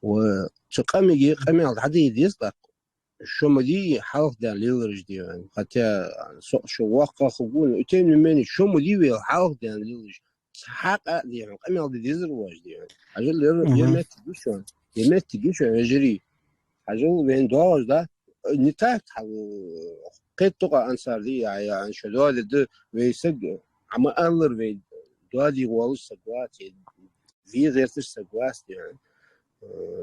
Ва цу къамага къамаьл дӀаде деза тӀаккха. Шо ма дий хьалха даьнна лелараш, де. Хотя со, шо воккха хургва, но тем не менее, шо ма дий вай хьалха даьнна лелараш. Цхьаккха а, де, къамаьл де дезар вай, де. Хьажал, ер, ер моттиг я шоана. Ер моттиг я шоана, вежарий. Хьажал, вайна доагӀаш да. Не так, хьал, кхетаду-кх, Ансар, де, я, я, шо доаде да, вай саг, Ӏа ма аллара, вай доаде воаллаш саг вац, ве гӀерташ саг вац, де.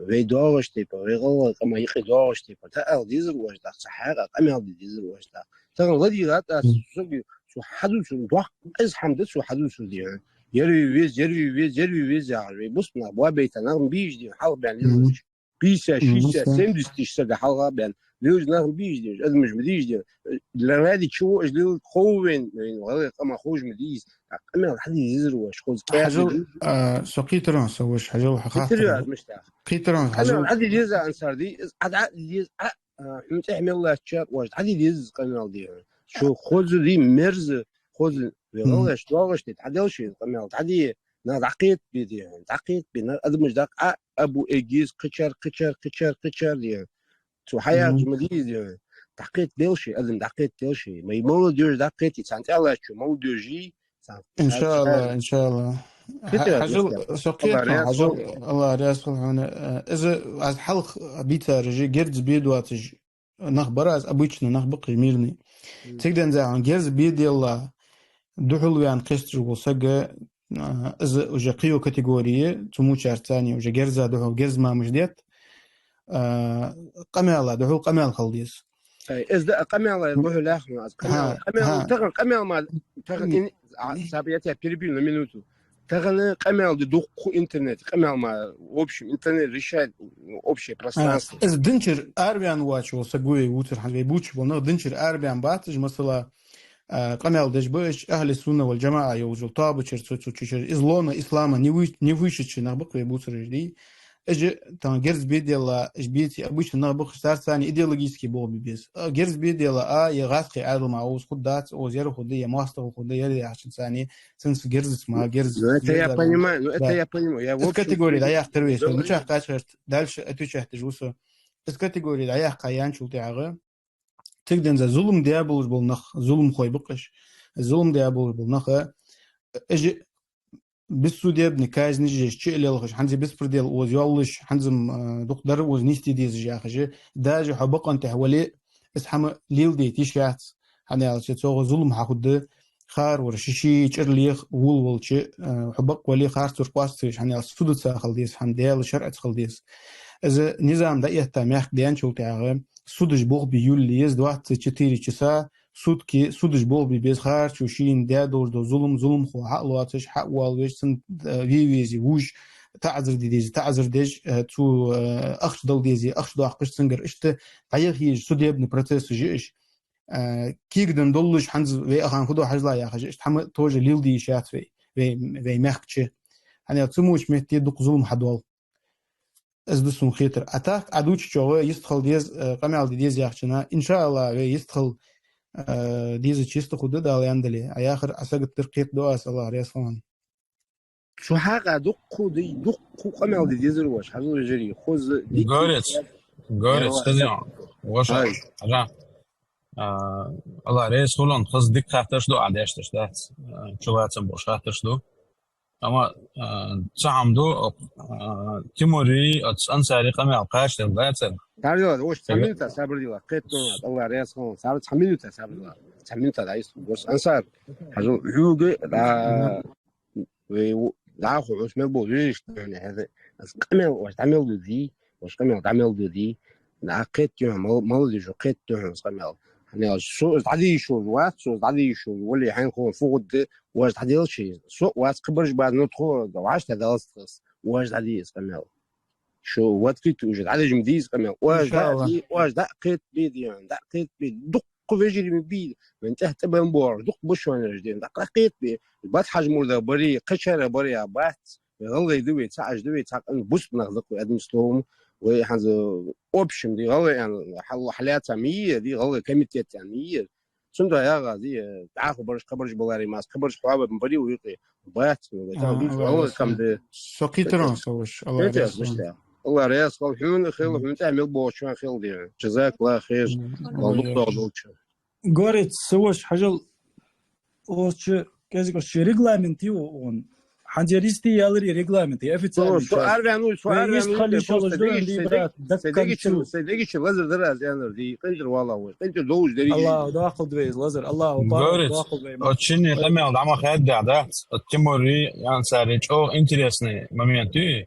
вай доагӀаш тайпара, вай гӀалгӀай къаман юкъе доагӀаш тайпара, тӀа ала дезар оаш дӀахо, цу хьакъехьа къамаьл де дезар оаш дӀахо. Тахан ладийгӀад аз, сога, цо хьадувцар, доккха къиза хӀама да цо хьадувцар, дий хьона. Ер ве веза, ер ве веза, ер ве веза яхаш, вай бусалба нах боабайта нах ма бий уж, дий хьона, хьалха баьнна лелаш. Пятьдесят, шестьдесят, семьдесят тысяч сага хьалха баьнна лелаш нах ма бий уж, дий хьона, адамаш ма дий уж, дий хьона. Ради чего уж лелаш, хов вайна, вайна гӀалгӀай къаман ховш ма дий из. А къамаьл хьаде дезар оаш, хоза кӀаьда. Хьажал, а, со кхийтар хьона, са воша, хьажал, хьа хаттар. Кхийтар аз мишта. Кхийтар хьона, хьажал. Къамаьл хьаде деза, Ансар, дий, из Ӏа дӀа а де деза, Ӏа, а, хьона тӀехьа мел латтачар оаш дӀаде деза из къамаьл, дий хьона. Шо хоза, дий, мерза, хоза, вай гӀалгӀаша доагӀаш тайпара, дӀаделаш из къамаьл, дӀаде, нах дӀакхетабе, дий хьона, дӀакхетабе, нах, адамаш дӀакх-, а, Абу Эгиз, кхычар, кхычар, кхычар, кхычар, дий хьона. Цо хьаяхача ма дий из, дий хьона. ДӀакхетабелаш, адам дӀакхетабелаш. Май молодёжь дӀакхетий, царна тӀехьа латтачо молодёжь, царна. ИншаАллахӀ, ИншаАллахӀ. Хьажал, со кхетар хьона, хьажал, АллахӀ раьза хилва хьона. Э, из аз хьалха бийцараш герз бе доацаш нах бар, аз обычно нах ба-кх уж, мирный. Цига денз хьона герз бе делла духьал ваьнна кхесташ вола саг, а, из уже кхыйола категория, цу мочарца цхьана уже герза духьал герз ма муш детт, а, къамаьла духьал къамаьл хила деза. Ай, из да, къамаьла духьал яхар аз. Къамаьл, къамаьл, тахан къамаьл ма, тахан ин-, а, саб, я тебя перебью на минуту. Тахан къамаьл да дукха интернете, къамаьл ма, в общем, интернет решает, ну, общее пространство. А, из динчура араваьнна воацаш вола саг вувцар хӀанз вай бувцаш бола нах, динчура араваьнна бац уж, масала, а, къамаьл деш ба уж, ахьли сунна вал джамаӀа йолча тоабачура, цу, цу чура. Из лоно ислама не вуй-, не вуйшача нах ба-кх вай бувцараш, дий. Уж тахан герз бе делла, уж беций обычно нах ба-кх, царца цхьана идеологически болх бе беза. А, герз бе делла, а, е гӀазкхий Ӏаьдал ма укхаза хургдац, укхаза ер хургда, е моастагӀал хургда, ер яхача цхьана, цунца герзаца ма, герзаца. Ну, это я понимаю, ну, это я понимаю. Я, в общем, категория дӀаяхьийтар вай, со мичахьа кхаьчар, дальше отвечать деш ва со. Из категория дӀаяьккха яьнначул тӀехьагӀа, цига денз зулам даь болаш бола нах, зуламхой ба-кх уж. Зулам даь болаш бола нах, уж бессудебный казнь еш, чу а лелхаш, хӀанз беспредел укхаза йолаш, хӀанз-м, а, дукха дар укхаза нийсде дезаш яхаш, даже хьо бакъон тӀа вале, из хӀама леладайта йиш яц, хӀана аьлча цох зулам хьахургда, хар вар ший-ший чӀир леха волавалча, а, хьо бакъ вале, харцо къоастаеш, хӀана аьлча судаца хила деза хӀама, Даьла шарӀаца хила деза. Из низам дӀаэтта мехка даьнначул тӀехьагӀа, судаш болх бе йолале еза, двадцать четыре часа, сутки судаш болх бе беза, харцо шийна даь долаш дола зулам, зуламхо хьа а лоацаш, хьа а воалавеш, цунна, э, ве везе вувш, таӀазар де дезе таӀазар деш, э, цу, э, ахча дала дезе ахча доаккхаш, цунгара иштта дӀаяха еза судебный процессаш я уж. Э, кегаденна долаш, хӀанз вай ахана фу ду хьажал яхаш, иштта хӀама тоже леладе йиш яц вай, вай, вай мехка чу. ХӀана аьлча цу моча метте дукха зулам хьадоал. Из да сона хетар. А так, Ӏа дувцачох йистхила деза, э, къамаьл де деза яхачох, иншааллахӀ, вай йистхила, э, дезача йистхургда, Дала аьнна дале. Ӏа яхар Ӏа саготдар кхетаду аз, АллахӀ раьза хилва хьона. Цу хьакъехьа дукха ди-, дукха къамаьл де дезар оаш, хьажал, вежарий, хоза ди-, Горец, Горец, хоза, воша, хьажал. А, АллахӀ раьза хилва хьона, хоза дика хаттараш ду Ӏа деш, деш дац. А, чулоацам болаш хаттараш ду. Амма, а, цхьа хӀама да, а, Тимура, оцу Ансара къамаьл кхача дала дацар. Сабар дила, оаш цхьа минута сабар дила, кхетаду аз, АллахӀ раьза хилва хьона, сабар, цхьа минута сабар дила. Цхьа минута дӀаийца, оаш Ансар, хьажал, хьога, а, вай у-, дӀахо оаш мел бола вежарий, хӀанз аз къамаьл, оаш дӀа мел дудий, оаш къамаьл дӀа мел дудий, дӀакхетаду хьона, мал-, молодёжь, кхетаду хьона аз къамаьл. ХӀана аьлча, со из дӀаде йиш йолаш вац, со из дӀаде йиш йолаш вале, хьайна ховш фу хургда, оаш дӀаделча, со вац, кхыбараш бац, ну тхо, вӀаштӀехьадалац тхо из, оаш дӀаде из къамаьл. Шо в открытую уже дӀадеш ма дий из къамаьл. Оаш дӀа а де, оаш дӀа а кхетабе, дий хьона, дӀа а кхетабе, дукха вежарий ма бий, вайна тӀехьа тӀабенна боагӀараш, дукха ба шоана ераш, дий хьона, дӀа а кхетабе. Батхьажа мурдаш барий, кхычар барий а бац. ГӀалгӀай да вай, цхьа Ӏаш да вай, цхьа къам, бусалба нах да-кх вай, одним словом. Вай хӀанз, общем, дий, гӀалгӀай, хьал-, хьалаьца ма йий, дий, гӀалгӀай комитет аьнна ма йий. Цудухьа яхаш аз, дий, дӀахо бараш, кхыбараш баларе мас, кхыбараш хьоабаь барий вай юкъе. Бац, ну, вай там, дий, гӀалгӀай къам да. Со кхийтар хьона, са воша, АллахӀ раьза хилва хьона. АллахӀ раьза хилва хьона, хилва хьона, тӀехьа мел боагӀачоа хилва, дий. ДжазакаллахӀ хайр. Аллахӏ долча. Горец, са воша, хьажал, оаш чу, кӀезига оаш чу регламент я укхун. ХӀанз ер йисте яларе регламент я, официальный часть. Со арвяну, со арвяну, йистхила йиш йолаш да, дий, брат, даккханчу. Са дег чу лазар дар аз аьннар, дий, къинтӀера валла вай, къинтӀера довзаш дарий. Аллахӏа доаккхалда вай из лазар, Аллахӏа паргӀата доаккхалда вай. Оцу шинне къамаьл дӀа ма хаьдда, да? Оцу Тимура, Ансара чӀоагӀа интересный момент я.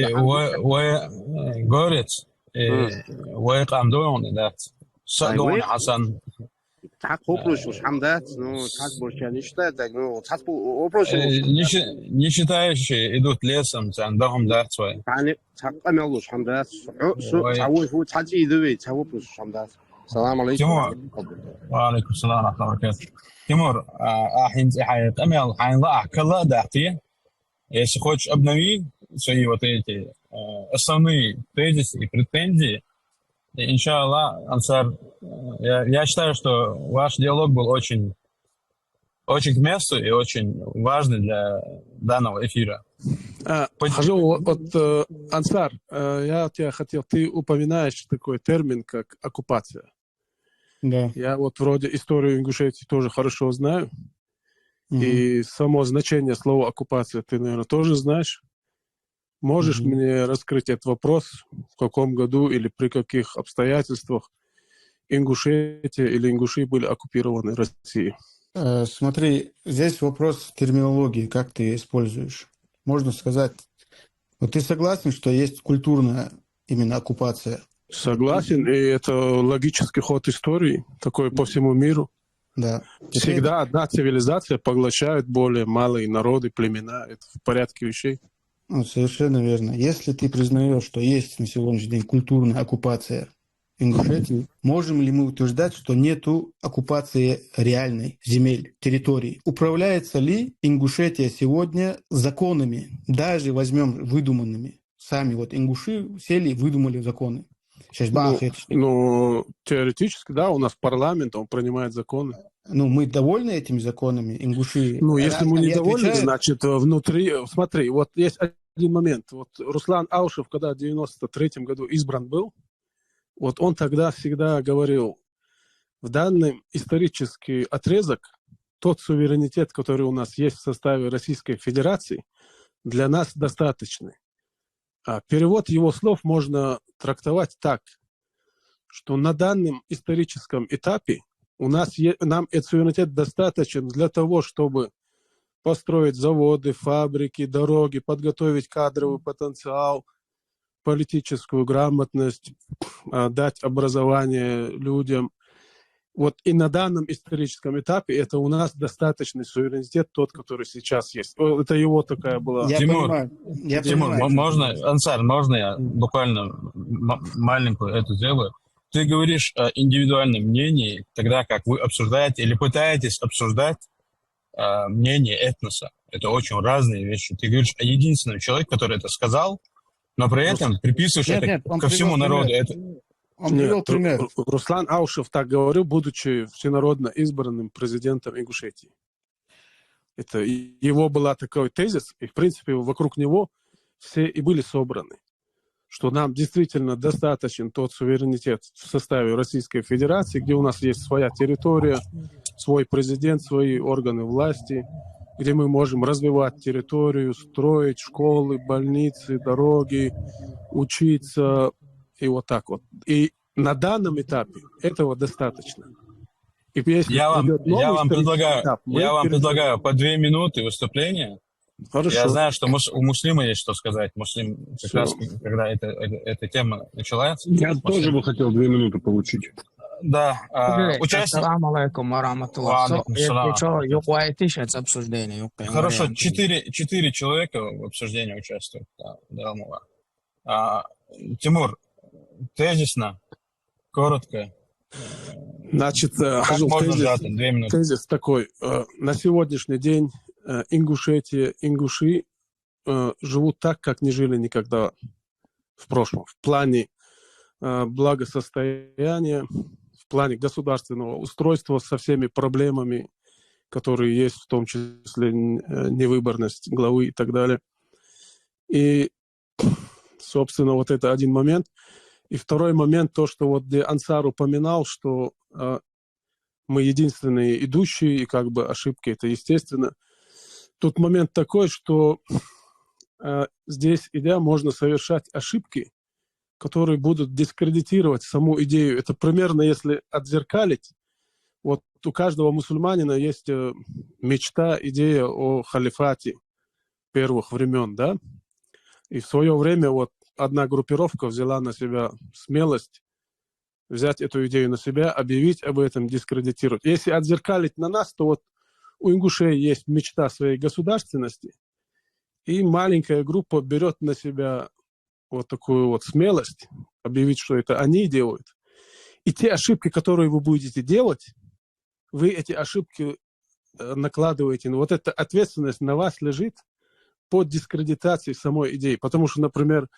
И вай, вай, э, горец, и вай къам дувгӀанна дац. Са дувгӀанна хьасан. Цхьаккха вопросаш хӀама дац, ну, цхьаккха больше не считаю, так, ну, цхьаккха вопросаш. Э, не щи-, не считающие идут лесом, цхьан дохам дац вай. Цхьа къамаьл луш хӀама дац. Хьо, со, цхьа вай фу, цхьа цӀий да вай, цхьа вопросаш хӀама дац. Салам алейкум. Тимур. Ва алейкум салам ва рахматуллахи ва баракатух. Тимур, а, а хӀинца хьай къамаьл, хьайна ла ахь кхелла а дахьте, если хочешь, обнови свои вот эти, э, основные тезисы и претензии. И, иншаллах, Ансар, э, я, я считаю, что ваш диалог был очень, очень к месту и очень важный для данного эфира. А, Пон- хожу, вот, вот, э, Ансар, э, я тебя хотел, ты упоминаешь такой термин, как оккупация. Да. Я вот вроде историю Ингушетии тоже хорошо знаю. Мгм. И само значение слова оккупация ты, наверное, тоже знаешь. Можешь Мгм. мне раскрыть этот вопрос, в каком году или при каких обстоятельствах Ингушетия или ингуши были оккупированы Россией? Э, смотри, здесь вопрос терминологии, как ты её используешь. Можно сказать, вот ты согласен, что есть культурная именно оккупация? Согласен, и это логический ход истории, такой по всему миру. Да. Теперь Всегда одна цивилизация поглощает более малые народы, племена. Это в порядке вещей. Ну, совершенно верно. Если ты признаёшь, что есть на сегодняшний день культурная оккупация Ингушетии, можем ли мы утверждать, что нету оккупации реальной земель, территорий? Управляется ли Ингушетия сегодня законами, даже возьмём выдуманными? Сами вот ингуши сели и выдумали законы. Сейчас Ну, бах, это что? ну, теоретически, да, у нас парламент, он принимает законы. Ну, мы довольны этими законами, ингуши? Ну, если Раз мы они недовольны, отвечают значит, э, внутри, э, смотри, вот есть один момент. Вот Руслан Аушев, когда в девяносто третьем году избран был, вот он тогда всегда говорил: «В данный исторический отрезок тот суверенитет, который у нас есть в составе Российской Федерации, для нас достаточный». А перевод его слов можно трактовать так, что на данном историческом этапе у нас е-, нам этот суверенитет достаточен для того, чтобы построить заводы, фабрики, дороги, подготовить кадровый потенциал, политическую грамотность, а, дать образование людям. Вот и на данном историческом этапе это у нас достаточный суверенитет, тот, который сейчас есть. О, это его такая была. Я Тимур, понимаю. Я Тимур, понимаю, мо-, что можно, ты говоришь. Ансар, можно я М. буквально м-, маленькую эту сделаю? Ты говоришь о индивидуальном мнении, тогда как вы обсуждаете или пытаетесь обсуждать, а, мнение этноса. Это очень разные вещи. Ты говоришь о единственном человеке, который это сказал, но при Рус-, этом приписываешь нет, это нет, он ко всему привёл народу. Пример. Это Он Нет, привёл Ру-, пример. Ру-, Руслан Аушев так говорил, будучи всенародно избранным президентом Ингушетии. Это и-, его была такой тезис, и, в принципе, вокруг него все и были собраны, что нам действительно достаточен тот суверенитет в составе Российской Федерации, где у нас есть своя территория, свой президент, свои органы власти, где мы можем развивать территорию, строить школы, больницы, дороги, учиться, и вот так вот. И на данном этапе этого достаточно. И если Я вам, придёт я новый вам исторический предлагаю, этап, мы я вам перейдём. предлагаю по две минуты выступления. Хорошо. Я знаю, что Мус-, у Муслима есть что сказать. Муслим, как Всё. раз, когда эта, эта, эта тема началась, Я Муслим. тоже бы хотел две минуты получить. Да, а, Слушай, участник- ассаламу алейкум ва рахматуллах. Ва алейкум салам. Со-, э, э, чё, юкъе вайтиш это обсуждение, юкъе Хорошо, вариант. четыре, четыре человека в обсуждении участвуют. Да, да, ну ладно. А, Тимур, тезисно, коротко. Значит, э, Как Хажул, можно тезис, сжато? Две минуты. тезис такой. Э, на сегодняшний день, э, Ингушетия, ингуши, э, живут так, как не жили никогда в прошлом. В плане, э, благосостояния, в плане государственного устройства со всеми проблемами, которые есть, в том числе, н-, э, невыборность главы и так далее. И, собственно, вот это один момент. И второй момент, то, что вот где Ансар упоминал, что, э, мы единственные идущие, и как бы ошибки, это естественно. Тут момент такой, что э, здесь, идя, можно совершать ошибки, которые будут дискредитировать саму идею. Это примерно, если отзеркалить, вот у каждого мусульманина есть э, мечта, идея о халифате первых времен, да? И в свое время вот одна группировка взяла на себя смелость взять эту идею на себя, объявить об этом, дискредитировать. Если отзеркалить на нас, то вот у ингушей есть мечта своей государственности, и маленькая группа берет на себя вот такую вот смелость объявить, что это они делают. И те ошибки, которые вы будете делать, вы эти ошибки э, накладываете. Ну, вот эта ответственность на вас лежит по дискредитации самой идеи. Потому что, например,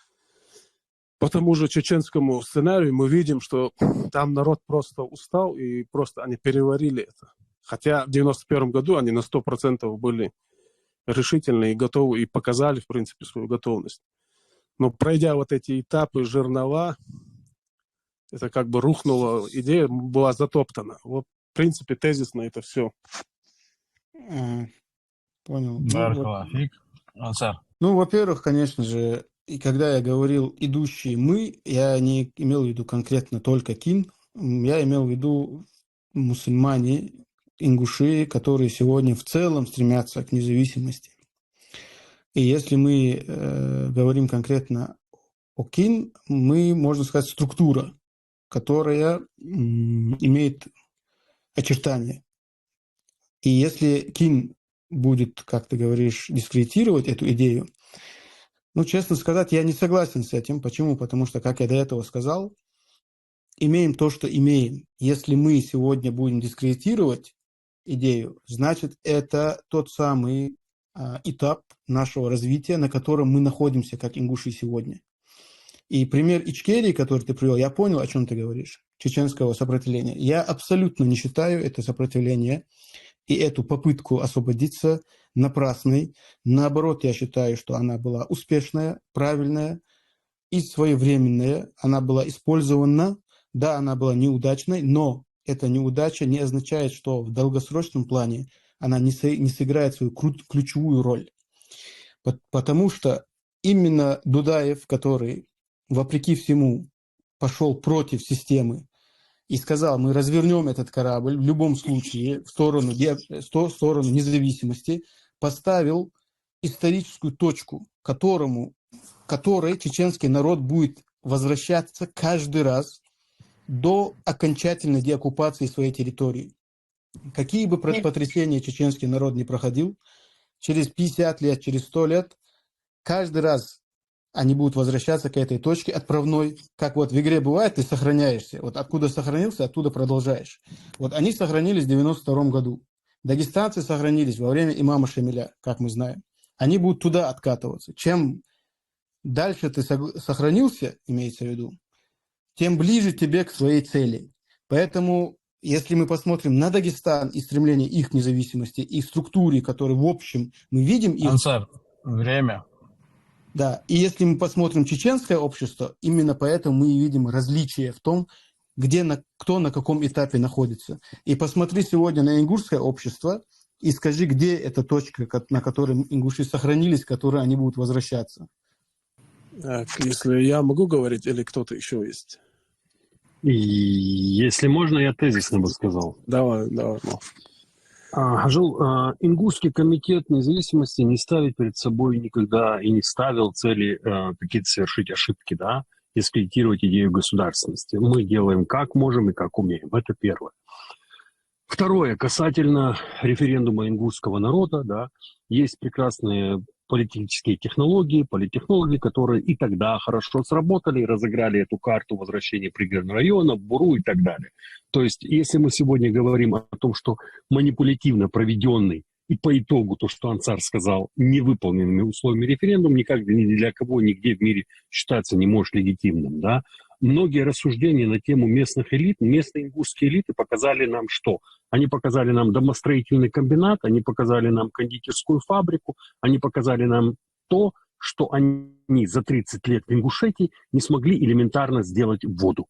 по тому же чеченскому сценарию мы видим, что там народ просто устал, и просто они переварили это. Хотя в девяносто первом году они на сто процентов были решительны и готовы, и показали, в принципе, свою готовность. Но пройдя вот эти этапы жернова, это как бы рухнула идея, была затоптана. Вот, в принципе, тезисно это все. Ага, понял. Ну, вот, Баракаллаху фик. Ансар. ну, во-первых, конечно же, и когда я говорил «идущие мы», я не имел в виду конкретно только Кин, м, я имел в виду мусульмане, ингуши, которые сегодня в целом стремятся к независимости. И если мы э, говорим конкретно о Кин, мы, можно сказать, структура, которая м, имеет очертания. И если Кин будет, как ты говоришь, дискредитировать эту идею, ну, честно сказать, я не согласен с этим. Почему? Потому что, как я до этого сказал, имеем то, что имеем. Если мы сегодня будем дискредитировать идею, значит, это тот самый а, этап нашего развития, на котором мы находимся, как ингуши сегодня. И пример Ичкерии, который ты привел, я понял, о чем ты говоришь, чеченского сопротивления. Я абсолютно не считаю это сопротивление и эту попытку освободиться напрасной. Наоборот, я считаю, что она была успешная, правильная и своевременная. Она была использована, да, она была неудачной, но эта неудача не означает, что в долгосрочном плане она не, со- не сыграет свою кру- ключевую роль. Пот- Потому что именно Дудаев, который, вопреки всему, пошел против системы и сказал: «Мы развернем этот корабль в любом случае в сторону, де- сто- в сторону независимости», поставил историческую точку, которому, которой чеченский народ будет возвращаться каждый раз до окончательной деоккупации своей территории. Какие бы про- потрясения чеченский народ не проходил, через пятьдесят лет, через сто лет, каждый раз они будут возвращаться к этой точке отправной, как вот в игре бывает, ты сохраняешься. Вот откуда сохранился, оттуда продолжаешь. Вот они сохранились в девяносто втором году. Дагестанцы сохранились во время имама Шамиля, как мы знаем. Они будут туда откатываться. Чем дальше ты сог- сохранился, имеется в виду, тем ближе тебе к своей цели. Поэтому, если мы посмотрим на Дагестан и стремление их к независимости, и структуре, которые, в общем, мы видим их, Ансар, время. да, и если мы посмотрим чеченское общество, именно поэтому мы и видим различия в том, где на, кто на каком этапе находится. И посмотри сегодня на ингушское общество и скажи, где эта точка, ко- на которой ингуши сохранились, к которой они будут возвращаться. Так, если я могу говорить, или кто-то еще есть? И если можно, я тезисно бы сказал. Давай, давай, Мо. А, Хажал, а, Ингушский комитет независимости не ставит перед собой никогда и не ставил цели а, какие-то совершить ошибки, да, дискредитировать идею государственности. Мы делаем как можем и как умеем. Это первое. Второе, касательно референдума ингушского народа, да, есть прекрасные политические технологии, политтехнологи, которые и тогда хорошо сработали, разыграли эту карту возвращения пригородного района, Буру и так далее. То есть, если мы сегодня говорим о том, что манипулятивно проведенный и по итогу то, что Ансар сказал, невыполненными условиями референдум, никак ни для кого, нигде в мире считаться не может легитимным, да. Многие рассуждения на тему местных элит, местные ингушские элиты показали нам что? Они показали нам домостроительный комбинат, они показали нам кондитерскую фабрику, они показали нам то, что они за тридцать лет в Ингушетии не смогли элементарно сделать воду.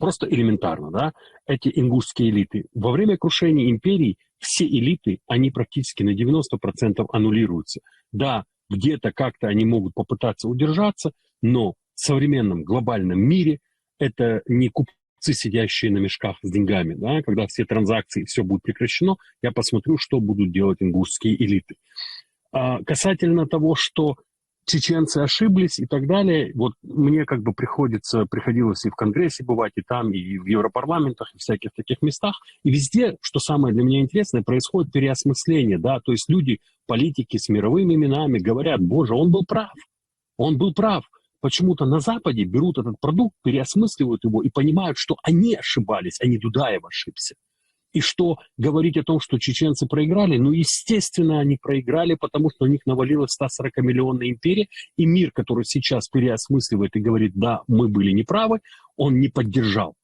Просто элементарно, да? Эти ингушские элиты. Во время крушения империй все элиты, они практически на девяносто процентов аннулируются. Да, где-то как-то они могут попытаться удержаться, но в современном глобальном мире это не купцы, сидящие на мешках с деньгами, да? Когда все транзакции, все будет прекращено, я посмотрю, что будут делать ингушские элиты. А касательно того, что чеченцы ошиблись и так далее, вот мне как бы приходится, приходилось и в Конгрессе бывать, и там, и в Европарламентах, и всяких таких местах, и везде, что самое для меня интересное, происходит переосмысление, да, то есть люди, политики с мировыми именами говорят: «Боже, он был прав, он был прав». Почему-то на Западе берут этот продукт, переосмысливают его и понимают, что они ошибались, а не Дудаев ошибся. И что говорить о том, что чеченцы проиграли, ну, естественно, они проиграли, потому что у них навалилась ста сорока миллионная империя, и мир, который сейчас переосмысливает и говорит: «Да, мы были неправы», он не поддержал.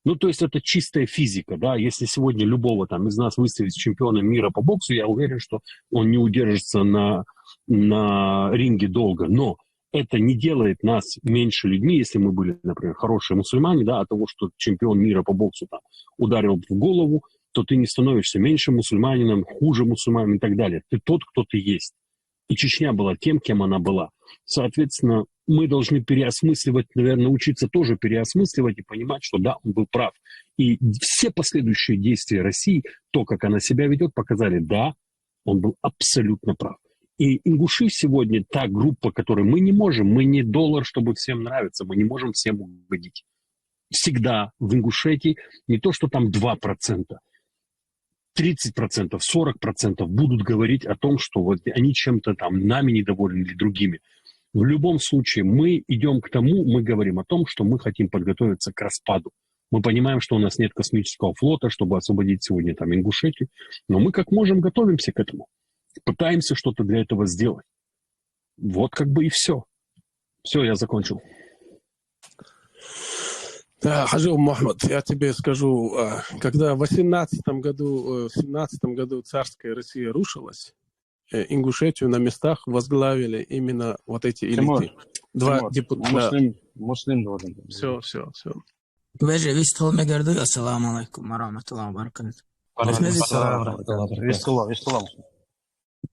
Ну, то есть это чистая физика, да, если сегодня любого там из нас выставить чемпионом мира по боксу, я уверен, что он не удержится на, на ринге долго, но это не делает нас меньше людьми, если мы были, например, хорошие мусульмане, да, от того, что чемпион мира по боксу там ударил в голову, то ты не становишься меньше мусульманином, хуже мусульманином и так далее. Ты тот, кто ты есть. И Чечня была тем, кем она была. Соответственно, мы должны переосмысливать, наверное, учиться тоже переосмысливать и понимать, что да, он был прав. И все последующие действия России, то, как она себя ведет, показали, да, он был абсолютно прав. И ингуши сегодня та группа, которой мы не можем, мы не доллар, чтобы всем нравиться, мы не можем всем угодить. Всегда в Ингушетии не то, что там два процента, тридцать процентов, сорок процентов будут говорить о том, что вот они чем-то там нами недовольны или другими. В любом случае, мы идем к тому, мы говорим о том, что мы хотим подготовиться к распаду. Мы понимаем, что у нас нет космического флота, чтобы освободить сегодня там Ингушетию, но мы как можем готовимся к этому, пытаемся что-то для этого сделать. Вот как бы и все. Все, я закончил. Да, Хаджи Мухаммад, я тебе скажу, а, когда в восемнадцатом году, э, в семнадцатом году царская Россия рушилась, э, Ингушетию на местах возглавили именно вот эти элиты. Тимур, Два Тимур, депутата. Муслим, Муслим должен был. Все, все, все. Вежа, вистхул мегаргда, ассаламу алейкум ва рахматуллахи ва баракатух. Валейкум Вежа, ассалам ва рахматуллахи ва баракатух. Вистхул, вистхул.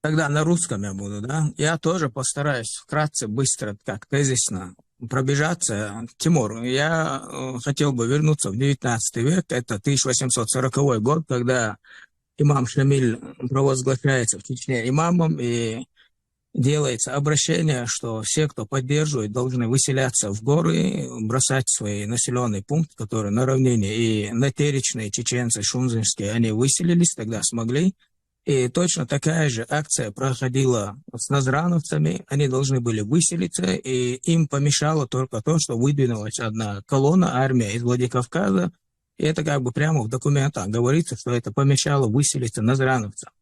Тогда на русском я буду, да? Я тоже постараюсь вкратце, быстро, как тезисно пробежаться. Тимур, я э, хотел бы вернуться в девятнадцатый век, это тысяча восемьсот сороковой год, когда имам Шамиль провозглашается в Чечне имамом, и делается обращение, что все, кто поддерживает, должны выселяться в горы, бросать свой населенный пункт, который на равнине, и натеречные чеченцы, шунзенские, они выселились, тогда смогли. И точно такая же акция проходила с назрановцами. Они должны были выселиться, и им помешало только то, что выдвинулась одна колонна, армия из Владикавказа. И это как бы прямо в документах говорится, что это помешало выселиться назрановцам.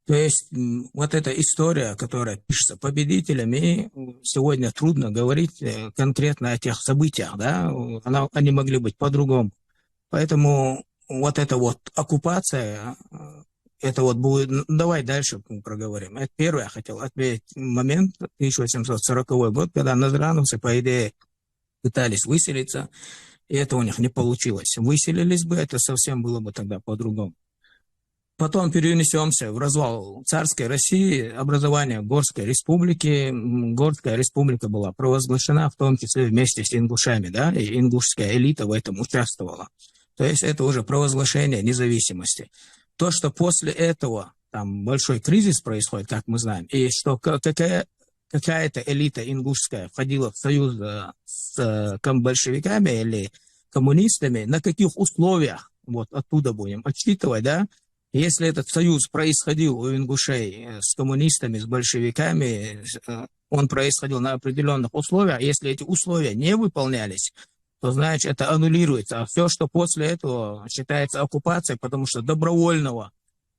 То есть м, вот эта история, которая пишется победителями, сегодня трудно говорить э, конкретно о тех событиях, да, она, они могли быть по-другому. Поэтому вот эта вот оккупация, э, это вот будет, ну, давай дальше проговорим. Это первое, я хотел отметить момент, тысяча восемьсот сороковой год, когда назрановцы, по идее, пытались выселиться, и это у них не получилось. Выселились бы, это совсем было бы тогда по-другому. Потом перенесемся в развал царской России, образование Горской республики. М, Горская республика была провозглашена, в том числе вместе с ингушами, да, и ингушская элита в этом участвовала. То есть это уже провозглашение независимости. То, что после этого там большой кризис происходит, как мы знаем, и что ка- какая, какая-то элита ингушская входила в союз э, с э, ком- большевиками или коммунистами, на каких условиях, вот оттуда будем отсчитывать, да, если этот союз происходил у ингушей э, с коммунистами, с большевиками, э, он происходил на определенных условиях, если эти условия не выполнялись, то, значит, это аннулируется. А все, что после этого, считается оккупацией, потому что добровольного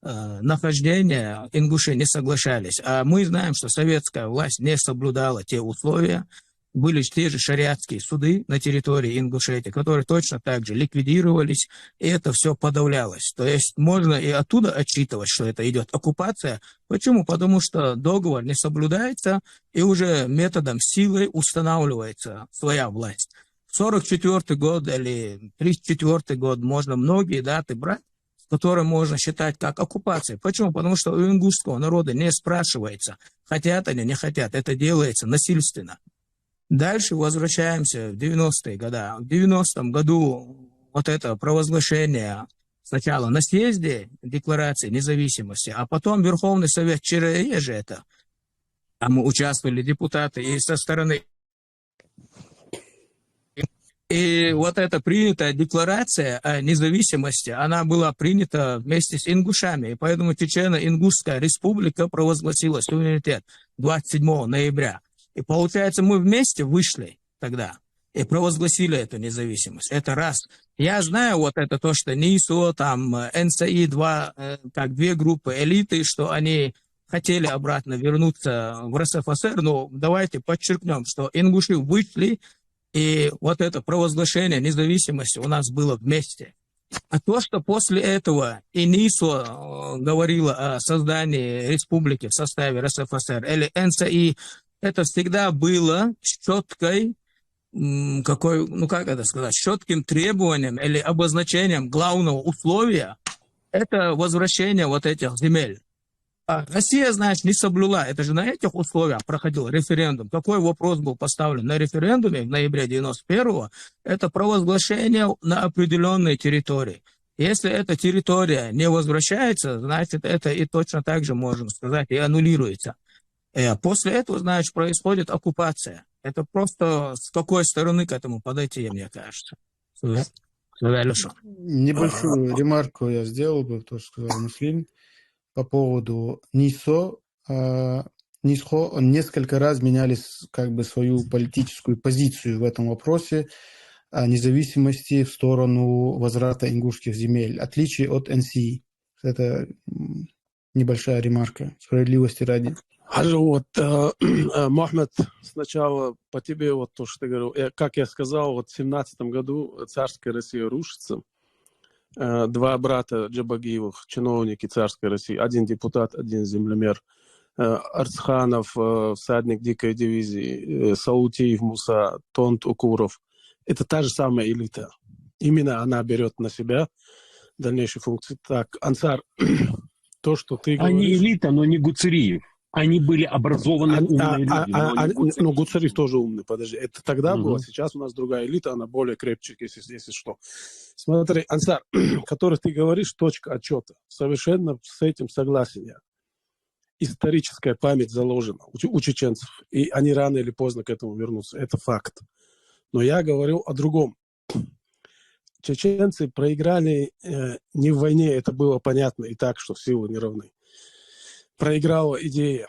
э, нахождения ингуши не соглашались. А мы знаем, что советская власть не соблюдала те условия. Были те же шариатские суды на территории Ингушетии, которые точно так же ликвидировались, и это все подавлялось. То есть можно и оттуда отсчитывать, что это идет оккупация. Почему? Потому что договор не соблюдается, и уже методом силы устанавливается своя власть. В сорок четвёртый год или тридцать четвёртый год, можно многие даты брать, которые можно считать как оккупацией. Почему? Потому что у ингушского народа не спрашивается, хотят они, не хотят, это делается насильственно. Дальше возвращаемся в девяностые годы. В девяностом году вот это провозглашение сначала на съезде декларации независимости, а потом Верховный Совет, через же это, там участвовали депутаты и со стороны. И вот эта принятая декларация о независимости, она была принята вместе с ингушами, и поэтому Чечено-Ингушская республика провозгласила суверенитет двадцать седьмого ноября. И получается, мы вместе вышли тогда и провозгласили эту независимость. Это раз. Я знаю вот это то, что НИСО, там, э, НСИ два, э, как две группы элиты, что они хотели обратно вернуться в РСФСР, но давайте подчеркнем, что ингуши вышли, и вот это провозглашение независимости у нас было вместе. А то, что после этого и НИСО, э, говорила о создании республики в составе РСФСР или НСИ, это всегда было с четкой, м, какой, ну как это сказать, с четким требованием или обозначением главного условия, это возвращение вот этих земель. А Россия, значит, не соблюла. Это же на этих условиях проходил референдум. Какой вопрос был поставлен на референдуме в ноябре девяносто первого? Это провозглашение на определенной территории. Если эта территория не возвращается, значит, это и точно так же, можно сказать, и аннулируется. Э, после этого, значит, происходит оккупация. Это просто с какой стороны к этому подойти, мне кажется. Сюда. Сюда, Лёша. Небольшую ремарку я сделал бы, то, что сказал Муслим, по поводу НИСО. А, НИСО, он несколько раз меняли с- как бы свою политическую позицию в этом вопросе о независимости в сторону возврата ингушских земель, отличие от НСИ. Это м, небольшая ремарка, справедливости ради. Хажа, вот, э, э, Мухаммад, сначала по тебе, вот то, что ты говорил. Э, как я сказал, вот в семнадцатом году царская Россия рушится. Э, два брата Джабагиевых, чиновники царской России, один депутат, один землемер. Э, Арцханов, э, всадник дикой дивизии, э, Салутиев Муса, Тонт Укуров. Это та же самая элита. Именно она берёт на себя дальнейшие функции. Так, Ансар, то, что ты Они говоришь... элита, но не Гуцериев. Они были образованные, А- умные а- люди, а- но а- не ну, Гуцериев. Гуцериев тоже умный, подожди. Это тогда Мгм. было, сейчас у нас другая элита, она более крепче, если, если что. Смотри, Ансар, который ты говоришь, точка отсчёта. Совершенно с этим согласен я. Историческая память заложена у, у чеченцев, и они рано или поздно к этому вернутся. Это факт. Но я говорю о другом. Чеченцы проиграли э, не в войне, это было понятно и так, что силы не равны. Проиграла идея,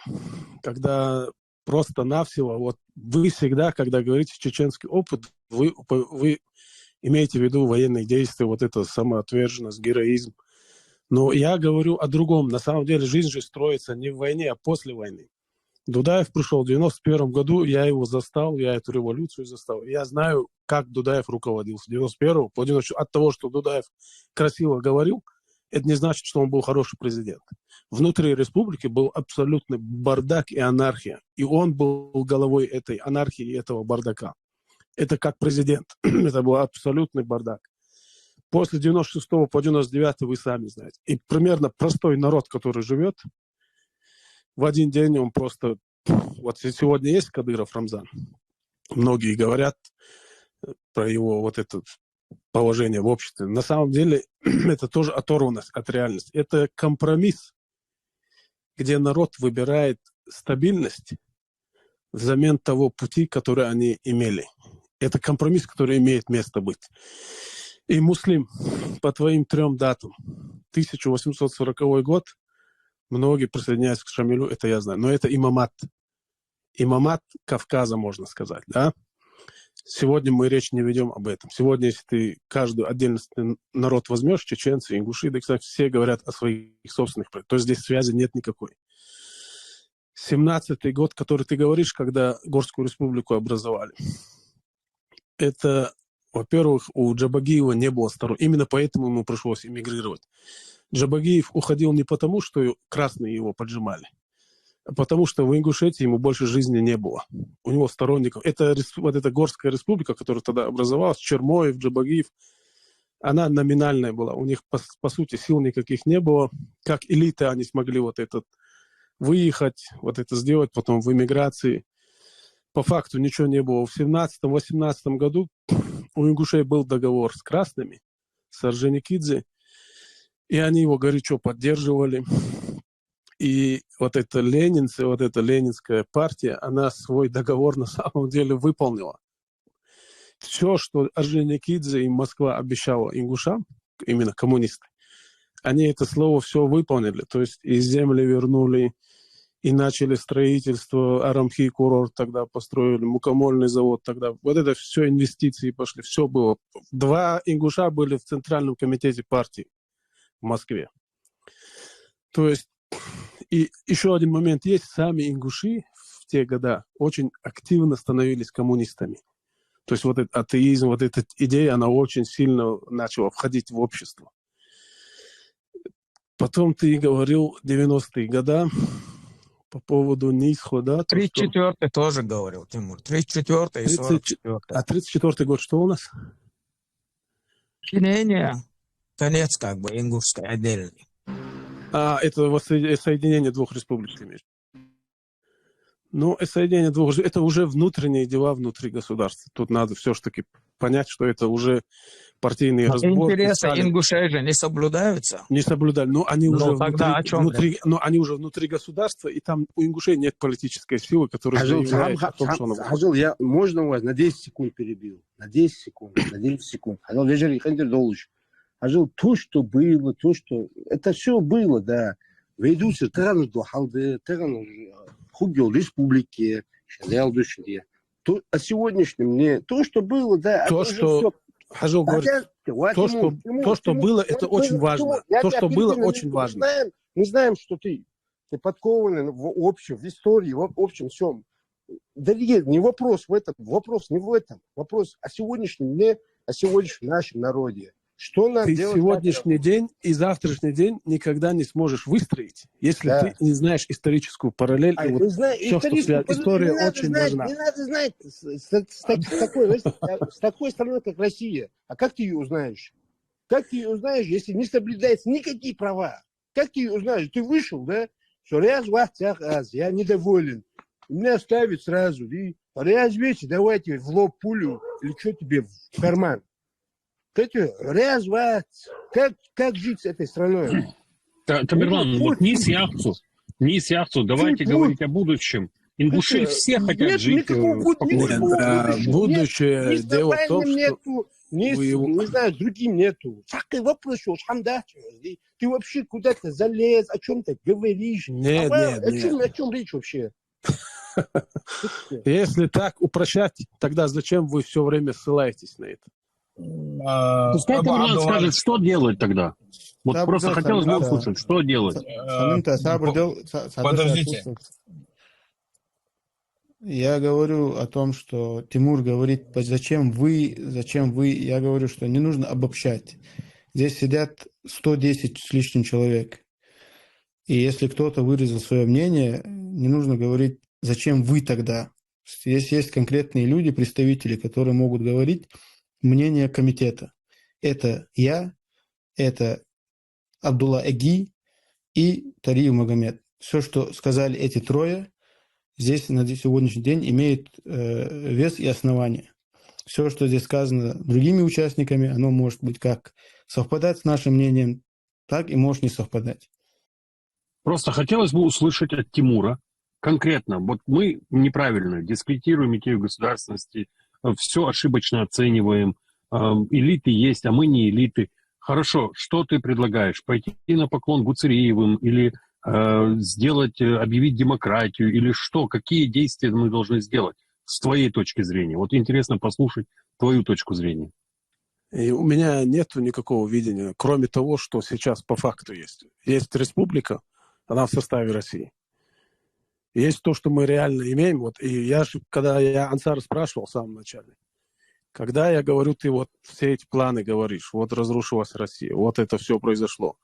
когда просто-навсего, вот вы всегда, когда говорите чеченский опыт, вы, вы имеете в виду военные действия, вот это самоотверженность, героизм. Но я говорю о другом. На самом деле жизнь же строится не в войне, а после войны. Дудаев пришёл в девяносто первом году, я его застал, я эту революцию застал. Я знаю, как Дудаев руководился с девяносто первого по девяносто четвёртый. От того, что Дудаев красиво говорил, это не значит, что он был хороший президент. Внутри республики был абсолютный бардак и анархия. И он был головой этой анархии и этого бардака. Это как президент. Это был абсолютный бардак. После девяносто шестого по девяносто девятый вы сами знаете. И примерно простой народ, который живёт, в один день он просто... Вот се- сегодня есть Кадыров Рамзан. Многие говорят э, про его вот это положение в обществе. На самом деле это тоже оторванность от реальности. Это компромисс, где народ выбирает стабильность взамен того пути, который они имели. Это компромисс, который имеет место быть. И, Муслим, по твоим трём датам, тысяча восемьсот сороковой год, многие присоединяются к Шамилю, это я знаю, но это имамат. Имамат Кавказа, можно сказать, да? Сегодня мы речь не ведём об этом. Сегодня, если ты каждый отдельный народ возьмёшь, чеченцы, ингуши, да, кстати, все говорят о своих собственных... про- То есть здесь связи нет никакой. Семнадцатый год, который ты говоришь, когда Горскую республику образовали, это, во-первых, у Джабагиева не было сторон. Именно поэтому ему пришлось эмигрировать. Джабагиев уходил не потому, что красные его поджимали. Потому что в Ингушетии ему больше жизни не было. У него сторонников. Это рес- вот эта Горская республика, которая тогда образовалась, Чермоев, Джабагиев, она номинальная была. У них, по, по сути, сил никаких не было. Как элита они смогли вот этот выехать, вот это сделать, потом в эмиграции. По факту ничего не было. В семнадцатом-восемнадцатом году у ингушей был договор с красными, с Орджоникидзе, и они его горячо поддерживали. И вот эта ленинцы, вот эта ленинская партия, она свой договор на самом деле выполнила. Все, что Орджоникидзе и Москва обещала ингушам, именно коммунисты, они это слово все выполнили. То есть и земли вернули, и начали строительство, Арамхи курорт тогда построили, мукомольный завод тогда. Вот это все инвестиции пошли, все было. Два ингуша были в Центральном комитете партии в Москве. То есть и еще один момент есть, сами ингуши в те года очень активно становились коммунистами. То есть вот этот атеизм, вот эта идея, она очень сильно начала входить в общество. Потом ты говорил девяностые года по поводу низ хода. Тридцать четвёртый тоже говорил, Тимур. Тридцать четвёртый и сорок четвёртый. А тридцать четвёртый год что у нас? Чинение, конец как бы ингушский отдельный. А, это соединение двух республик, ты имеешь? Ну, соединение двух, это уже внутренние дела внутри государства. Тут надо все-таки понять, что это уже партийные разборки. Интересы ингушей же не соблюдаются? Не соблюдали. Но они уже внутри, внутри, но они уже внутри государства, и там у ингушей нет политической силы, которая заявляет о том, что она... Хьажал, я, можно у вас на десять секунд перебью? На десять секунд, на десять секунд. Хьажал, вежарий, хендер долуш. Хьажал, то, что было, то, что... Это все было, да. Вай дувцар тахан да хьал да, тахан хургйола республика, шаьлдуш де. То, а сегодняшнем дне, то, что было, да, то, что... Хьажал говорит, то, что, то, что было, это очень важно. То, что было, очень важно. Мы знаем, что ты, ты подкованный в общем, в истории, в общем всем. Да нет, не вопрос в этом, вопрос не в этом. Вопрос о сегодняшнем дне, о сегодняшнем нашем народе. Что надо ты делать сегодняшний день и завтрашний день никогда не сможешь выстроить, если да. ты не знаешь историческую параллель. А, и вот не знаю, все, что связано. История очень знать, важна. Не надо знать с, с, с, такой, с такой страной, как Россия. А как ты ее узнаешь? Как ты ее узнаешь, если не соблюдаются никакие права? Как ты ее узнаешь? Ты вышел, да? Что раз, вах, цах, аз, я недоволен. Меня ставят сразу, и раз, видите, давайте в лоб пулю, или что тебе в карман. Как раз, вах, как, как жить с этой страной? Тамерлан, вот низ яхар цо, низ яхар цо, давайте говорить о будущем. Ингуши все хотят жить спокойно. Будущее, дело в том, что... Не знаю, с другим нету. Всякий вопрос, что хьамдахча, ты вообще куда-то залез, о чем-то говоришь. Нет, нет, о чем, о чем речь вообще? Если так упрощать, тогда зачем вы все время ссылаетесь на это? Пускай Тамерлан скажет, что делать тогда. Вот просто хотелось бы услышать, что делать. Подождите. Я говорю о том, что Тимур говорит, зачем вы, зачем вы. Я говорю, что не нужно обобщать. Здесь сидят сто десять с лишним человек. И если кто-то выразил свое мнение, не нужно говорить, зачем вы тогда. Здесь есть конкретные люди, представители, которые могут говорить мнение комитета. Это я, это Абдулла Эги и Тариев Магомед. Все, что сказали эти трое, здесь на сегодняшний день имеет э, вес и основание. Все, что здесь сказано другими участниками, оно может быть как совпадать с нашим мнением, так и может не совпадать. Просто хотелось бы услышать от Тимура конкретно. Вот мы неправильно дискредитируем идею государственности, все ошибочно оцениваем, элиты есть, а мы не элиты. Хорошо, что ты предлагаешь? Пойти на поклон Гуцериевым или э, сделать, э, объявить демократию или что? Какие действия мы должны сделать с твоей точки зрения? Вот интересно послушать твою точку зрения. И у меня нет никакого видения, кроме того, что сейчас по факту есть. Есть республика, она в составе России. Есть то, что мы реально имеем. Вот, и я же, когда я Ансара спрашивал в самом начале, когда я говорю, ты вот все эти планы говоришь, вот разрушилась Россия, вот это все произошло.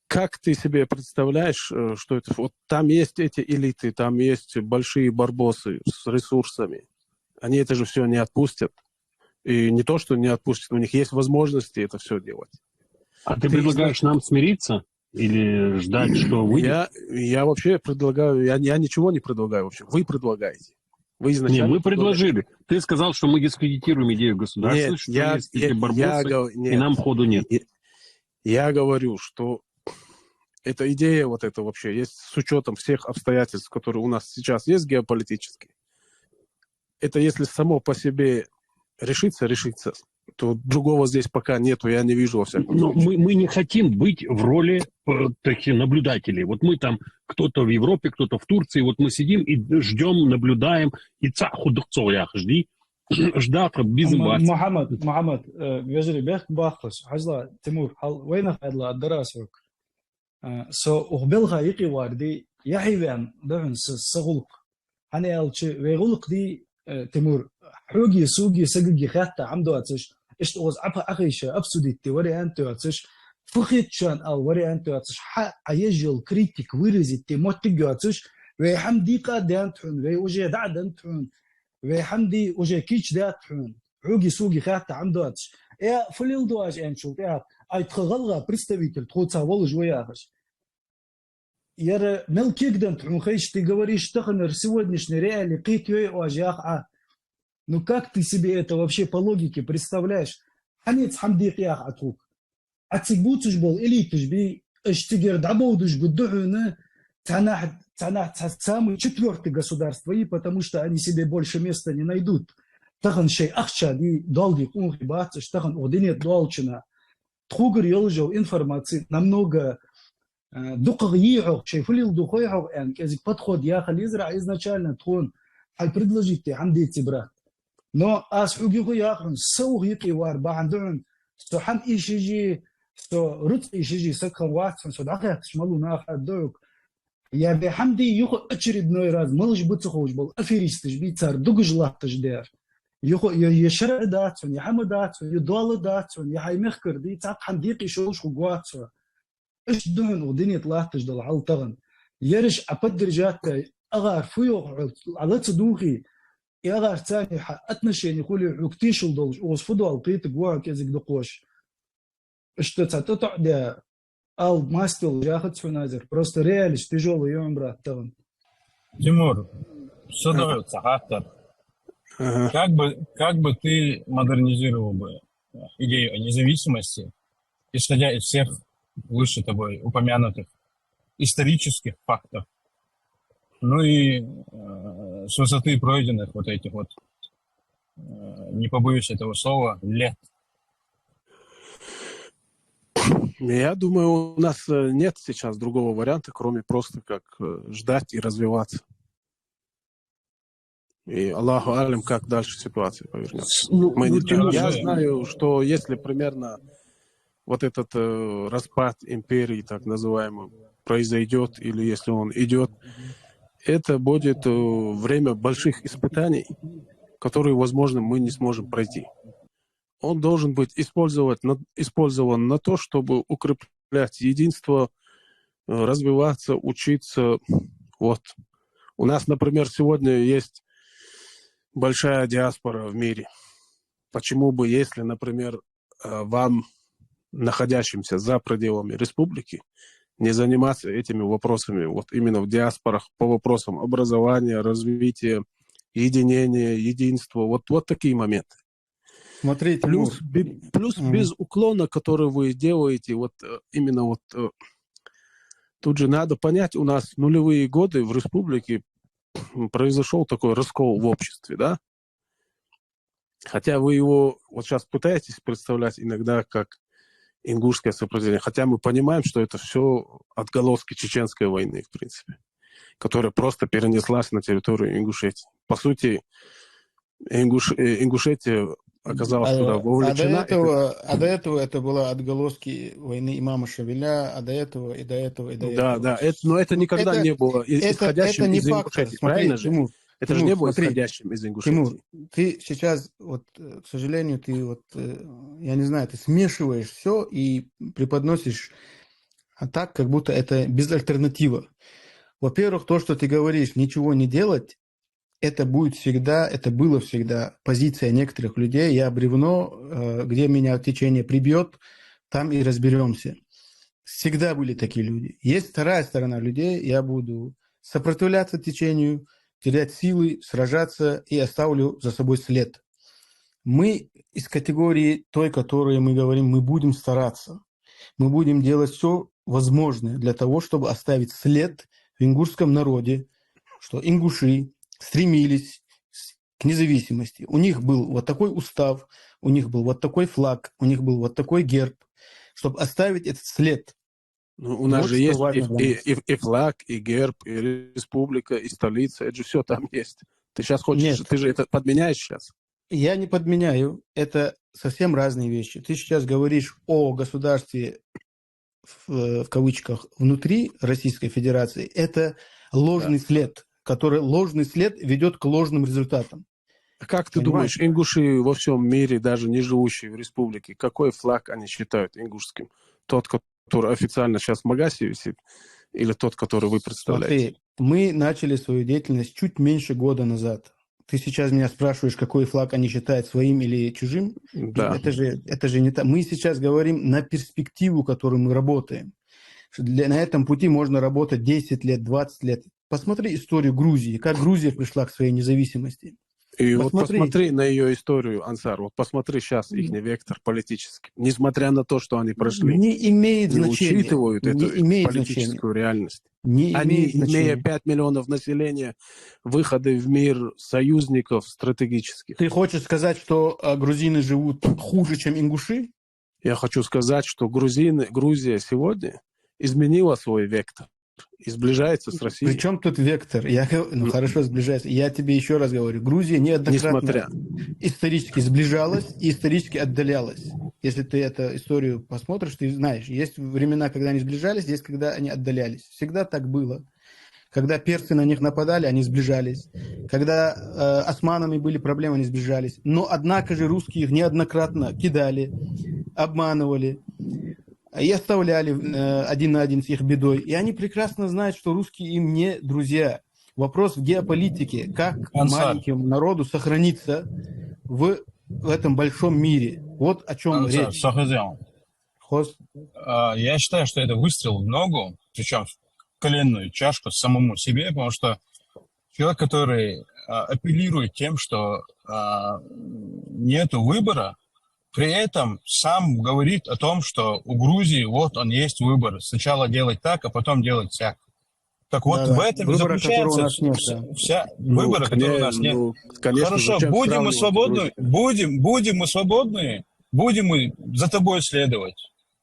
как ты себе представляешь, э, что это? Вот там есть эти элиты, там есть большие барбосы с ресурсами. Они это же все не отпустят. И не то, что не отпустят, у них есть возможности это все делать. А ты предлагаешь нам смириться или ждать, что выйдет? Я, я вообще предлагаю, я, я ничего не предлагаю вообще. Вы предлагаете. Вы изначально... Не, мы предложили. Ты сказал, что мы дискредитируем идею государства, нет, что я, есть эти барбосы, я, нет, и нам ходу нет. Я говорю, что эта идея вот это вообще есть с учетом всех обстоятельств, которые у нас сейчас есть геополитические. Это если само по себе решится, решится, то другого здесь пока нету, я не вижу во всяком случае. Но мы, мы не хотим быть в роли э, таких наблюдателей. Вот мы там, кто-то в Европе, кто-то в Турции, вот мы сидим и ждем, наблюдаем, и цхьа худук цо яхаш ди, ждать безопасности. Мухьаммад, Мухьаммад, э, вежарий, бехк баккхалаш, хьажал, Тимур, хьал вайнах айдла, дарас вак. Э, со ух белха йикъи варди, яхьи вен, дахьун са, са гӀулакх. ХӀана аьлча, вай гӀулакх ди, э, Тимур, хьоги, соги, сагаги хатта хӀама доацаш, иштта оз Ӏапа ахиша, обсудить де вариант доацаш, фу хетачан ал вариант доацаш, хьа а ежел критик выразить де моттиг доацаш, вай хӀама дийкъа даьннад хьона, вай уже дӀа а даьннад хьона, вай хӀама ди уже кийчдаьд хьона, хьоги, соги хатта хӀама доацаш. Э, фу лел доаш аьнчул тӀехьа, ай тха гӀалгӀа представитель тхоца волаш ва яхаш. Яра мел кегдант хьона хайш, ты говоришь, таханара сегодняшней реалии кхетайой оаш яха Ӏа. Ну как ты себе это вообще по логике представляешь? Хьанец хӀама дийкъа яха Ӏа тхога? Ӏа цига бувцаш бола элиташ бий, аш цигара дӀабовдаш гуш да хьона, цхьаннахьа, цхьаннахьа цхьа самый четвёртый государство, и потому что они себе больше места не найдут. Тахан шоай ахча дий, доал дий къонахий бац аш, тахан ух дунен тӀа доалача наха. Тхогара йолаш йола информаци намного, э, дукхагӀа йий хьогӀ, шоай фу лел да хой хьогӀ аьнна, кӀезига подход яхал езар Ӏа изначально тхона, хьай предложить де хӀама деце, брат. Но аз хьога юха яхар, со ух йикъи вар бахьан да хьона, со хӀама ийшача, со рузкъа ийшача саг хинна вац хьона, со дӀахаьттача малав наха да хьога. Я вай хӀама дий юха очередной раз малаш ба ца ховш бола аферисташ бий, цар дугаш латташ дар. Юха я, я шарӀа дац хьона, я хӀама дац хьона, я доал дац хьона, я хьай мехкара дий, цхьаккха хӀама дийкъа йиш йолаш хургвац хьо. Иштта да хьона ух дунен тӀа латташ дола хьал тахан. Ераш Ӏа поддержать даь, агӀар фу йоах хьо, Ӏа ла ца дувгӀий, и агӀар царна хьа отношени хуле хьога тешал долаш, укхаза фу доал кхетаргва хьо кӀезига дукхагӀа. Иштта цхьа тӀатоӀа де, ал мастел яхац хьона азар. Просто реалист тяжёлый юхьам, брат, тахан. Тимур, со догӀу цхьа хаттар. Как бы, как бы ты модернизировал бы идею о независимости, исходя из всех выше тобой упомянутых исторических фактов? Ну и, э, с высоты пройденных вот этих вот, э, не побоюсь этого слова, лет. Я думаю, у нас, э, нет сейчас другого варианта, кроме просто как, э, ждать и развиваться. И Аллаху алям, как дальше ситуация повернется. Ну, Мы ну, не знаем. Тимур, Я же- знаю, что если примерно вот этот, э, распад империи, так называемый, произойдет, или если он идет, это будет, э, время больших испытаний, которые, возможно, мы не сможем пройти. Он должен быть использовать на- использован на то, чтобы укреплять единство, э, развиваться, учиться. Вот. У нас, например, сегодня есть большая диаспора в мире. Почему бы, если, например, э, вам, находящимся за пределами республики, не заниматься этими вопросами, вот именно в диаспорах, по вопросам образования, развития, единения, единства, вот, вот такие моменты. Смотри, Тимур, Плюс, бе- плюс Мгм. без уклона, который вы делаете, вот, э, именно вот, э, тут же надо понять, у нас нулевые годы в республике произошел такой раскол в обществе, да? Хотя вы его вот сейчас пытаетесь представлять иногда как ингушское сопротивление, хотя мы понимаем, что это все отголоски чеченской войны, в принципе, которая просто перенеслась на территорию Ингушетии. По сути, Ингуш- э, Ингушетия оказалась а, туда а до вовлечена. и этого, а до этого это было отголоски войны имама Шавеля, а до этого и до этого и до Да, этого. да, это, но это никогда Это- не было и- Это, исходящим это не из фактор. Ингушетии, Смотри, правильно же? Тимур, Это же Тимур, не было смотри, исходящим из Ингушетии. Тимур, ты сейчас, вот, э, к сожалению, ты вот, э, я не знаю, ты смешиваешь все и преподносишь А так, как будто это безальтернатива. Во-первых, то, что ты говоришь, ничего не делать, это будет всегда, это было всегда позиция некоторых людей: «Я бревно, э, где меня течение прибьёт, там и разберёмся». Всегда были такие люди. Есть вторая сторона людей: «Я буду сопротивляться течению, терять силы, сражаться и оставлю за собой след». Мы из категории той, которой мы говорим: мы будем стараться. Мы будем делать всё возможное для того, чтобы оставить след в ингушском народе, что ингуши стремились с-, к независимости. У них был вот такой устав, у них был вот такой флаг, у них был вот такой герб, чтобы оставить этот след. Ну, у нас Вот же что есть и, важно для и, нас. и, и флаг, и герб, и республика, и столица. Это же все там есть. Ты сейчас хочешь, Нет. Ты же это подменяешь сейчас. Я не подменяю. Это совсем разные вещи. Ты сейчас говоришь о государстве в, в кавычках внутри Российской Федерации. Это ложный след, который, ложный след ведёт к ложным результатам. А как ты Понимаешь? Думаешь, ингуши во всем мире, даже не живущие в республике, какой флаг они считают ингушским? Тот, который официально сейчас в Магасе висит, или тот, который вы представляете? Смотри, мы начали свою деятельность чуть меньше года назад. Ты сейчас меня спрашиваешь, какой флаг они считают своим или чужим? Да. Это же, это же не так. Мы сейчас говорим на перспективу, которую мы работаем. Что для, на этом пути можно работать десять лет, двадцать лет. Посмотри историю Грузии, как Грузия пришла к своей независимости. И вот Посмотри. Посмотри на ее историю, Ансар. Вот посмотри сейчас их вектор политический. Несмотря на то, что они прошли, Не имеет не значения. Учитывают Не эту имеет политическую значения. Реальность. Не Они, имеет значения. Имея пять миллионов населения, выходы в мир союзников стратегических. Ты хочешь сказать, что а, грузины живут хуже, чем ингуши? Я хочу сказать, что грузины, Грузия сегодня изменила свой вектор и сближается с Россией. При чем тут вектор? Я, ну, хорошо, сближается. Я тебе еще раз говорю, Грузия неоднократно Несмотря. Исторически сближалась и исторически отдалялась. Если ты эту историю посмотришь, ты знаешь, есть времена, когда они сближались, есть, когда они отдалялись. Всегда так было. Когда персы на них нападали, они сближались. Когда э, османами были проблемы, они сближались. Но, однако же, русские их неоднократно кидали, обманывали и оставляли э, один на один с их бедой. И они прекрасно знают, что русские им не друзья. Вопрос в геополитике. Как Ансар. Маленькому народу сохраниться в, в этом большом мире? Вот о чем Ансар, речь. Сохозян. Хос. А, Я считаю, что это выстрел в ногу, причем в коленную чашку самому себе, потому что человек, который а, апеллирует тем, что а, нету выбора, при этом сам говорит о том, что у Грузии вот он есть выбор. Сначала делать так, а потом делать сяк. Так вот, Да-да. В этом Выбора, заключается которого у нас нет, вся, да. вся Ну, выбора, который у нас конечно, нет. Ну, конечно, Хорошо, зачем будем мы сравнивать свободны, Грузию? Будем, будем мы свободны, будем мы за тобой следовать.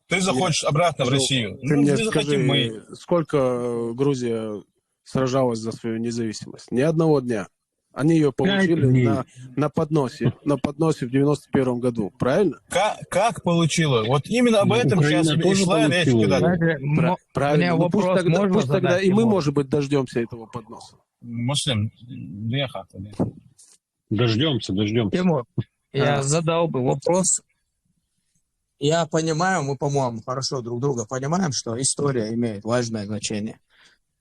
Ты захочешь обратно в Ну, Россию. Ты Ну, мне захотим мы. Скажи, сколько э, Грузия сражалась за свою независимость? Ни одного дня. Они ее получили на, на подносе, на подносе в девяносто первом году, правильно? Как, как получила? Вот именно об этом Украина сейчас и тоже шла речь, получила когда её. Даже м- Правильно. Мне Ну, пусть вопрос тогда, можно пусть тогда задать, и мы, Тимур? Может быть, дождемся этого подноса. Муслим, две хаты, да. Дождемся, дождемся. Тимур, я А. Задал бы вопрос. Я понимаю, мы, по-моему, хорошо друг друга понимаем, что история имеет важное значение.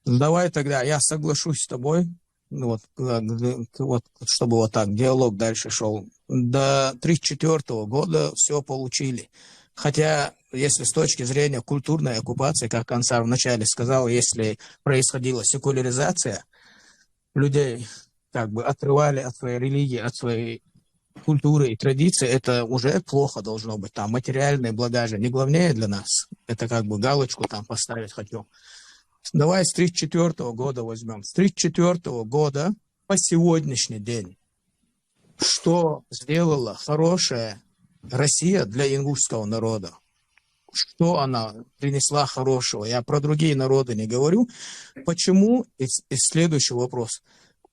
Ну, давай тогда я соглашусь с тобой, ну, вот, э, г- г- вот, чтобы вот так диалог дальше шел. До тридцать четвёртого года все получили. Хотя, если с точки зрения культурной оккупации, как Ансар вначале сказал, если происходила секуляризация, людей как бы отрывали от своей религии, от своей культуры и традиции, это уже плохо должно быть. Там материальные блага же не главнее для нас. Это как бы галочку там поставить хочу. Давай с тридцать четвёртого года возьмём. С тридцать четвёртого года по сегодняшний день, что сделала хорошая Россия для ингушского народа? Что она принесла хорошего? Я про другие народы не говорю. Почему? И, с- и следующий вопрос.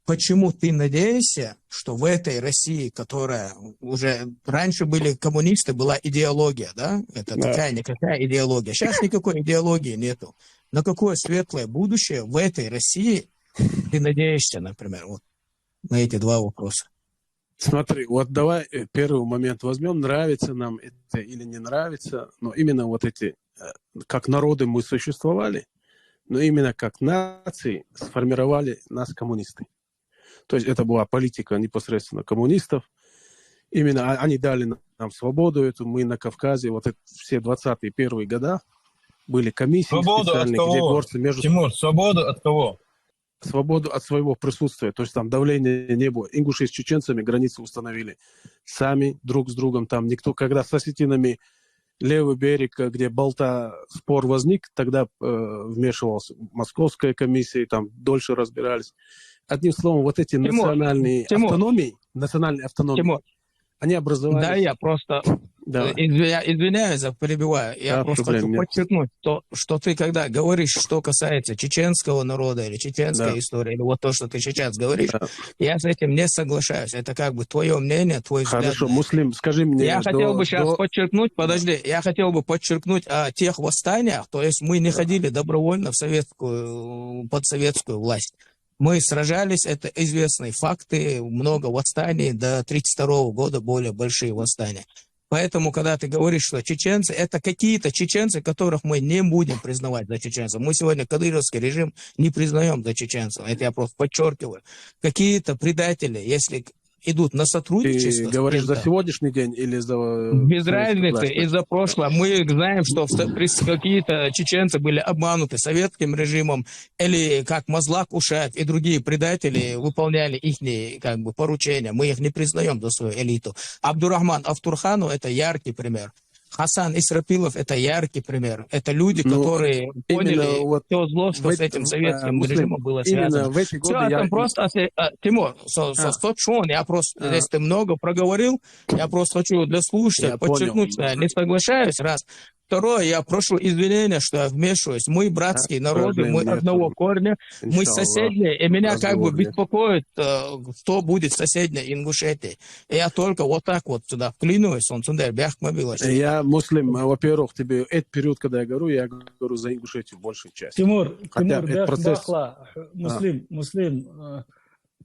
Почему ты надеешься, что в этой России, которая уже раньше были коммунисты, была идеология, да? Это Да. Какая-никакая идеология. Сейчас никакой идеологии нету. На какое светлое будущее в этой России ты надеешься, например, вот на эти два вопроса? Смотри, вот давай э, первый момент возьмем, нравится нам это или не нравится, но именно вот эти э, как народы мы существовали, но именно как нации сформировали нас коммунисты. То есть это была политика непосредственно коммунистов. Именно а- они дали нам свободу эту. Мы на Кавказе, вот это все двадцатые, первые года были комиссии специальные, где горцы между... Тимур, свободу от кого? Свободу от своего присутствия. То есть там давления не было. Ингуши с чеченцами границы установили сами друг с другом. Там никто, когда с осетинами левый берег, э, где Балта спор возник, тогда э, вмешивалась московская комиссия, и там дольше разбирались. Одним словом, вот эти Тимур, национальные Тимур, автономии, национальные автономии, Тимур, они образовались. Да, я просто Да. э, извиня- извиняюсь, за перебиваю. Я Да, просто проблем хочу нет. Подчеркнуть то, что ты, когда говоришь, что касается чеченского народа или чеченской Да. истории, или вот то, что ты сейчас говоришь, Да. я с этим не соглашаюсь. Это как бы твое мнение, твой взгляд. Хорошо, На это. Муслим, скажи мне, Я хотел до- бы сейчас до- подчеркнуть, подожди, я хотел бы подчеркнуть о тех восстаниях, то есть мы не ходили добровольно в советскую, под советскую власть. Мы сражались, это известные факты, много восстаний до тридцать второго года, более большие восстания. Поэтому, когда ты говоришь, что чеченцы, это какие-то чеченцы, которых мы не будем признавать за чеченцев. Мы сегодня кадыровский режим не признаем за чеченцев. Это я просто подчеркиваю. Какие-то предатели, если идут на Ты сотрудничество с говоришь за кем-то, сегодняшний день или за э, без советскую разницы, власть? Из-за прошлого. Мы знаем, что в, при- какие-то чеченцы были обмануты советским режимом, или как Мазлак Ушаев и другие предатели выполняли их как бы поручения. Мы их не признаем за свою элиту. Абдурахман Автурханов — это яркий пример. Хасан Исрапилов — это яркий пример. Это люди, Ну, которые именно поняли вот то зло, что в с этим этом, советским э, Муслим, режимом было именно связано. в эти Все, годы я... это просто, а, Тимур, со, со, А. со, шо, я просто, А. Если ты много проговорил, я просто хочу для слушателей Я подчеркнуть, понял. Что я не соглашаюсь, раз. Второе, я прошу извинения, что я вмешиваюсь. Мы братские А, народы, проблем мы нет. одного корня, мы Иншаллах. Соседние, и меня как бы Разговор нет. беспокоит, э, кто будет соседней Ингушетии. Я только вот так вот сюда вклиниваюсь, он сюда бяхк ма биллаш. Я, Муслим, э, во-первых, тебе этот период, когда я говорю, я говорю за Ингушетию большую часть. Тимур, Хотя Тимур, это бяхк процесс. Бахла, Муслим, Муслим, э,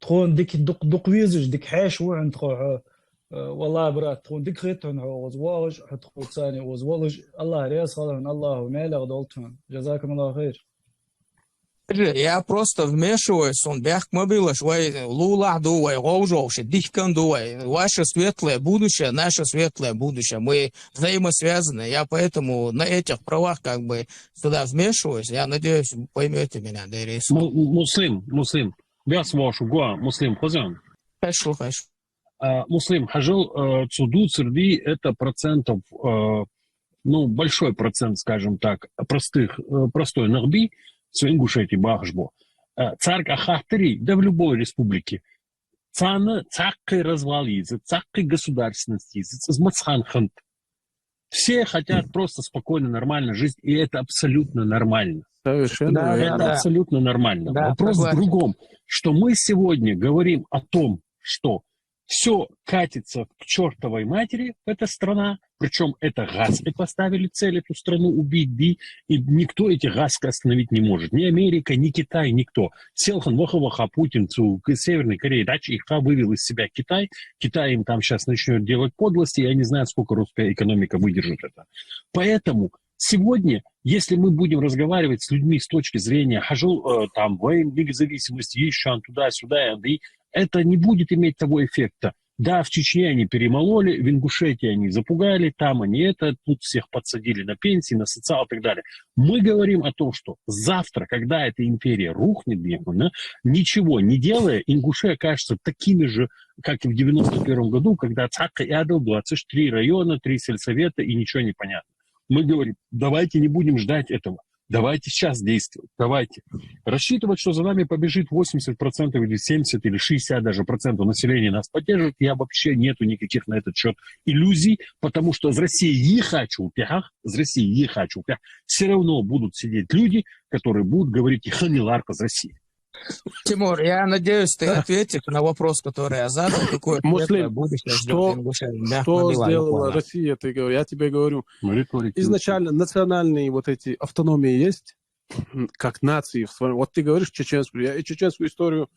тхона дика дукха, дукха везаш, дика хьаьша ва хьона тхо, хьо, э, валлахӀи, брат, тхона дика хет хьона хьо укхаза воагӀаш, хьо тхоца цхьана укхаза волаш, АллахӀ раьза хилва хьона, АллахӀа маьлехь долда хьона. جزاكم الله خير. Я просто вмешиваюсь, он бяхк ма биллаш, вай лулахь да вай, гӀовгӀа да, дихкан да вай, ваше светлое будущее, наше светлое будущее, мы взаимосвязаны, я поэтому на этих правах как бы сюда вмешиваюсь, я надеюсь, поймете меня, Дайрис. Му- Муслим, Муслим, бяхк ма биллаш, Муслим, хозяин. Хорошо, хорошо. А, Муслим, хьажал, э, цу дувцарий, это процентов, э, ну, большой процент, скажем так, простых, э, простой нах ба, цу Ингушетии бахаш ба. Э, царга а хаттарий, да в любой республике. Царна цхьаккха развал из, цхьаккха государственность из, из маца хиннад. Все хотят просто спокойно, нормально жить, и это абсолютно нормально. Совершенно Да, верно. да, Это да. абсолютно нормально. Да, Вопрос согласен. в другом, что мы сегодня говорим о том, что все катится к чертовой матери, эта страна, причем это гаски поставили цель эту страну убить, да, и никто этих гаски остановить не может. Ни Америка, ни Китай, никто. Селхан ваха-ваха Путин цу к- Северной Корее, дачи их вывел из себя Китай. Китай им там сейчас начнет делать подлости, я не знаю, сколько русская экономика выдержит это. Поэтому сегодня, если мы будем разговаривать с людьми с точки зрения хьажал, э, там, вай независимость, ещё туда-сюда, да, это не будет иметь того эффекта. Да, в Чечне они перемололи, в Ингушетии они запугали, там они это, тут всех подсадили на пенсии, на социал и так далее. Мы говорим о том, что завтра, когда эта империя рухнет, ничего не делая, ингуши окажутся такими же, как и в девяносто первом году, когда цхьаккха Ӏаьдал двадцать три района, три сельсовета и ничего не понятно. Мы говорим, давайте не будем ждать этого. Давайте сейчас действовать. Давайте. Рассчитывать, что за нами побежит восемьдесят процентов или семьдесят или шестьдесят даже процентов населения нас поддержит, я вообще нету никаких на этот счет иллюзий, потому что из России ехачу пяхах, из России ехачу пях, все равно будут сидеть люди, которые будут говорить: «Хани ларка из России». Тимур, я надеюсь, ты ответишь на вопрос, который я задал. Какое Муслим, светлое будущее что- ждёт Ингушетию? Да, Что Мадила, сделала Мадила. Россия, ты говоришь, я тебе говорю. Риторика. Изначально национальные вот эти автономии есть, как нации в своём. Вот ты говоришь чеченскую, я и чеченскую историю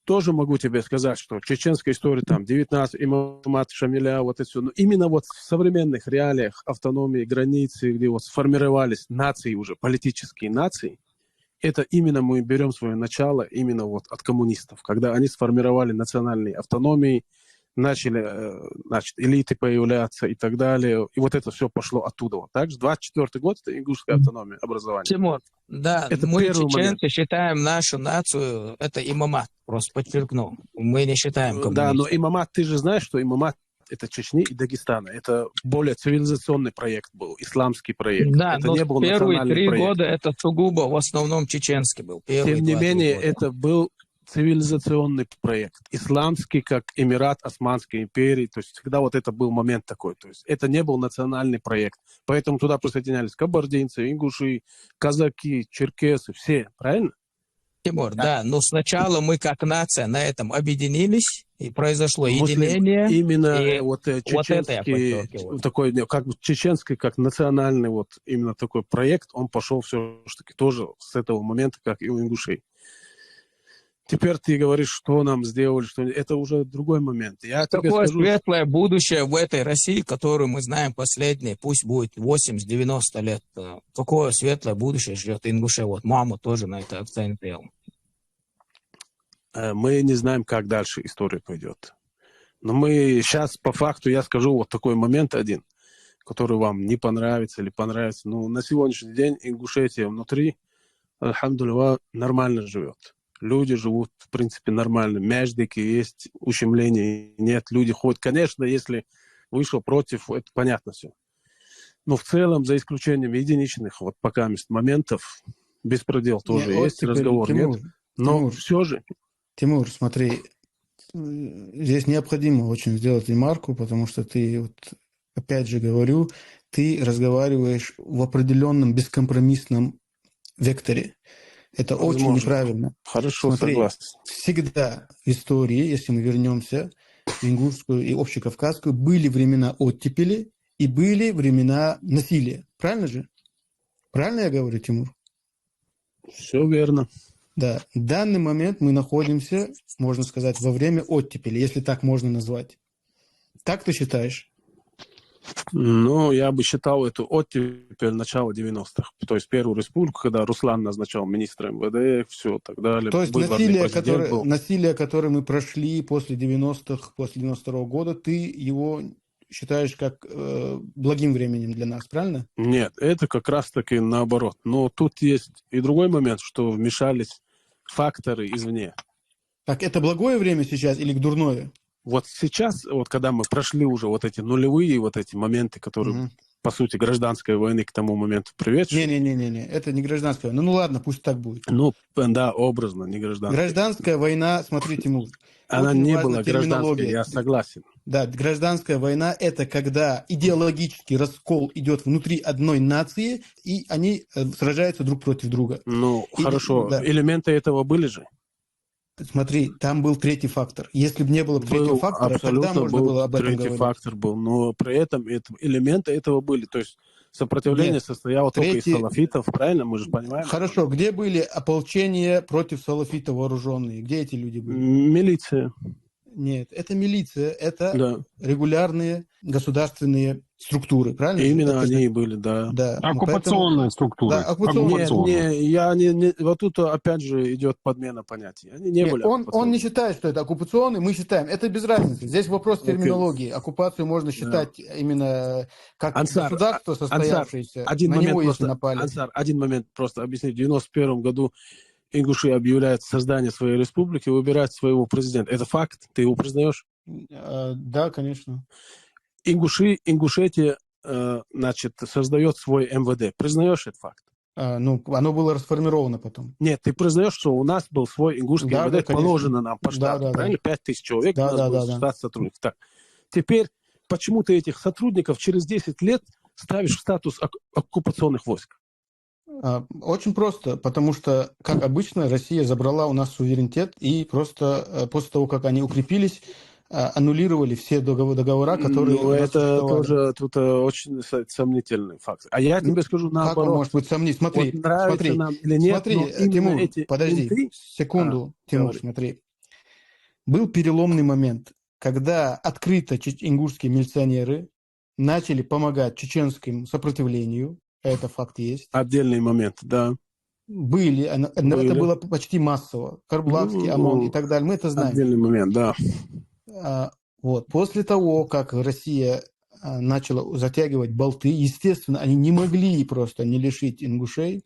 тоже могу тебе сказать, что чеченская история, там, девятнадцать, имамат Шамиля, вот это всё. Но именно вот в современных реалиях автономии, границы, где вот сформировались нации уже, политические нации, это именно мы берём своё начало именно вот от коммунистов, когда они сформировали национальные автономии, начали, э, значит, элиты появляться и так далее. И вот это всё пошло оттуда. Вот. Также двадцать четвёртый год — это ингушская автономия, образование. Тимур, да, это мы, первый момент, чеченцы, считаем нашу нацию, это имамат, просто подчеркну. Мы не считаем коммунистов. Да, но имамат, ты же знаешь, что имамат — это Чечни и Дагестана. Это более цивилизационный проект был, исламский проект. Да, это но не был первые три года это сугубо в основном чеченский был. Тем не менее, это был цивилизационный проект, исламский, как Эмират Османской империи, то есть всегда вот это был момент такой, то есть это не был национальный проект, поэтому туда присоединялись кабардинцы, ингуши, казаки, черкесы, все, правильно? Тимур, да, но сначала мы как нация на этом объединились, и произошло единение. Именно вот чеченский, такой, как бы чеченский, как национальный вот именно такой проект, он пошёл всё ж таки тоже с этого момента, как и у ингушей. Теперь ты говоришь, что нам сделали, что это уже другой момент. Я тебе скажу, какое светлое будущее в этой России, которую мы знаем последние, пусть будет восемьдесят-девяносто лет. Какое светлое будущее ждёт ингушей? Вот Махмуд тоже на это акцент сделал. Мы не знаем, как дальше история пойдёт. Но мы сейчас, по факту, я скажу вот такой момент один, который вам не понравится или понравится. Ну, на сегодняшний день Ингушетия внутри, альхамдулиллах, нормально живёт. Люди живут, в принципе, нормально. Мяждики есть, ущемлений нет. Люди ходят. Конечно, если вышел против, это понятно всё. Но в целом, за исключением единичных, вот пока мест моментов, беспредел тоже есть, разговор нет. Но всё же. Тимур, смотри, здесь необходимо очень сделать ремарку, потому что ты, вот, опять же говорю, ты разговариваешь в определённом бескомпромиссном векторе. Это очень неправильно. Хорошо, согласен. Всегда в истории, если мы вернёмся в ингушскую и общекавказскую, были времена оттепели и были времена насилия. Правильно же? Правильно я говорю, Тимур? Всё верно. Да. В данный момент мы находимся, можно сказать, во время оттепели, если так можно назвать. Так ты считаешь? Ну, я бы считал эту оттепель начала девяностых. То есть Первую Республику, когда Руслан назначал министра МВД, всё, так далее. То есть насилие, которое, насилие, которое мы прошли после девяностых, после девяносто второго года, ты его считаешь как, э, благим временем для нас, правильно? Нет, это как раз-таки наоборот. Но тут есть и другой момент, что вмешались факторы извне. Так это благое время сейчас или дурное? Вот сейчас, вот когда мы прошли уже вот эти нулевые, вот эти моменты, которые, по сути, гражданской войны к тому моменту приветствовали. Не-не-не, это не гражданская война. Ну ладно, пусть так будет. Ну, да, образно, не гражданская. Гражданская война, смотри, Тимур. Она не была гражданской, я согласен. Да, гражданская война — это когда идеологический раскол идёт внутри одной нации, и они, э, сражаются друг против друга. Ну, хорошо, элементы этого были же. Смотри, там был третий фактор. Если бы не было третьего фактора, тогда можно было об этом говорить. Третий фактор был, но при этом элементы этого были. То есть сопротивление состояло только из салафитов, правильно? Мы же понимаем. Хорошо, где были ополчения против салафитов вооружённые? Где эти люди были? Милиция. Нет, это милиция, это регулярные государственные структуры, правильно? Именно они и были, да. Оккупационные структуры. Да, оккупационные. Нет, не, я не, не, вот тут опять же идёт подмена понятий. Они не были. Он не считает, что это оккупационные, мы считаем. Это без разницы. Здесь вопрос терминологии. Оккупацию можно считать именно как государство состоявшееся, на него если напали. Ансар, один момент просто объясни. В девяносто первом году ингуши объявляют создание своей республики, выбирают своего президента. Это факт? Ты его признаёшь? Да, конечно. Ингуши, Ингушетия, э, значит, создаёт свой МВД. Признаёшь этот факт? А, ну, оно было расформировано потом. Нет, ты признаёшь, что у нас был свой ингушский МВД, положено нам по штату, правильно? Пять тысяч человек, у нас был штат сотрудников. Так. Теперь, почему ты этих сотрудников через десять лет ставишь в статус оккупационных войск? Очень просто, потому что, как обычно, Россия забрала у нас суверенитет, и просто, э, после того, как они укрепились, э, аннулировали все договора, которые у нас существовали. Ну, это тоже тут, э, очень сомнительный факт. А я тебе скажу наоборот. Как он может быть сомнительный? Смотри, вот нравится нам или нет, смотри, Тимур, подожди секунду, Тимур, смотри. Был переломный момент, когда открыто чеч- ингушские милиционеры начали помогать чеченскому сопротивлению. Это факт есть. Отдельный момент, да. Были, это было почти массово. Карабулакский ОМОН и так далее, мы это знаем. Отдельный момент, да. А, вот. После того, как Россия а, начала затягивать болты, естественно, они не могли просто не лишить ингушей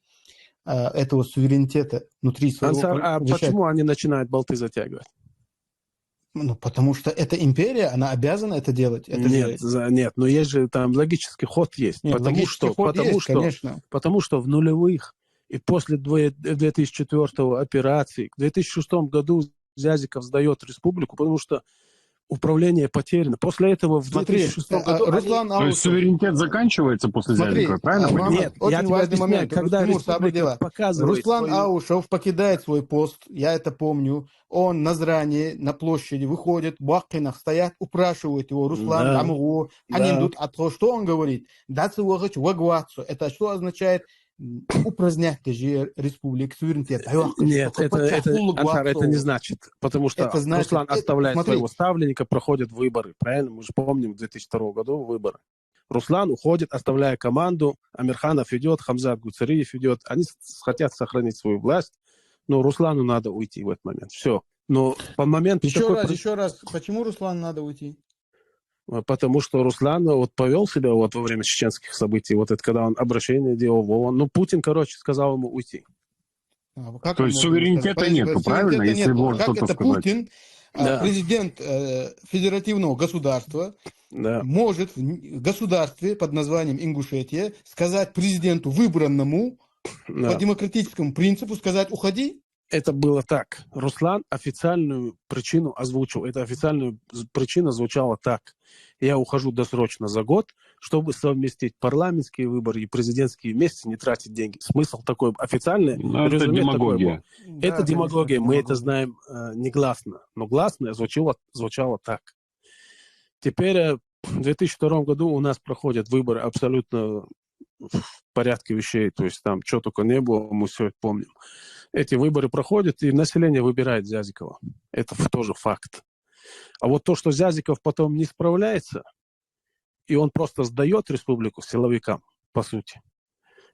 а, этого суверенитета внутри своего... Ансар, а почему они начинают болты затягивать? Ну, потому что это империя, она обязана это делать. Это нет, же... нет, но есть же там логический ход есть. Нет, потому что, ход потому есть, что, конечно. Потому что в нулевых и после две тысячи четвёртого операции, в две тысячи шестом году Зязиков сдает республику, потому что управление потеряно. После этого в Смотри, две тысячи шестом году... Руслан То есть суверенитет заканчивается после Смотри, Зязикова, правильно? Мухаммад, Нет, я очень тебе важный объясняю, момент. Когда Тимур, республика сабр дела. Показывает Руслан свою... Аушев покидает свой пост, я это помню. Он в Назрани на площади выходит, бакъхинах стоят, упрашивают его: Руслан, Да. Амгу, Да. Анин Дут, а то что он говорит? Дацу вагъач вагвацу. Это что означает? Упразднять же республика, суверенитет. Нет, это, это, Ансар, это не значит, потому что Это значит, Руслан это, оставляет смотри. Своего ставленника, проходят выборы, правильно? Мы же помним в две тысячи второго году выборы. Руслан уходит, оставляя команду, Амирханов идет, Хамзат Гуцериев идет, они с- хотят сохранить свою власть, но Руслану надо уйти в этот момент, все. Но по моменту... Еще такой раз, про- еще раз, почему Руслан надо уйти? Потому что Руслан вот повел себя вот во время чеченских событий, вот это когда он обращение делал в ООН, ну, Путин, короче, сказал ему уйти. А, как То он есть может суверенитета сказать? нету, Подожди, правильно, суверенитета если нету. можно Как что-то это сказать? Путин, а, Да. Президент э, федеративного государства, Да. может в н- государстве под названием Ингушетия сказать президенту, выбранному по Да. демократическому принципу, сказать: «Уходи»? Это было так. Руслан официальную причину озвучил. Эта официальная з- причина звучала так: «Я ухожу досрочно за год, чтобы совместить парламентские выборы и президентские вместе, не тратить деньги». Смысл такой официальный. Ну, это резюме такой демагогия. был. Это демагогия, мы это знаем э, негласно. Но гласно звучало, звучало так. Теперь э, в две тысячи втором году у нас проходят выборы абсолютно в порядке вещей, то есть там что только не было, мы все это помним. Эти выборы проходят, и население выбирает Зязикова. Это ф- тоже факт. А вот то, что Зязиков потом не справляется, и он просто сдает республику силовикам, по сути,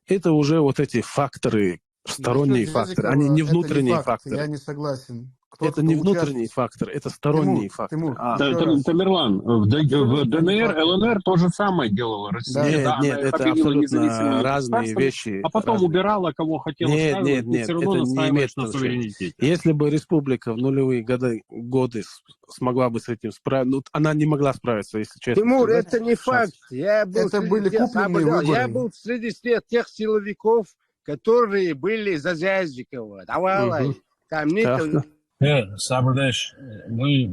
это уже вот эти факторы, сторонние Насчёт факторы, Зязикова они не это не внутренние факт, факторы. Я не согласен. Кто-то Это не участвует. Внутренние факторы, это сторонние Тимур, факторы. Тимур, А, Та- ещё Та- раз. Тамерлан, в, Д- в Абсолютно ДНР, не факт. ЛНР то же самое делала Россия. Да. Нет, Да, нет, она их это объявила абсолютно независимыми разные государствами, вещи. А потом разные. Убирала, кого хотела, Нет, ставила, нет, ты нет, все равно это не настаиваешь имеет на отношения. Суверенитете. Если бы республика в нулевые годы, годы с- смогла бы с этим справиться, ну, она не могла справиться, если честно Тимур, сказать. это не факт. Я был Это среди были тех, купленные Абдул, выборы. Я был среди тех, тех силовиков, которые были за Зязикова. Давай. Мгм. Там не Так. то- Э, Сабрдеш, мы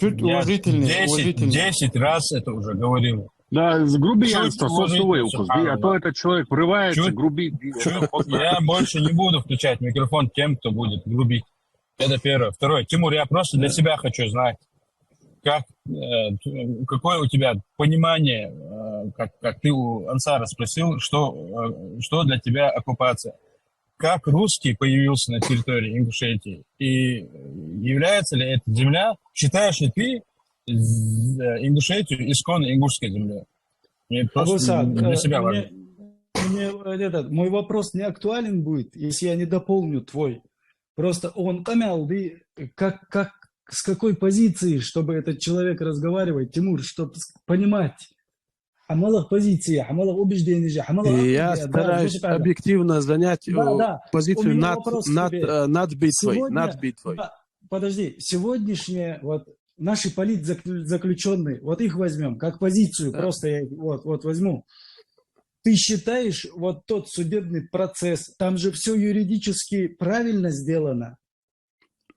Чуть я уважительнее, десять, уважительнее. десять раз это уже говорил. Да, с грубиянства, Чуть сосувей уважительнее, укус. А то этот человек врывается, Чуть- грубит. Чё, я больше не буду включать микрофон тем, кто будет грубить. Это первое. Второе, Тимур, я просто для себя хочу знать, как, э, т- какое у тебя понимание, э, как, как ты у Ансара спросил, что, э, что для тебя оккупация? Как русский появился на территории Ингушетии? И является ли эта земля, считаешь ли ты з- Ингушетию исконно ингушской землей? Мне просто Абусар, для э, себя мне, важно. мне, э, этот, мой вопрос не актуален будет, если я не дополню твой. Просто он къамаьл де, как, как, с какой позиции, чтобы этот человек разговаривать, Тимур, чтобы понимать, хьа малагӀа позиция, хьа малагӀа убеждени, хьа малагӀа... И я стараюсь объективно занять Да, да. позицию У меня над, вопрос к над, тебе. э, над битвой, Сегодня- над битвой. Да, подожди, сегодняшние вот наши политзаклю- заключённые, вот их возьмём как позицию, Да. просто я вот, вот возьму. Ты считаешь, вот тот судебный процесс, там же все юридически правильно сделано.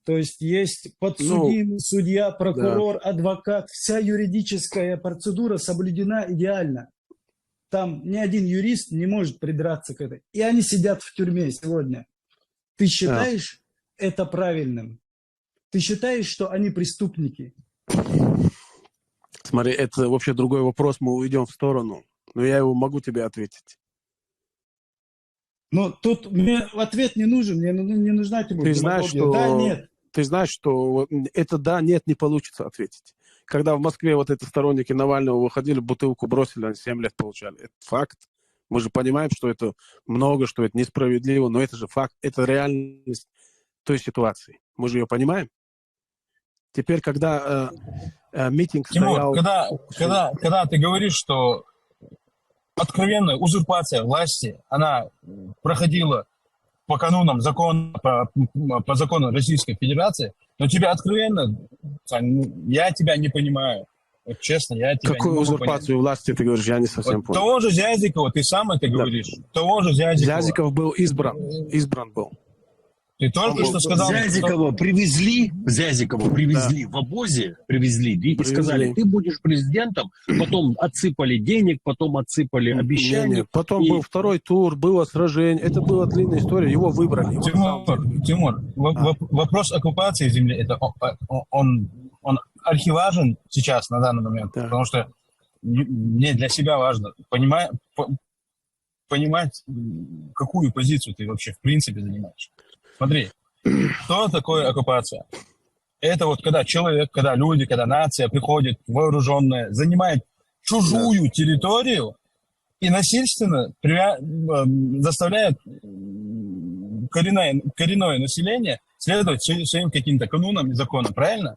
То есть есть подсудимый, судья, прокурор, адвокат, вся юридическая процедура соблюдена идеально. Там ни один юрист не может придраться к этой. И они сидят в тюрьме сегодня. Ты считаешь это правильным? Ты считаешь, что они преступники? Смотри, это вообще другой вопрос, мы уйдём в сторону. Но я его могу тебе ответить. Ну, тут мне ответ не нужен, мне ну- не нужна тебе Ты знаешь, демагогия. что Да, нет. Ты знаешь, что вот это да, нет, не получится ответить. Когда в Москве вот эти сторонники Навального выходили, бутылку бросили, они семь лет получали. Это факт. Мы же понимаем, что это много, что это несправедливо, но это же факт, это реальность той ситуации. Мы же ее понимаем. Теперь, когда э, э, митинг Тимур, стоял... Когда, когда, когда ты говоришь, что откровенная узурпация власти, она проходила по канонам закона, по, по закону Российской Федерации, но тебя откровенно, Сань, ну, я тебя не понимаю. Вот честно, я тебя Какую не могу узурпацию власти ты говоришь? Я не совсем Вот понял. Того же Зязикова, ты сам это говоришь, того же Зязикова. Зязиков был избран, избран был. Ты только что сказал, что Зязикова привезли, Зязикова привезли в обозе, привезли и, и Привезли. Сказали: «Ты будешь президентом». Потом отсыпали денег, потом отсыпали Не, обещаний. не, Потом И- был второй тур, было сражение. Это была длинная история. Его выбрали. Его на самом Тимур, деле. Тимур, в- в- вопрос оккупации земли, это о- о- он, он архиважен сейчас, на данный момент, Да. Потому что не- мне для себя важно понимать, по- понимать, м, какую позицию ты вообще в принципе занимаешь. Смотри, что такое оккупация? Это вот когда человек, когда люди, когда нация приходит вооруженная, занимает чужую территорию и насильственно привя- м, заставляет м, коренное, коренное население следовать свои- своим каким-то канонам и законам, правильно?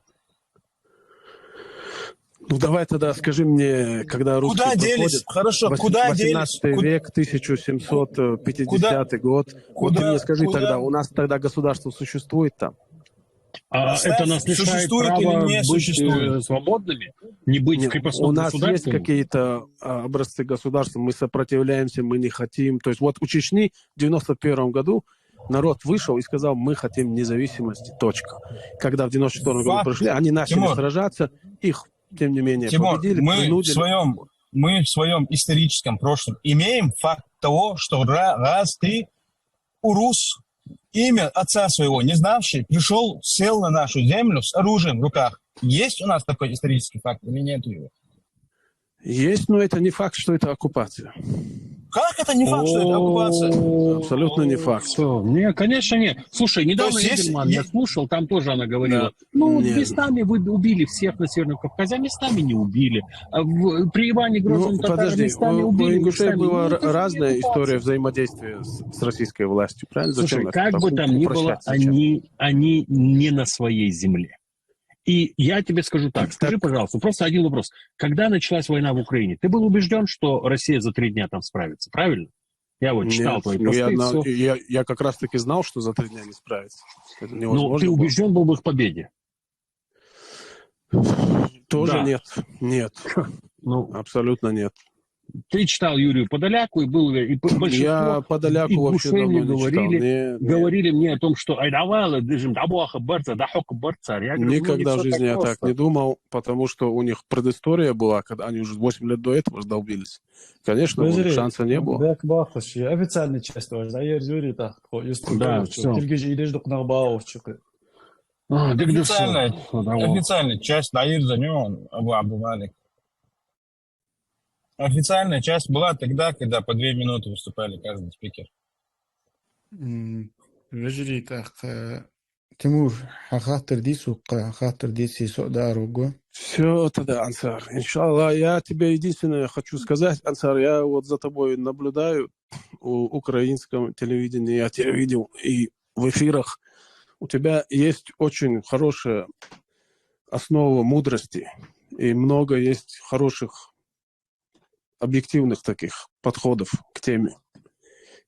Ну, давай тогда скажи мне, когда русские Куда делись? приходят, Хорошо, вось- куда делись? восемнадцатый Ку- век, тысяча семьсот пятидесятый год. Вот ты куда- мне скажи куда- тогда, у нас тогда государство существует там? А Представь, это нас лишает существует или права не быть существует? э, свободными, не быть Не, в крепостном у нас есть государстве. Какие-то а, образцы государства, мы сопротивляемся, мы не хотим. То есть вот у Чечни в девяносто первом году народ вышел и сказал: «Мы хотим независимости, точка». Когда в девяносто четвёртом году Факт. Пришли, они начали Тимур. Сражаться, их, тем не менее, Тимур, победили, мы в принудили. своем мы в своем историческом прошлом имеем факт того, что ра- раз ты урус, имя отца своего не знавший, пришел, сел на нашу землю с оружием в руках. Есть у нас такой исторический факт или нет его? Есть, но это не факт, что это оккупация. Как это не факт, что это оккупация? Абсолютно не факт. Что? Не, конечно, нет. Слушай, недавно То есть, если Эдельман не- я слушал, там тоже она говорила: Да. «Ну, Нет. Местами вы убили всех на Северном Кавказе, а местами не убили. А в- при Иване Грозном Ну, татары подожди, местами у, у убили, ингушей местами была нет». Это же разная оккупация. История взаимодействия с, с российской властью, правильно? Зачем Слушай, это как там бы там ни было, упрощать сейчас? Они, они не на своей земле. И я тебе скажу так, скажи, пожалуйста, просто один вопрос. Когда началась война в Украине, ты был убежден, что Россия за три дня там справится, правильно? Я вот читал Нет, твои ну, посты, я, и на- всё. я, я как раз таки знал, что за три дня не справится. Это Ну, невозможно ты было. Убежден был бы в победе. Тоже Да. Нет, нет, Ну, абсолютно нет. Ты читал Юрию Подоляку, и был и п- большинство Я Подоляку и вообще давно Гушени не читал. говорили, Не, не. Говорили мне о том, что «Ай, давай, держим, да бога барца». Я говорю: «Ну, не Никогда в всё жизни так я так просто». Не думал, потому что у них предыстория была, когда они уже восемь лет до этого же долбились. Конечно, у них Подожди, шанса не было. Бек бахаш, официальная часть тоже, да, Юрий, так, хо, есть Да, такое, всё. Киргиз идеш дукнах баавчукы. А, так да всё. Официальная, Ну, да, вот. официальная часть Наир Замён, Абу Абдулмалик. Официальная часть была тогда, когда по две минуты выступали каждый спикер. М, Вежарий, так, э, Тимур, хьа хаттар дийцу, хаттар дийци со даару. Все тогда, Ансар. Иншаллах, я тебе единственное хочу сказать, Ансар, я вот за тобой наблюдаю у украинском телевидении, я тебя видел и в эфирах. У тебя есть очень хорошая основа мудрости, и много есть хороших объективных таких подходов к теме.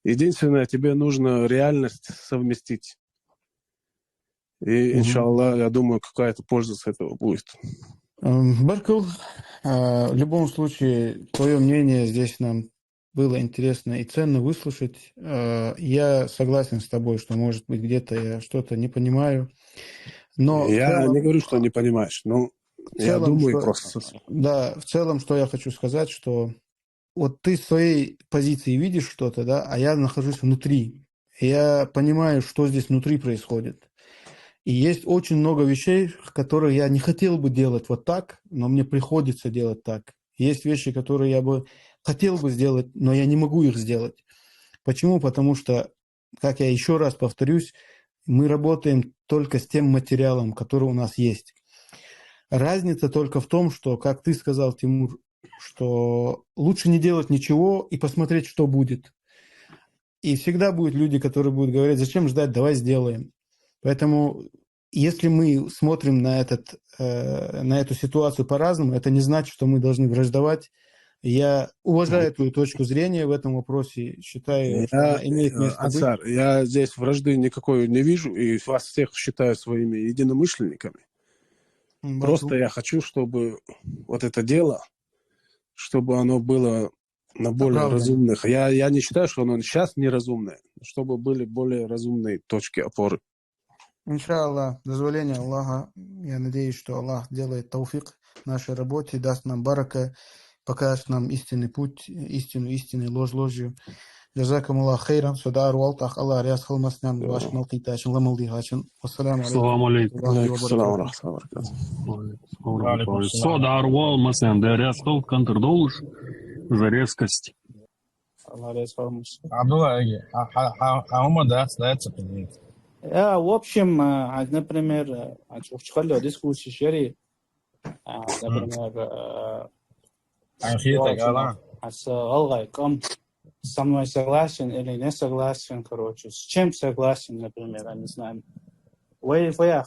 Единственное, тебе нужно реальность совместить. И, Мгм. иншаллах, я думаю, какая-то польза с этого будет. М, Баркал, а, в любом случае, твое мнение здесь нам было интересно и ценно выслушать. А, я согласен с тобой, что, может быть, где-то я что-то не понимаю. Но в Я целом- не говорю, что не понимаешь, но в я целом, думаю что- просто со- Да, в целом, что я хочу сказать, что вот ты с своей позиции видишь что-то, да, а я нахожусь внутри. Я понимаю, что здесь внутри происходит. И есть очень много вещей, которые я не хотел бы делать вот так, но мне приходится делать так. Есть вещи, которые я бы хотел бы сделать, но я не могу их сделать. Почему? Потому что, как я еще раз повторюсь, Мы работаем только с тем материалом, который у нас есть. Разница только в том, что, как ты сказал, Тимур, что лучше не делать ничего и посмотреть, что будет. И всегда будут люди, которые будут говорить: «Зачем ждать, давай сделаем». Поэтому, если мы смотрим на, этот, э, на эту ситуацию по-разному, это не значит, что мы должны враждовать. Я уважаю твою точку зрения в этом вопросе, считаю, что она имеет место быть. Ансар, я здесь вражды никакой не вижу, и вас всех считаю своими единомышленниками. Просто я хочу, чтобы вот это дело, чтобы оно было на более разумных. Я, я не считаю, что оно сейчас неразумное, чтобы были более разумные точки опоры. Иншаллах, дозволение Аллаха. Я надеюсь, что Аллах делает тауфик нашей работе, даст нам барака, покажет нам истинный путь, истину истиной, ложь ложью. جزاكم الله خيرا. Со дӀааравала, тӀаккха Аллах раьза хилва массанена, ваш малхийтачун, ламалдихачун. والسلام عليكم. السلام عليكم. وعليكم السلام ورحمة الله وبركاته. Со дӀааравала массанена, Даьла раьза хилва, кантар долаш, за резкость. Абдулла, хьа хӀама дац, дац. Я, в общем, а, например, а, чухчхалло дискуссия шери, а, например, а, Ан хетаг ала. А с гӀалгӀай къам со мной согласен или не согласен, короче, с чем согласен, например, я не знаю. Вай фу яхар?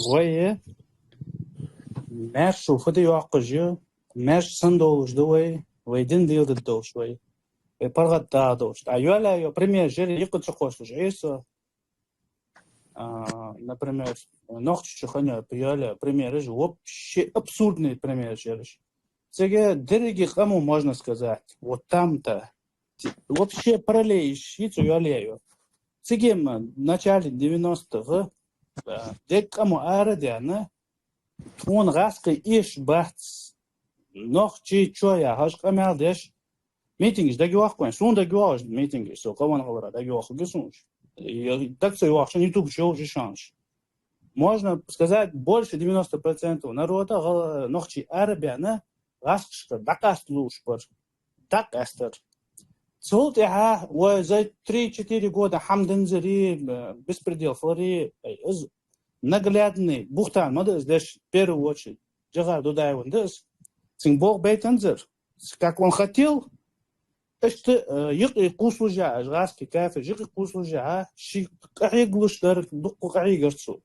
Вай маьрша фу да йоаккхаш я, маьрша сенна долаш да вай, вай дин дийла долаш вай, вай паргӀата дагӀа долаш. А йоалаяь йола примераш яр юкъе ца кхоссаш Ӏийса. А, например, Нохчийчу хана йола примераш вообще абсурдный примераш яр уж. Цига деррига къамо, можно сказать, вот там-то, вообще параллель йиш я цу йоалаяь йола. Цига-м в начале девяностых, а, деррига къамо ара а даьнна, тхона гӀазкхий эшаш бац, нохчий чо яхаш къамаьл деш, митингаш дагайоах вайна, сона дагайоагӀаш митингаш, со къаман гӀалара дагайоахаргья сона уж. Даг ца йоахачун ютуб чу йолаш я шоана уж. Можно сказать, больше девяносто процентов народа гӀал-, нохчий ара а баьнна, гӀазкхашкара дӀакъаста лувш бар. ДӀакъаьстар. Цул тӀехьагӀа вай за три-четыре года хӀама динзар, э, беспредел хилар, э, из наглядный бухтан ма да из деш, в первую очередь, Джохар Дудаевна да из. Цунга болх байтанзар, как он хотел, иштта, э, юкъе кхувсалуш а, уж гӀазкхий кафираш юкъе кхувсалуш а, ший къахьегалуш дар, дукха къахьийгар цо.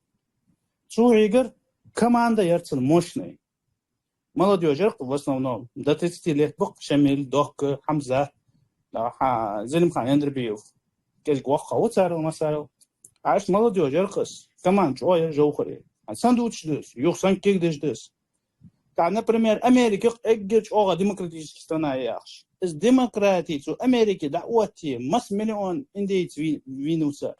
Цо хьийгар, команда яр цун мощный. Молодёжь яр-кх в основном, до тридцати лет ба-кх Шамил, Дохка, Хьамзат, а, хьа-, Зелимхан Яндарбиев. КӀезига воккхагӀа ва царел массарел. А иштта молодёжь яр-кх из, команда чӀоагӀа яр Джохара. А сенна дувцаш да из, юха сенна кегадеш да из. ТӀаккха, например, Америка эггара чӀоагӀа демократически страна я яхаш. Из демократи цу Америке дӀаотте, масса миллион индейцаш вий-, вийнав цар.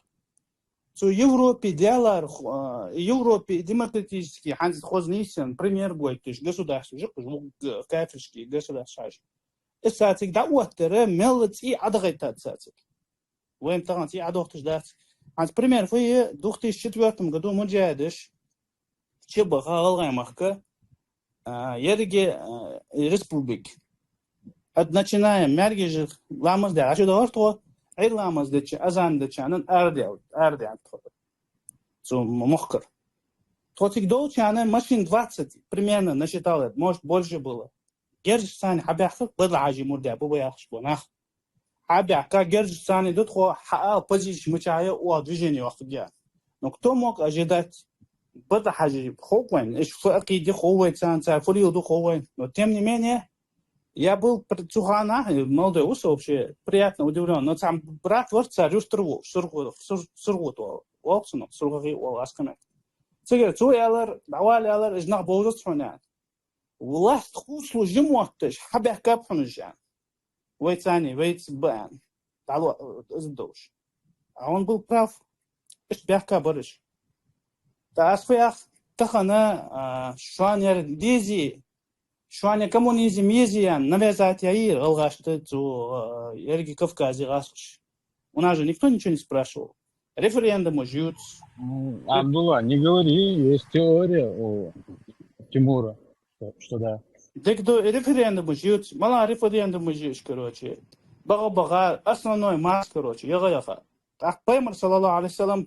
Цу Европе, Даьлара, а, Европе демократически хӀанз хоза нийсъенна пример гойташ государстваш я-кх уж, г-, кафирский государстваш хьажа. Из цаьрцига дӀаоттадар мел цӀий Ӏодахийтад цаьрцига. Вайна тахан цӀий Ӏодохийташ дац. ХӀанз пример фу я, в две тысячи четвёртом году муджахидаш чубаха ГӀалгӀай мехка, а, еррига, а, республика. От начиная маьркӀажа ламаз даь, а чу дахар тхо, Ӏуйра ламаз деча, азан деча хана арадаьннад, арадаьннад тхо цу м-, мехкара. Тхо цига долча хана машин двадцать примерно насчитал, может, больше было. Герзашца хьабаьхкар, Бадал-Хьажий мурдаш ба, ба яхаш бола нах. Хьабаьхка герзашца да тхо, хьаала позиция мичахьа я, оаха движение йоаккхаргья. Но кто мог ожидать? Бадал-Хьажий хов вайна, уж фу Ӏакъида я хов вайна, цар фу леладу хов вайна. Но тем не менее, я был пр-, цу хана, молодой, уж вообще приятно удивлён. Но цхьа брат вар цар юртара волаш, Сургу-, Сур-, Сургут оал, оал цунах, СургагӀий оал гӀазкхий меттала. Цигара цо аьлар, дӀавала аьлар, уж нах бовзац хьона, аьнна. Власть кхувсалуш я мотташ, хьабаьхкаб хьона уж, аьнна. Вайца, вайца ба, аьнна. ДӀало-, из долаш. А он был прав. Иштта баьхка бар уж. ТӀаккха аз фу йоах, тахан, а, шоана ер дезий, шоана коммунизм езий, аьнна, навязать яьй гӀалгӀашта цу, а, еррига Кавказе гӀазкхаша. У нас же никто ничего не спрашивал. Референдумаш ювц. М, Абдулла, не говори, есть теория у Тимура, что, что да. Дика да, референдумаш ювц, мала референдумаш я уж, короче. БагӀа-багӀа, основной масса, короче, ягӀа-ягӀа. ТӀаккха Пайхамар, саллаллахӀу Ӏалайхи ва саллам,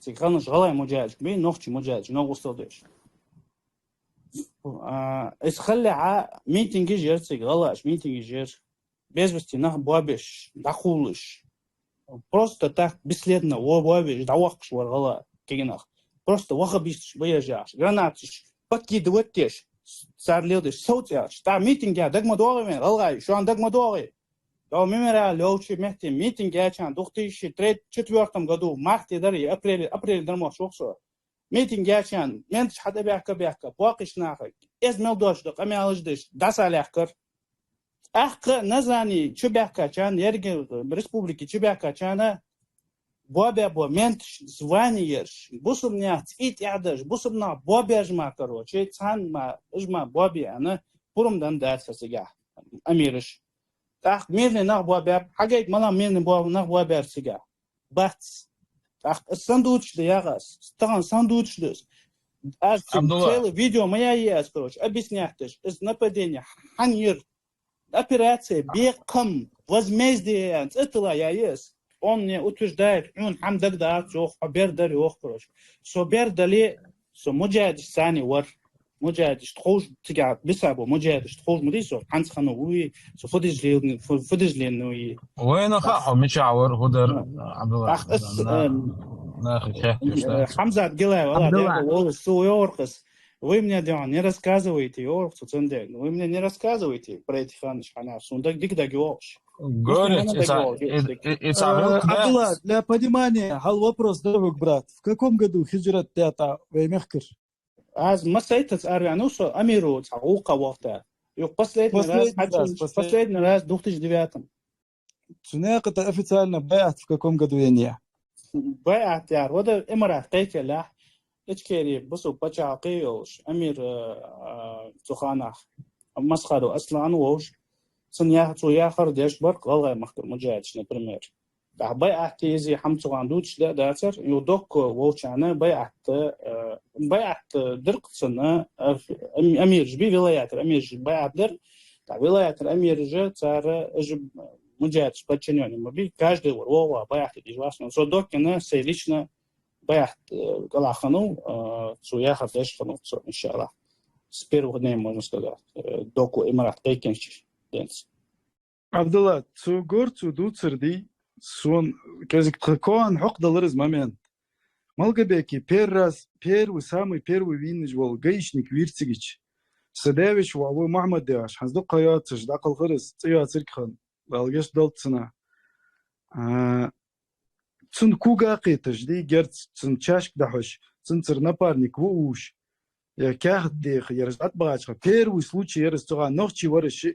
Цига хиннараш гӀалгӀай муджахӀидаш бий, нохчий муджахӀидаш, новкъостал деш. А, из хилалехьа митингаш яр цига, гӀалгӀаша митингаш яр. Без вести нах боабеш, дӀакхувлаш. Просто так, бесследно, во-, воабеш, дӀаваккхаш вар гӀалгӀай кагий нах. Просто ваххабисташ ба уж яхаш. Гранаташ, пакки да ваттеш, цар леладеш, сов цӀераш. ТӀаккха митинг яь дага ма доагӀий вайна, гӀалгӀай, шоана дага ма доагӀий. Йо, Мемориал йолча метте митинг яьчарна, две тысячи четвёртом году, марте дар, апреле, апреле дар мохча вахсо. Митинг яьчарна, менташ хьатӀабаьхка-баьхка, боккхийча наха, эза мел дош да къамаьлаш деш, дӀасалаьхкар. ТӀаккха Назрани чубаьхкачарна, еррига республике чубаьхкачарна, боабаь бола менташ, звани ераш, бусалба наьха цӀий тӀехьа деш, бусалба нах боабеш мара, короче, цхьанне мара, уж мара боабе аьнна, пурам денна дацар цигахь, Амираш. ТӀаккха мирный нах боабаьб, хьагойт, малагӀа мирный бо-, нах боабаьр цигахь. Бац. ТӀаккха из сенна дувцаш да яхаш, тахан сенна дувцаш да из. Аз цига Абдулла. Целый видео ма яьй аз, короче, объяснять деш, из нападение хӀана йир, операция «Бекхам», возмездие аьнна цӀи тилла яьй аз. Он мне утверждает, хьона хӀама дагадоагӀац йоах, хьо бер дар йоах, короче. Со бер дале, со муджахӀидашца цхьана вар. МуджахӀидаш тховш, цига биса бола муджахӀидаш тховш ма дий со, хӀанз хиннав вий, со фу деш лел-, фу, фу деш леладаьд вий. Вайна хаьа хьо мичахь вар, фу дар, Абдулла. Ах, ас, На-, э, нахага хаьтташ, да? Э, Хьамзат Гилаев, ала, Абдулла. Дего волаш, цо йоах-кх аз. Вы мне, дий хьона, не рассказывайте, йоах цо цунга. Вы мне не рассказывайте про эти ханаш хьанаш. Сона дага дика дагайоагӀаш. Говорит, Просто ица, мана дагайоагӀаш, и-, и-, ица Э, гӀулакх Абдулла, дац. Для понимания, хьал вопрос да хьога, брат. В каком году хиджрат даьд вай мехкара? Аз массайттаза араваьннав со Амирца цхьа гӀулакха вахийта. Юха последний раз, Последний раз, последний раз в две тысячи девятом. Цу наькъа тӀа официально байӀат в каком году еннай? БайӀат яр, вада Имарат кхайкалехь, Ичкери бусалба паччахьалкхе йолаш, Амир, а, цу ханахь, Масхадов Аслан волаш, цун я-, цо яхар деш бар гӀалгӀай мехкара муджахӀидаш, например. ТӀаккха байӀат из хӀама цу хана дувцаш да, дацар, юха доккха волчарна байӀат, а, байӀат дир-кх цунна, а, Ам-, Амираш бий, вилаятера Амираш байӀат дир, ТӀаккха вилаятера Амираш, цар, уж муджахӀидашта подчинённый ма бий, каждый вар, воагӀа байӀат деш вац. Но со доккхийна, сай лично байӀат, э, кӀалхьа хиннав, э, цо яхар деш хиннав со, иншааллахӀ. С первых дней, можно сказать, э, доккха Имарат кхайкача денз. Абдулла, цо гор, цо дувцар дий, сона кӀезига тха коа хьокхадалар из момент. Малгобеке первый раз, первый, самый первый вийнаж вола гаишник вийра цигача. Са даь-веший воӀ ва Мухьмад яхаш, хӀанз дукха ха йоацаш, дӀакхалхар из, цӀи йоацилга хинна, Дала гешт долда цунна. А, цун кога кхеташ дий, герз цун чашка дӀахьош, цунцара напарник ва уж. Е каьхат деха, ераш дӀатӀабахача, первый случай яр из цу хана, нохчий вар из шиъ.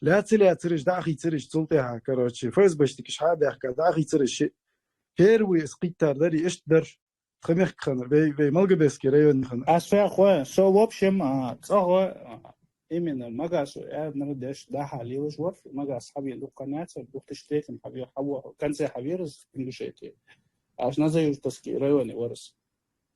Лаьца-лаьцараш, дӀахийцараш цул тӀехьа, короче, ФСБшникаш хьа а баьхка, дӀахийцараш шиъ. Первый из кхийттар дар, иштта дар. Тха мехка хиннар, вай, вай Малгобекский районе хиннар. Аз фу яхар, со, в общем, а, цӀагӀа, а, именно Магасо аьннар деш дӀа-хьа лелаш вар, Магас хьавена дукха ха яцар, две тысячи третьем хьаве-, хьаво-, конце хьавера из Ингушетии. Аз Назаюртовский районе вар из.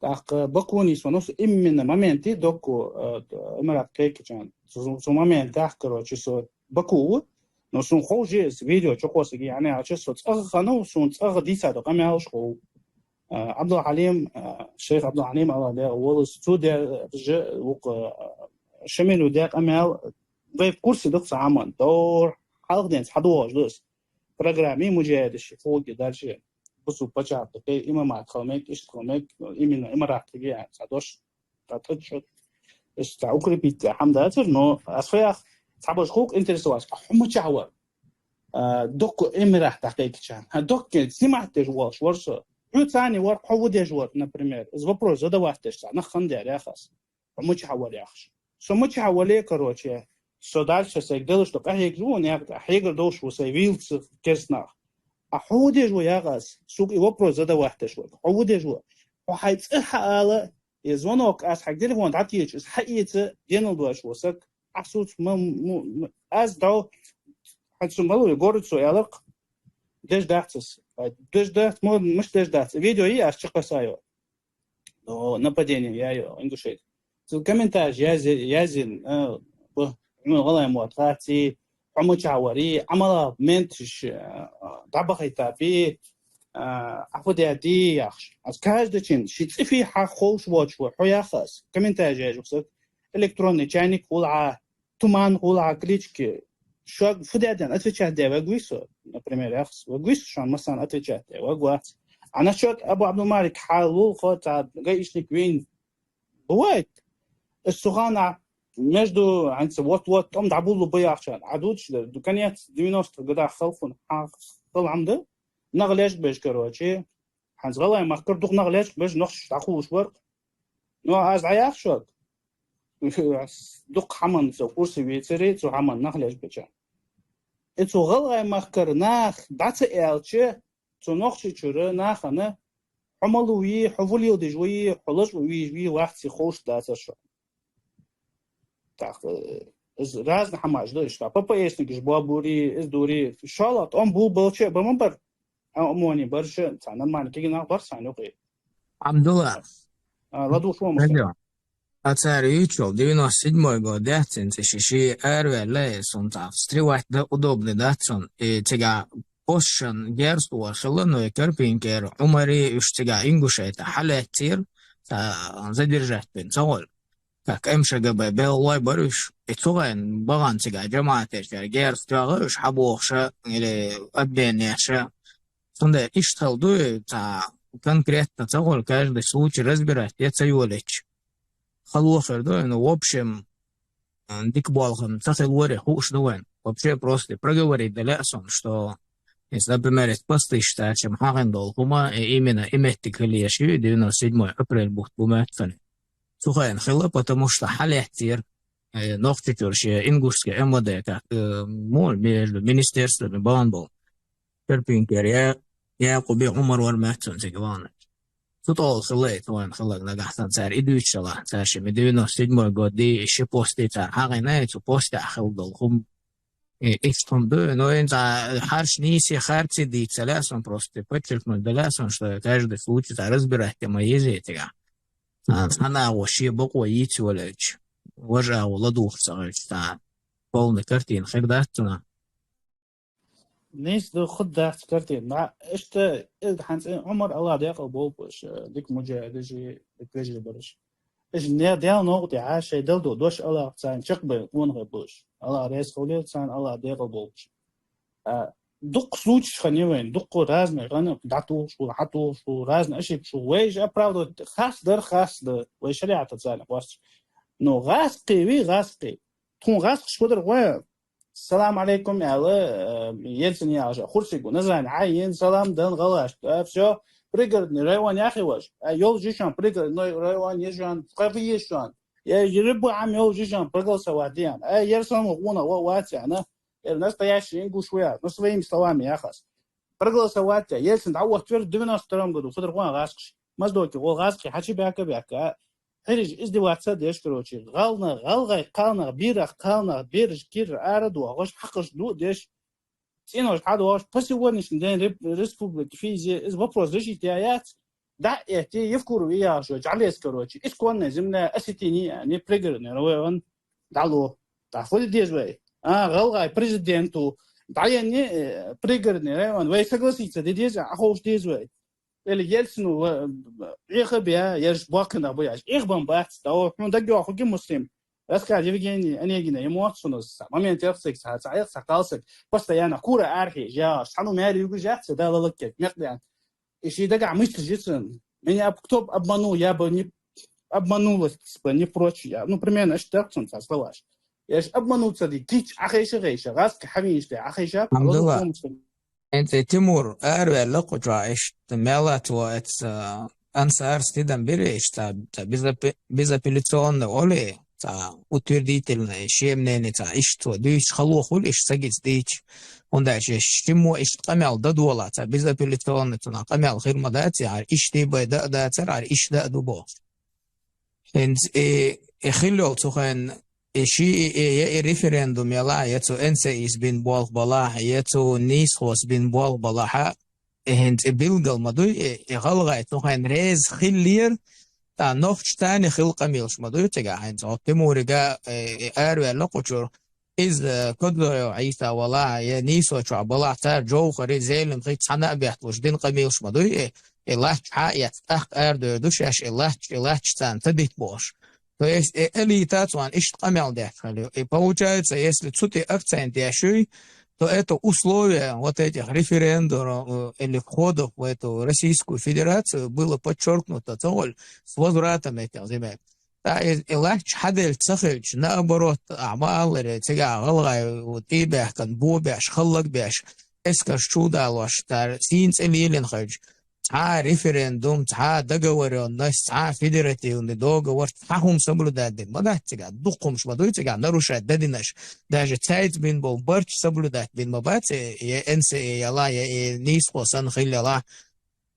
ТӀаккха Бакуе со, ну, именно моменте доккха, э, Имарат кхайкача, цу, цу моментехь, короче, со Баку ва, но сона ховш я из видео чукхоссаргья, хӀана аьлча со цӀагӀа хиннав, сона цӀагӀа дийца дола къамаьлаш хов. Э, Абдул-Хьалим, э, шейх Абдул-Хьалим, Аллах дегӀ волаш, цо дер-, же, вукх, э, Шамила даь къамаьл, вай в курсе да-кх цу хӀаман, дора хьалха денз хьадоагӀаш да из. Программе муджахӀидаш, хӀаьта дальше бусалба паччахьалкхе имамат хила мег, иштта хила мег, именно Имарат кхайкача, цхьа дош, цхьа тӀачӀо, иштта цхьа укрепить яь хӀама дацар, но аз фу яхар, цхьабараш хӀанз интересоваться, а хьо мичахь вар? А, доккха Имарат кхайкача. А, доккха снимать деш волаш вар со. Хьо цхьана вар, хьо фу деш вар, например. Из вопрос задавать деш цхьа нах хиннадар яхаш. Хьо мичахь вар яхаш. Со мичахь вале, короче, со дальше сайга далаш да къахьегаш ва, наькъа тӀа хьегар долаш ва сай вийлаца керста нах. А хьо фу деш ва яхаш, сога и вопрос задавать деш вар. Хьо фу деш ва? Хьо хьай цӀи хьаала, е звонок аз хьайга телефон дӀатеча, из хьаэца, денал доацаш ва саг. Ахсуц ма, ма, ма, аз дӀо, хьай цу малуй город со аьлар-кх, деш дац из. Деш дац, мо, мишта деш дац. Видео я, аз чакхессайо. О, нападение яь я, Ингушетии. Цу комментареш язи-, язйина, а, бу, ну, гӀалгӀай мотт хац, хьо мичахь варий, Ӏамала менташ, а, дӀабахийтабий, а, Ӏа фу даьд яхаш. Аз каждый чин ши цӀи фий хьа ховш воацаш ва, хьо яхаш, комментарий яжа саг, электронный чайник хул Ӏа, туман хул Ӏа, клички, шуга фу даьд аьнна отвечать де ваг висо, например, яхаш, ваг висо шоана массана отвечать де, ваг вац. А насчёт Абу Абдулмалик хьа лулхо цхьа гаишник вийна бывает. Из цу хана между, хӀанз вот-вот тӀом дӀабуллу ба яхача, Ӏа дувцаш дар, конец девяностых годах хала хьона, хьа-, хала хӀама да, нах лечкъабеш, короче, хӀанз ГӀалгӀай мехкара дукха нах лечкъабеш, нохчаш дӀакхувш вар. Но аз дӀаяхаш вар, дукха хӀаман со курсе вецаре, цу хӀаман нах лечкъабеча. И цу ГӀалгӀай мехкара нах дӀа ца аьлча, цу Нохчийчура нахана хьо малув, хьо фу леладеш ва, хьо лачкъа вийжа вий, вахци ховш дацар шо. Так, э, из разный хӀамаш да иштта. ППСникаш боабури, из дури. ШоллагӀа тӀом бу балча а ба ма бар. А ОМОНе бараш а, цхьа нормальный кегий нах бар цхьан юкъе. Абдулла. А, ладувгӀаш ва, Муса. Алло. А цар ювцаш йола девяносто седьмой год яц, цӀи ши-ши араваьнна, э, сона цхьа встревать да удобный дац сона. И цига посташта герз тӀа вар хилла, но и Карпинкера Ӏумари уж цига ингушеташ хьалаьцар, цхьа задержать бина ца гӀолла. Как МШГБ белхалой бар уж. И цу хана багӀан цига жамаӀаташкара герз тоьгӀа уж хьабохаш а, или обмен еш а. Цундела иштта хала ду, цхьа конкретно ца гӀолла, каждый случай разбирать е ца йолаеш. Хала хир ду, ну, в общем, а, дика болх ца хилар хууш ду вайна. Вообще просто проговорить де лаьа сона, что если, например, эта посташ тӀа чам хьахинна дола хӀама, э, именно и моттиг хила еш я, девяносто седьмой апрель бутт бу моттиг. Цу хана хилла, потому что хьалаьцар, э, Нохчийчура ший ингушский МВД, как, э, мо, между министерствами багӀан бола. Карпинкера Я-, Якъуби Ӏумар вар моттиг цига вахана. Цу тӀа хилла, цу хана хилла нагахь санна цар и дуьйцуш хилча, цар шимма девяносто седьмой год ди, ши пост цар хьахинна, цу посташка хила дола хӀама, э, иштта хӀама ду, но хӀанз хӀаране нийса харцахьа дийца лаьа сона, просто подчеркнуть де лаьа сона, что каждый случай цар разбирать е ма еза цига. А, цхьа агӀо ший бокъо йийца йолаелча, важа агӀо ладувгӀаш ца хилча, цхьа полная картина хир дац цунах. Нийса да, хӀама дац картина. Ма, иштта, из хӀанз Ӏумар, АллахӀ декъал болба уж, дика муджахӀидаш, дика вежарий бар уж. Уж не Даьла новкъа тӀа шоай Далла дола дош АллахӀа царна чакхбаьнна къонахий ба уж. АллахӀ раьза хилва царна, АллахӀ декъал болба уж. А, дукха случайш хиннай вайна, дукха разный гӀанахь дӀатохаш хул, хьатохаш хул, разный ошибкаш хул. Вай уж оправдывать харц дар, харц да, вай шариӀатаца царна харц. Но гӀазкхий вий, гӀазкхий. Тхона гӀазкхаша фу дар хой, салам Ӏалайкум аьнна, э, Ельцин яхаш, хурсига Назране Ӏа а яьнна, салам даьнна гӀалгӀашка. А, всё, Пригородный район яхий вай. А, йолаш я шоана Пригородный район, я шоана, кхы фу я шоана. Я, я рибу Ӏам йолаш я шоана, проголосовать де аьнна. А, ер санна къонах ва, вац аьнна. Ер настоящий ингуш ва, ну, своими словами яхаш. Проголосовать е, Ельцин дӀаоттавир девяносто втором году, фу дар хой гӀазкхаша. Моздоке гӀолла гӀазкхий хьачубаьхка, баьхка. Хьириж издеваться деш, короче, гӀалгӀай, гӀалгӀай кхалнах, бераш кхалнах, бераш кира ара доагӀаш, хьакхаш дуадеш, цӀенош хьадоагӀаш, по сегодняшний день реп-, республика физия, из вопрос решить яь яц, дӀа а этте, Евкуров яхаш, жӀалес, короче, исконная земля осетинов, а не Пригородный район, дӀалу. ТӀаккха фу де деза вай? А, гӀалгӀай президента дӀаеннай, э, Пригородный район, вай согласиться де деза, Ӏоховша деза вай? Или Ельцина ва-, Ӏехаб я, ераш боккхий нах ба яхаш. Ӏехабенна бац, да, хьона дагайоагӀа хургья, Муслим. Раскаев Евгений Онегина, е мотт шоана, цхьа момент яц цига, цхьа, цхьа эх, цхьа кхалсаг, постоянно кура арахьа яхаш, цхьан мера югаш яц, да, лалаккет, мекъдаьнна. И ший дагахь мысль я цун: меня б-, кто б обманул, я бы не обманулась бы, не прочь я. Ну, примерно иштта да цун цхьа словаш. Ераш обмануться де кийча Ӏохайша гӀайша, гӀазкхий хьавийнача тӀа Ӏохайша, Абдулла. ХӀанз Тимур араваьнна кху чу, иштта мел латташ ва, эца, а, Ансарас тидам бир, иштта, цхьа безапе-, безапелляционный оалий, цхьа утвердительный, ший мнени цхьа иштта цо дуйцуш, хало хул иштта сагица дийцача. ХӀунда аьлча шиммо иштта къамаьл дӀадоалаш, цхьа безапелляционный цунах къамаьл хир ма дац, яхар иштта бай да а дацар, яхар иштта да а ду бохуш. ХӀинца и, и хила йола цу хана, и ши, и, и, я и референдум ялахь, я цу НСИ-с бина болх балахь, я цу нийсхошца бина болх балахь, и хӀинца и билгал ма дуй, и, и гӀалгӀай цу хана реза хиллера, тӀаккха нохчашца а хила къамаьлаш ма дуй цига хӀинца. Хьо Тимурига, и, и араваьнна кху чура, из, э, Кодоев Ӏийса валахь, е нийсочохь балахь, цар Джовхари, Зелимхи цхьана а бетталуш дин къамелаш ма дуй, э, э, лач хьа а эц, тӀаккха арадойр ду шаьш, э, лач, э, лач царна ца дита бохуш. То есть, э, элита цхьана иштта къамел деш хилла. И получается, если цу тӀе акцент еш юй, то это условие вот этих референдумов, э, или входов в эту Российскую Федерацию было подчеркнуто ца воль с возвратом этих земель. ТӀаккха и, и лач хьаделла ца хилча, наоборот, ахьа ма аллара, цигахь гӀалгӀай тӀе баьхкина, бо беш, хӀаллак беш, эскарш чу а далош, цар сийна цӀе лелийна хилча, цхьа референдум, цхьа договорённость, цхьа федеративный договор, цхьа хӀума соблюдать дина ма дац цигахь, дукха хӀумаш ма дуй цигахь нарушать дадинарш. Даже цаьрца бина болу барт соблюдать бина ма бац, э, е эн эс а яла, е, э, нийсхо санна хилла яла.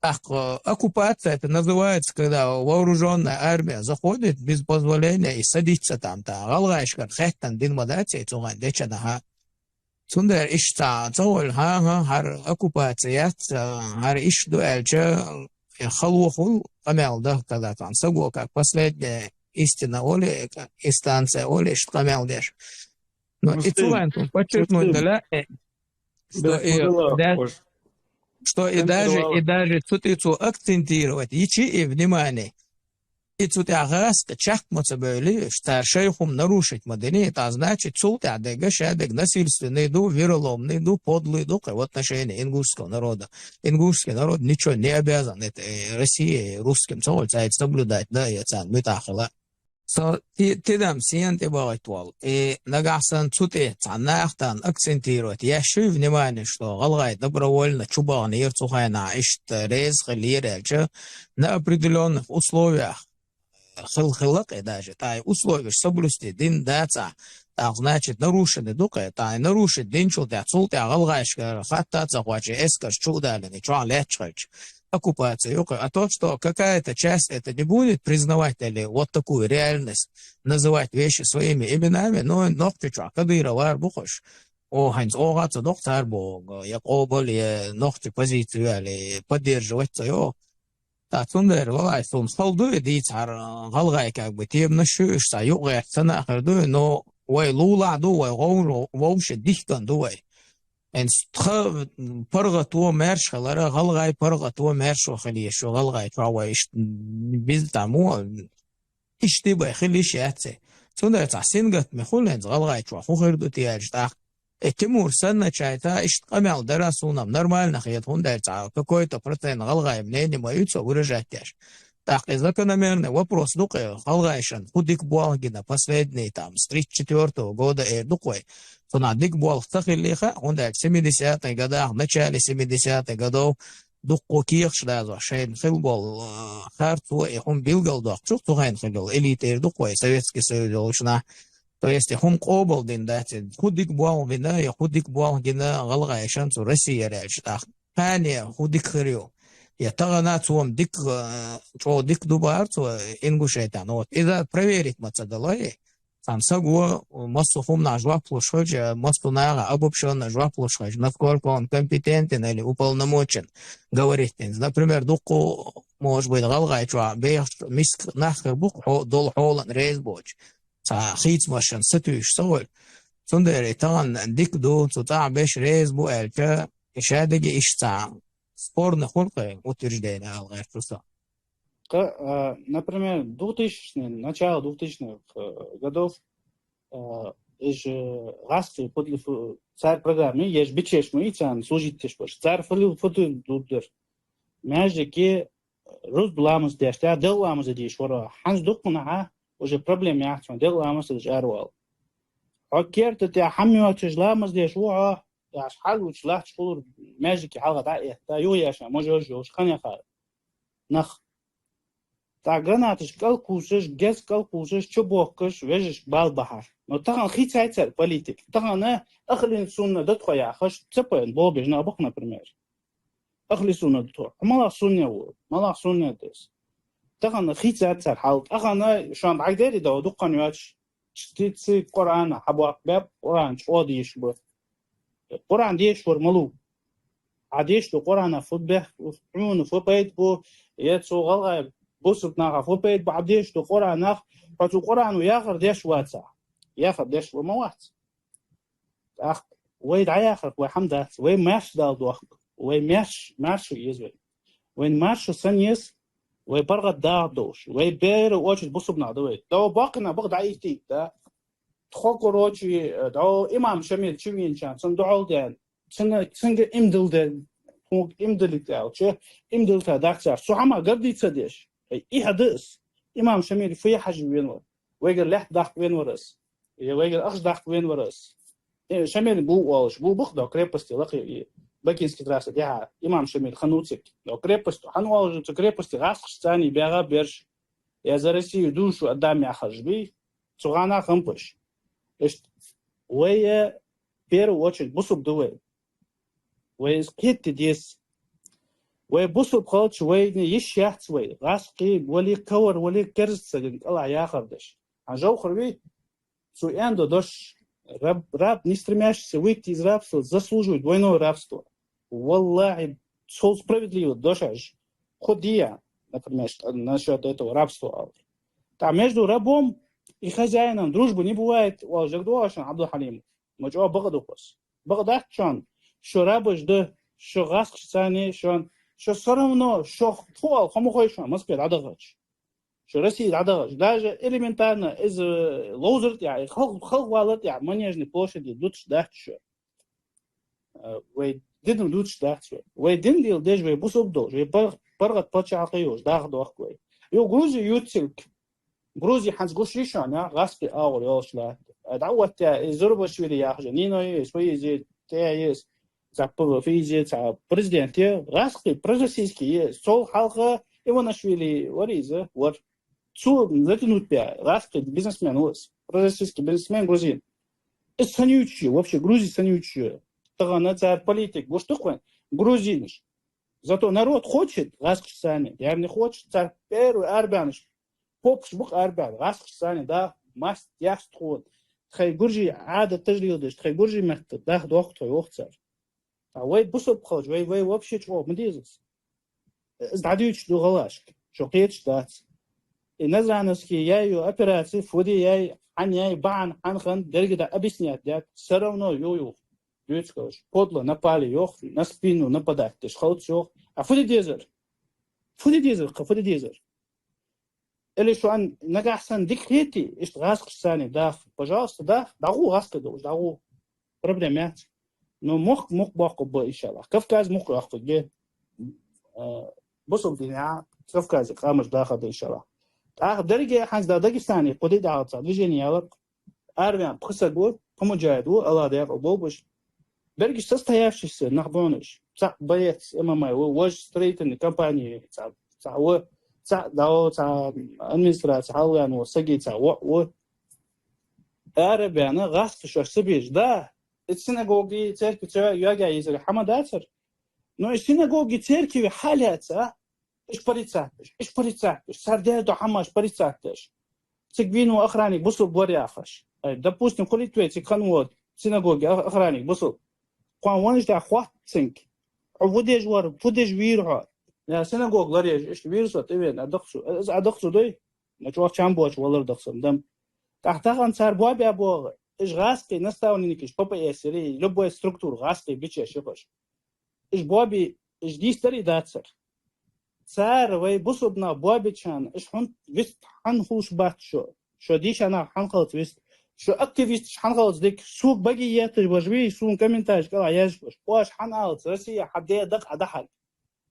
ТӀаккха оккупация это называется, когда вооружённая армия заходит без позволения и садится там, тӀаккха гӀалгӀашкара хаьттина дина ма дац, э, цу хенахь дечу наха. Цундела иштта ца, ца воль, хӀан-хӀа, хӀара оккупаци яц, хӀара иштта ду аьлча, э, хала вохула къамел дан, когда там саго как последняя истина олий, э, инстанция олий, иштта къамел деш. Но и цу хенахь подчеркнуть дале, э, что и да-, что и даже, и даже цу тӀе цо акцентировать йичи и внимание, и цу тӀехь гӀазкхи чакх ма ца бевли, цара шай хӀума нарушить ма дини, тӀаккха, значит, цул тӀехь дерг ша дерг насильственный ду, вероломный ду, подлый ду кхе в отношении ингушского народа. Ингушский народ ничего не обязан, это, э, России, русским ца воль, цаьрца соблюдать дан, я царна муьтӀахь хила. Со ти-, тидам сена тӀе бахийта волу. И нагахь санна цу тӀе цхьа нах тӀехь акцентировать еш юй внимание, что гӀалгӀай добровольно чу баханера цу хенахь, иштта реза хиллера аьлча, на определённых условиях хила хилла кхе даже, тӀаккха и условиеш соблюсти дина дацахь, тӀаккха, значит, нарушение ду кхе, тӀаккха и нарушить динчул тӀехь, цул тӀехь гӀалгӀашкара хатта а ца кхоачий, эскарш чу а далийна, чохь лаьтташ хилча, оккупация ю кхе. А то, что какая-то часть это не будет признавать или вот такую реальность называть вещи своими именами, но Нохчийчохь Кадыров вар бу хӀуш. О, хӀинца оха а ца доккху цара боху, я къобал, я нохчи позицию, или поддерживать ца йо. ТӀаккха цундела, валлахӀи, суна хала ду и дийцахьара, гӀалгӀай как бы теманаш ю, уьш цхьа юкъагӀерташ санна а хир ду, но вай лулахь ду, вай гӀовгӀа-, вовшийн дихкина ду вай. ХӀинца тха паргӀато маьрша хилар, гӀалгӀай паргӀато маьршо хила еза шу, гӀалгӀай чохь вай иштта, м, биза там ву, иштта бай хила йиш яц. Цундела цхьа сингаттаме хуьлу хӀинца гӀалгӀай чохь хӀун хир ду те аьлча тӀаккха. Э, Тимур санначохь а иштта къамел дара суна-м нормально хета, хӀунда аьлча цхьа какой-то процент гӀалгӀай мнение ма ю цо выражать деш. ТӀаккха и закономерный вопрос ду кхе, гӀалгӀайшна хӀун дика болх гина последний там с тридцать четвёртого года эр ду кхе. Цунах дика болх ца хиллий хаьа, хӀунда аьлча семидесятых годах, в начале семидесятых годов дуккха кехаташ дазош шайна хилла болу, а, харцо, и хӀума билгалдоккхучух цу хенахь хилла йолу элита эр ду кхе, Советский Союз йолчунахь. То есть и хӀума къобалдина дац, хӀун дика болх бина, я хӀун дика болх гина гӀалгӀайшна цу Россияра аьлча тӀаккха. Кхане хӀун дика хир ю? Я тахана цо-м дика, а, чӀогӀа дика ду бахара цо Ингушетехь. Ну вот, иза проверить ма ца далой. Цхьана саго массо а хӀуманах жоп луш хилча, массо а наха обобщённо жоп луш хилча, насколько он компетентен или уполномочен говорить. Например, дуккха, может быть, гӀалгӀай чохь бехаш миска нах хир бу-кх хьо-, долу хьолана реза боцуш. Цхьа хийцамашна сатуьйсуш ца волу. Цундела и тахана дика ду, цу цӀахь берш реза бу аьлча, и шадерриге иштта цхьа спорный хуьлу-кх утверждение ала гӀерташ ду со. Кха, а, например, двухтысячных, начало двухтысячных, э, годов, а, уьш, э, гӀазкхий подле фу-, цара программа, еш бичеш ма ю царна служить деш баш. Цара фу-, фу-, ду-, ду-, дар. Маьждиге рузба ламаз деш, тӀаккха Делан ламаз деш вара. ХӀинца дуккханахьа уже проблема яц хьуна, Делан ламаз деш аравала. Хьо керта тӀехь хӀума йоцуш ламаз деш ву хьо, аьлча хьалучу латташ хулар маьждиге хьалха дӀа а этта, юха еш, можаш йолуш, ханеха нах. ТӀаккха гранаташ кӀалкхуссуш, гез кӀалкхуссуш, чу бохкуш, вежаршка бала бахьара. Но тахана хийцай цара политика. Тахана ахли сунна да тхо яхаш, ца пайна болбеш нах бу-кх, например. Ахли сунна да тхо. Хьо малагӀа сунне ву? МалагӀа сунне да иза? Тахана хийцац цара хьал. Тахана шоана дӀагадерий да, дуккха хан йоцуш, цхьа Къуръан хьабоккху баьб, Къуръан чӀогӀа дешаш бу. Къуръан дешаш вар малув? Хьан дешаш ду Къуръанах фу бехк, хьуна фу пайда бу, я цу гӀалгӀай бусалба нахах фу пайда бу, хьан дешаш ду Къуръанах, хьо цу Къуръано яхар деш вацахь? Яхар деш вар ма вац. ТӀаккха вай дӀаяхарах вай хӀама дац, вай маьрша Дала дохк, вай маьрша, маьрша еза вай. Вайна маьрша санна еза, вай паргӀат дагӀа долаш, вай бера очередь бусалба нах да вай. Да, баккхий нах бакъ дӀаийттийта, да. Тхо, короче, да, имам Шамил чувенача, цунна духьал даьнна, цунна, цунга иман дилла даьнна, тхога иман диллийта аьлча, иман диллийта дац цар. Цу хӀамах гордиться деш. Ай, и хӀама да из. Имам Шамил фу яхьаш вена вар? Вайгара лаьтта даккха вена вар из. Е вайгара ахча даккха вена вар из. Э, Шамил гу оалаш, гу бакъ да, крепости лакхе, и Бакинский трасса тӀехьа, имам Шамил хиннав цига. Но крепость, хӀана оалаш, цу крепости гӀазкхашца цхьана баьгӀа бераш, е за Россию душу отдам яхараш бий, цу гӀанахь хампаш. Иштта вай, э, в первую очередь, бусалба да вай. Вай из кхетаде деза. Вай бусалба хилча, вайна йиш яц вай гӀазкхий вале, ковар вале, керзаца кӀалхьа яхар деш. Хьан жовхар вий? Цо аьнна дош: раб, раб, не стремящийся выйти из рабства, заслуживает двойного рабства. Валлахьи, цул справедливо дош хьажа. Ху дия, например, ш-, насчёт этого рабства, алар. Та между рабом и хозяином дружбы не бывает, оалаш дагадоагӀий шоана, Абдулхьалим? Ма чӀоагӀа бакъ да-кх из. Бакъ дац шоана, шо рабаш да, шо гӀазкхашца цхьана, шоана, шо всё равно, шо фу оал, хӀама хой шоана, Москве дӀадахача. Шо России дӀадахача. Даже элементарно из, э, ловзар тӀехьа, халкъ, халкъ валар тӀехьа, Манежный площаде дуташ дац шо. Э, вай динах дуташ дац вай. Вай дин леладеш, вай бусалба долаш, вай пар-, паргӀата паччахьалкхе йолаш даха дохк вай. Юха Грузи юцилг. Грузи хӀанз гуш йий шоана, гӀазкхий агӀор йолаш латт. Э, дӀаоттаяь, из Зурабишвили яхаш, Нино еза, фу еза, тӀе еза, цхьа п-, фу еза, цхьа президент я, гӀазкхий, пророссийский я. Цул хьалха Иванишвили вар из, вар. Цо затянуть баь, гӀазкхий бизнесмен ва из, пророссийский бизнесмен, грузин. Из санна ювцаш я, вообще Грузи санна ювцаш я. Тахан цар политика гуш да-кх вайна, грузинаш. Зато народ хочет гӀазкхашца цхьана, дерни хочет, цар первый арабаьннараш, попаш ба-кх арабаьнна, гӀазкхашца цхьана даха маст яц тхона. Тхоай гуржий Ӏадаташ леладеш, тхоай гуржий метта даха дохк тхо, йоах цар. А вай бусалба хилча, вай, вай вообще чӀоагӀа ма деза из. Из дӀадуьйцуш да гӀалгӀашка, шо кхеташ дац. И Назрановский яь йола операци, фу де яьй, хьан яьй, бахьан хьан хиннад, деррига дӀа объяснять даьд, всё равно ю, йоах, дуьйцу хилча. Подло напали, йоах, на спину нападать деш хилац, йоах. А фу де дезар? Фу де дезар, кхы фу де дезар? Или шоана нагахьа санна дика хетий, иштта гӀазкхашца цхьана даха, пожалуйста, даха, дӀагӀо гӀазкхий долаш, дӀагӀо. Проблема яц. Но мохк, мохк боккхаргба, иншаллахӀ. Кавказ мохк йоккхаргья. Э, бусалба динехьа Кавказе къамаш дахаргда, иншаллахӀ. ТӀаккха деррига хӀанз да Дагестане кхо ди дӀахо цхьа движени яьлар-кх. Араваьнна пхи саг ва, пхи муджахӀид ва, АллахӀ даькъала болба уж. Берригаш состоявшийся нах ба уж. Цхьаъ боец ММА ва, вож строительни компани цхьа, цхьа ва, цхьаъ дӀа ва, цхьа администраци хьалваьнна вола саг цхьа воӀ ва. Араваьнна гӀазкхий шоаш ца безаш. Да, из синагоги, церкви ца йоагаь езар хӀама дацар. Но из синагоги, церкви хьалаьца, уж порицать деш, уж порицать деш, цар даь дола хӀамаш порицать деш. Цига вийна вола охранник бусалба вар яхаш. Ай, допустим, хулийтта вай цига хинна вола синагоги ох-, охранник бусалба. Кхоана ванаш тӀехьа хоатт цунга: хьо фу деш вар, фу деш вийра хьо? Я синагога лораеш, иштта вийра со тӀавена, Ӏадахчу. Из Ӏадахчу дой? Ма чӀоагӀа чам боацаш валар даха сан дам. ТӀаккха тахан цар боабаь боагӀа, уж гӀазкхий наставникаш, ППС или любой структура гӀазкхий бича шихаш. Уж боабе, уж дийцадар а дацар. Цар вай бусалба нах боабича, уж хӀунда вист хьан хулаш бац шо? Шо дийша нах хьан хилац вист? Шо активисташ хьан хилац дика? Сога баге етташ бараш вий, сона комментареш кӀалхьа язбеш. Оаш хьан алац, Россия хьа даь дакъа Ӏодахьарг?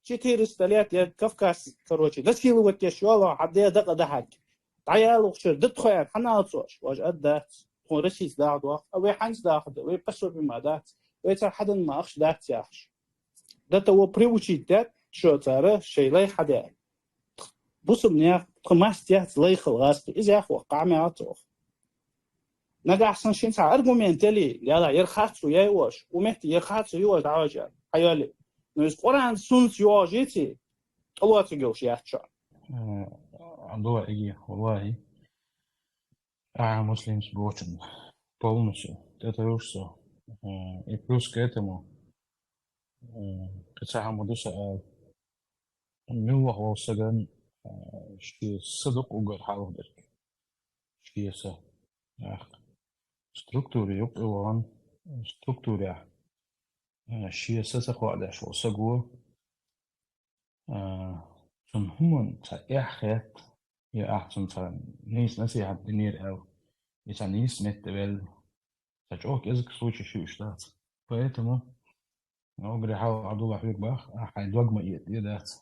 Четыреста лет я Кавказ, короче, насиловать еш йола хьа даь дакъа Ӏодахьарг. ДӀаялалучара да тхо аьнна хьан алац оаш? Оаш аргдац. Тхона Россица даха доагӀа. А вай хӀанз даха да, вай пособи ма дац. Вай цар хьаденна ма ахча дац яхаш. До того приучить даьд шо цар шоай лай хьадаь. Бусалба наьха, тха маст яц лай хила гӀазкхий. Из яхаш ваха къамаьл ца ваха. Нагахьа санна шийна цхьа аргумент яле, яла, ер харцо яй оаш, у метте ер харцо ю оаш дӀахьожа, хьайоале. Но из Къуръан, суннатца йоагӀаш йиций, тӀалоацаргйолаш яц шоана. Э, Абдулла, иги, валлахӀи. А, муслимс бочун. Полностью. Это уж всё. Э, и плюс к этому, э, кхы цхьа хӀама да са, а, муьлхха волча сагана, э, ший са дукха уггар хьалха дерг. Ший са. Ах. Структура юкъе вахана, структурехь, э, ший са ца хоадеш вола саг ва, э, цунна хӀуманна цхьа эхь хет, е ахь цунна цхьа нийса насихьат динера аьлла, е цхьа нийса метта ваьлла, цхьа чӀоагӀа кӀезига случай ши уьш дац. Поэтому, ну, уггаре хьалха Ӏабдулла хьоьга бах, ахь хьай догма эттӀе дац.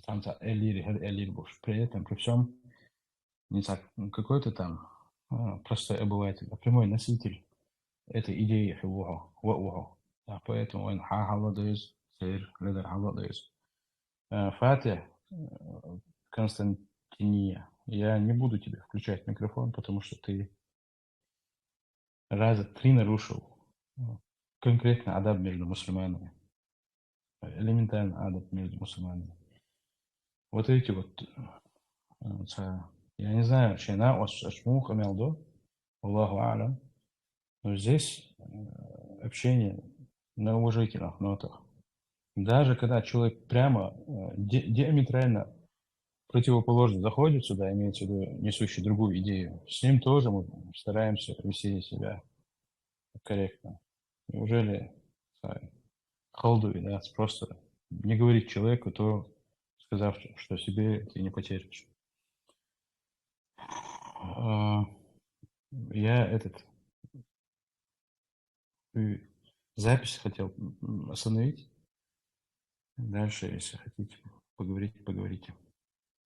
Цхьацца аьллера, хӀара аьллера бохуш. При этом, при всём, не так, какой-то там, а, простой обыватель, а прямой носитель этой идеи хьо ва хьо, ва а ва хьо. А поэтому вайна хьа хьалла деза, церан ледара хьалла деза. А, Фатих, э, Константиния, я не буду тебе включать микрофон, потому что ты раза три нарушил, э, конкретно адаб между мусульманами. Элементарный адаб между мусульманами. Вот эти вот, э, ца-, я не знаю, шен накъосташца муха къамел до, Аллаху а'лам. Но здесь, э, общение на уважительных нотах. Даже когда человек прямо, э, ди-, диаметрально противоположно заходит сюда, имеется в виду несущий другую идею, с ним тоже мы стараемся вести себя корректно. Неужели, э, халдуй, да, просто не говорить человеку то, сказав, что себе ты не потерпишь. А, я этот, э, запись хотел, м, остановить. Дальше, если хотите поговорить, поговорите.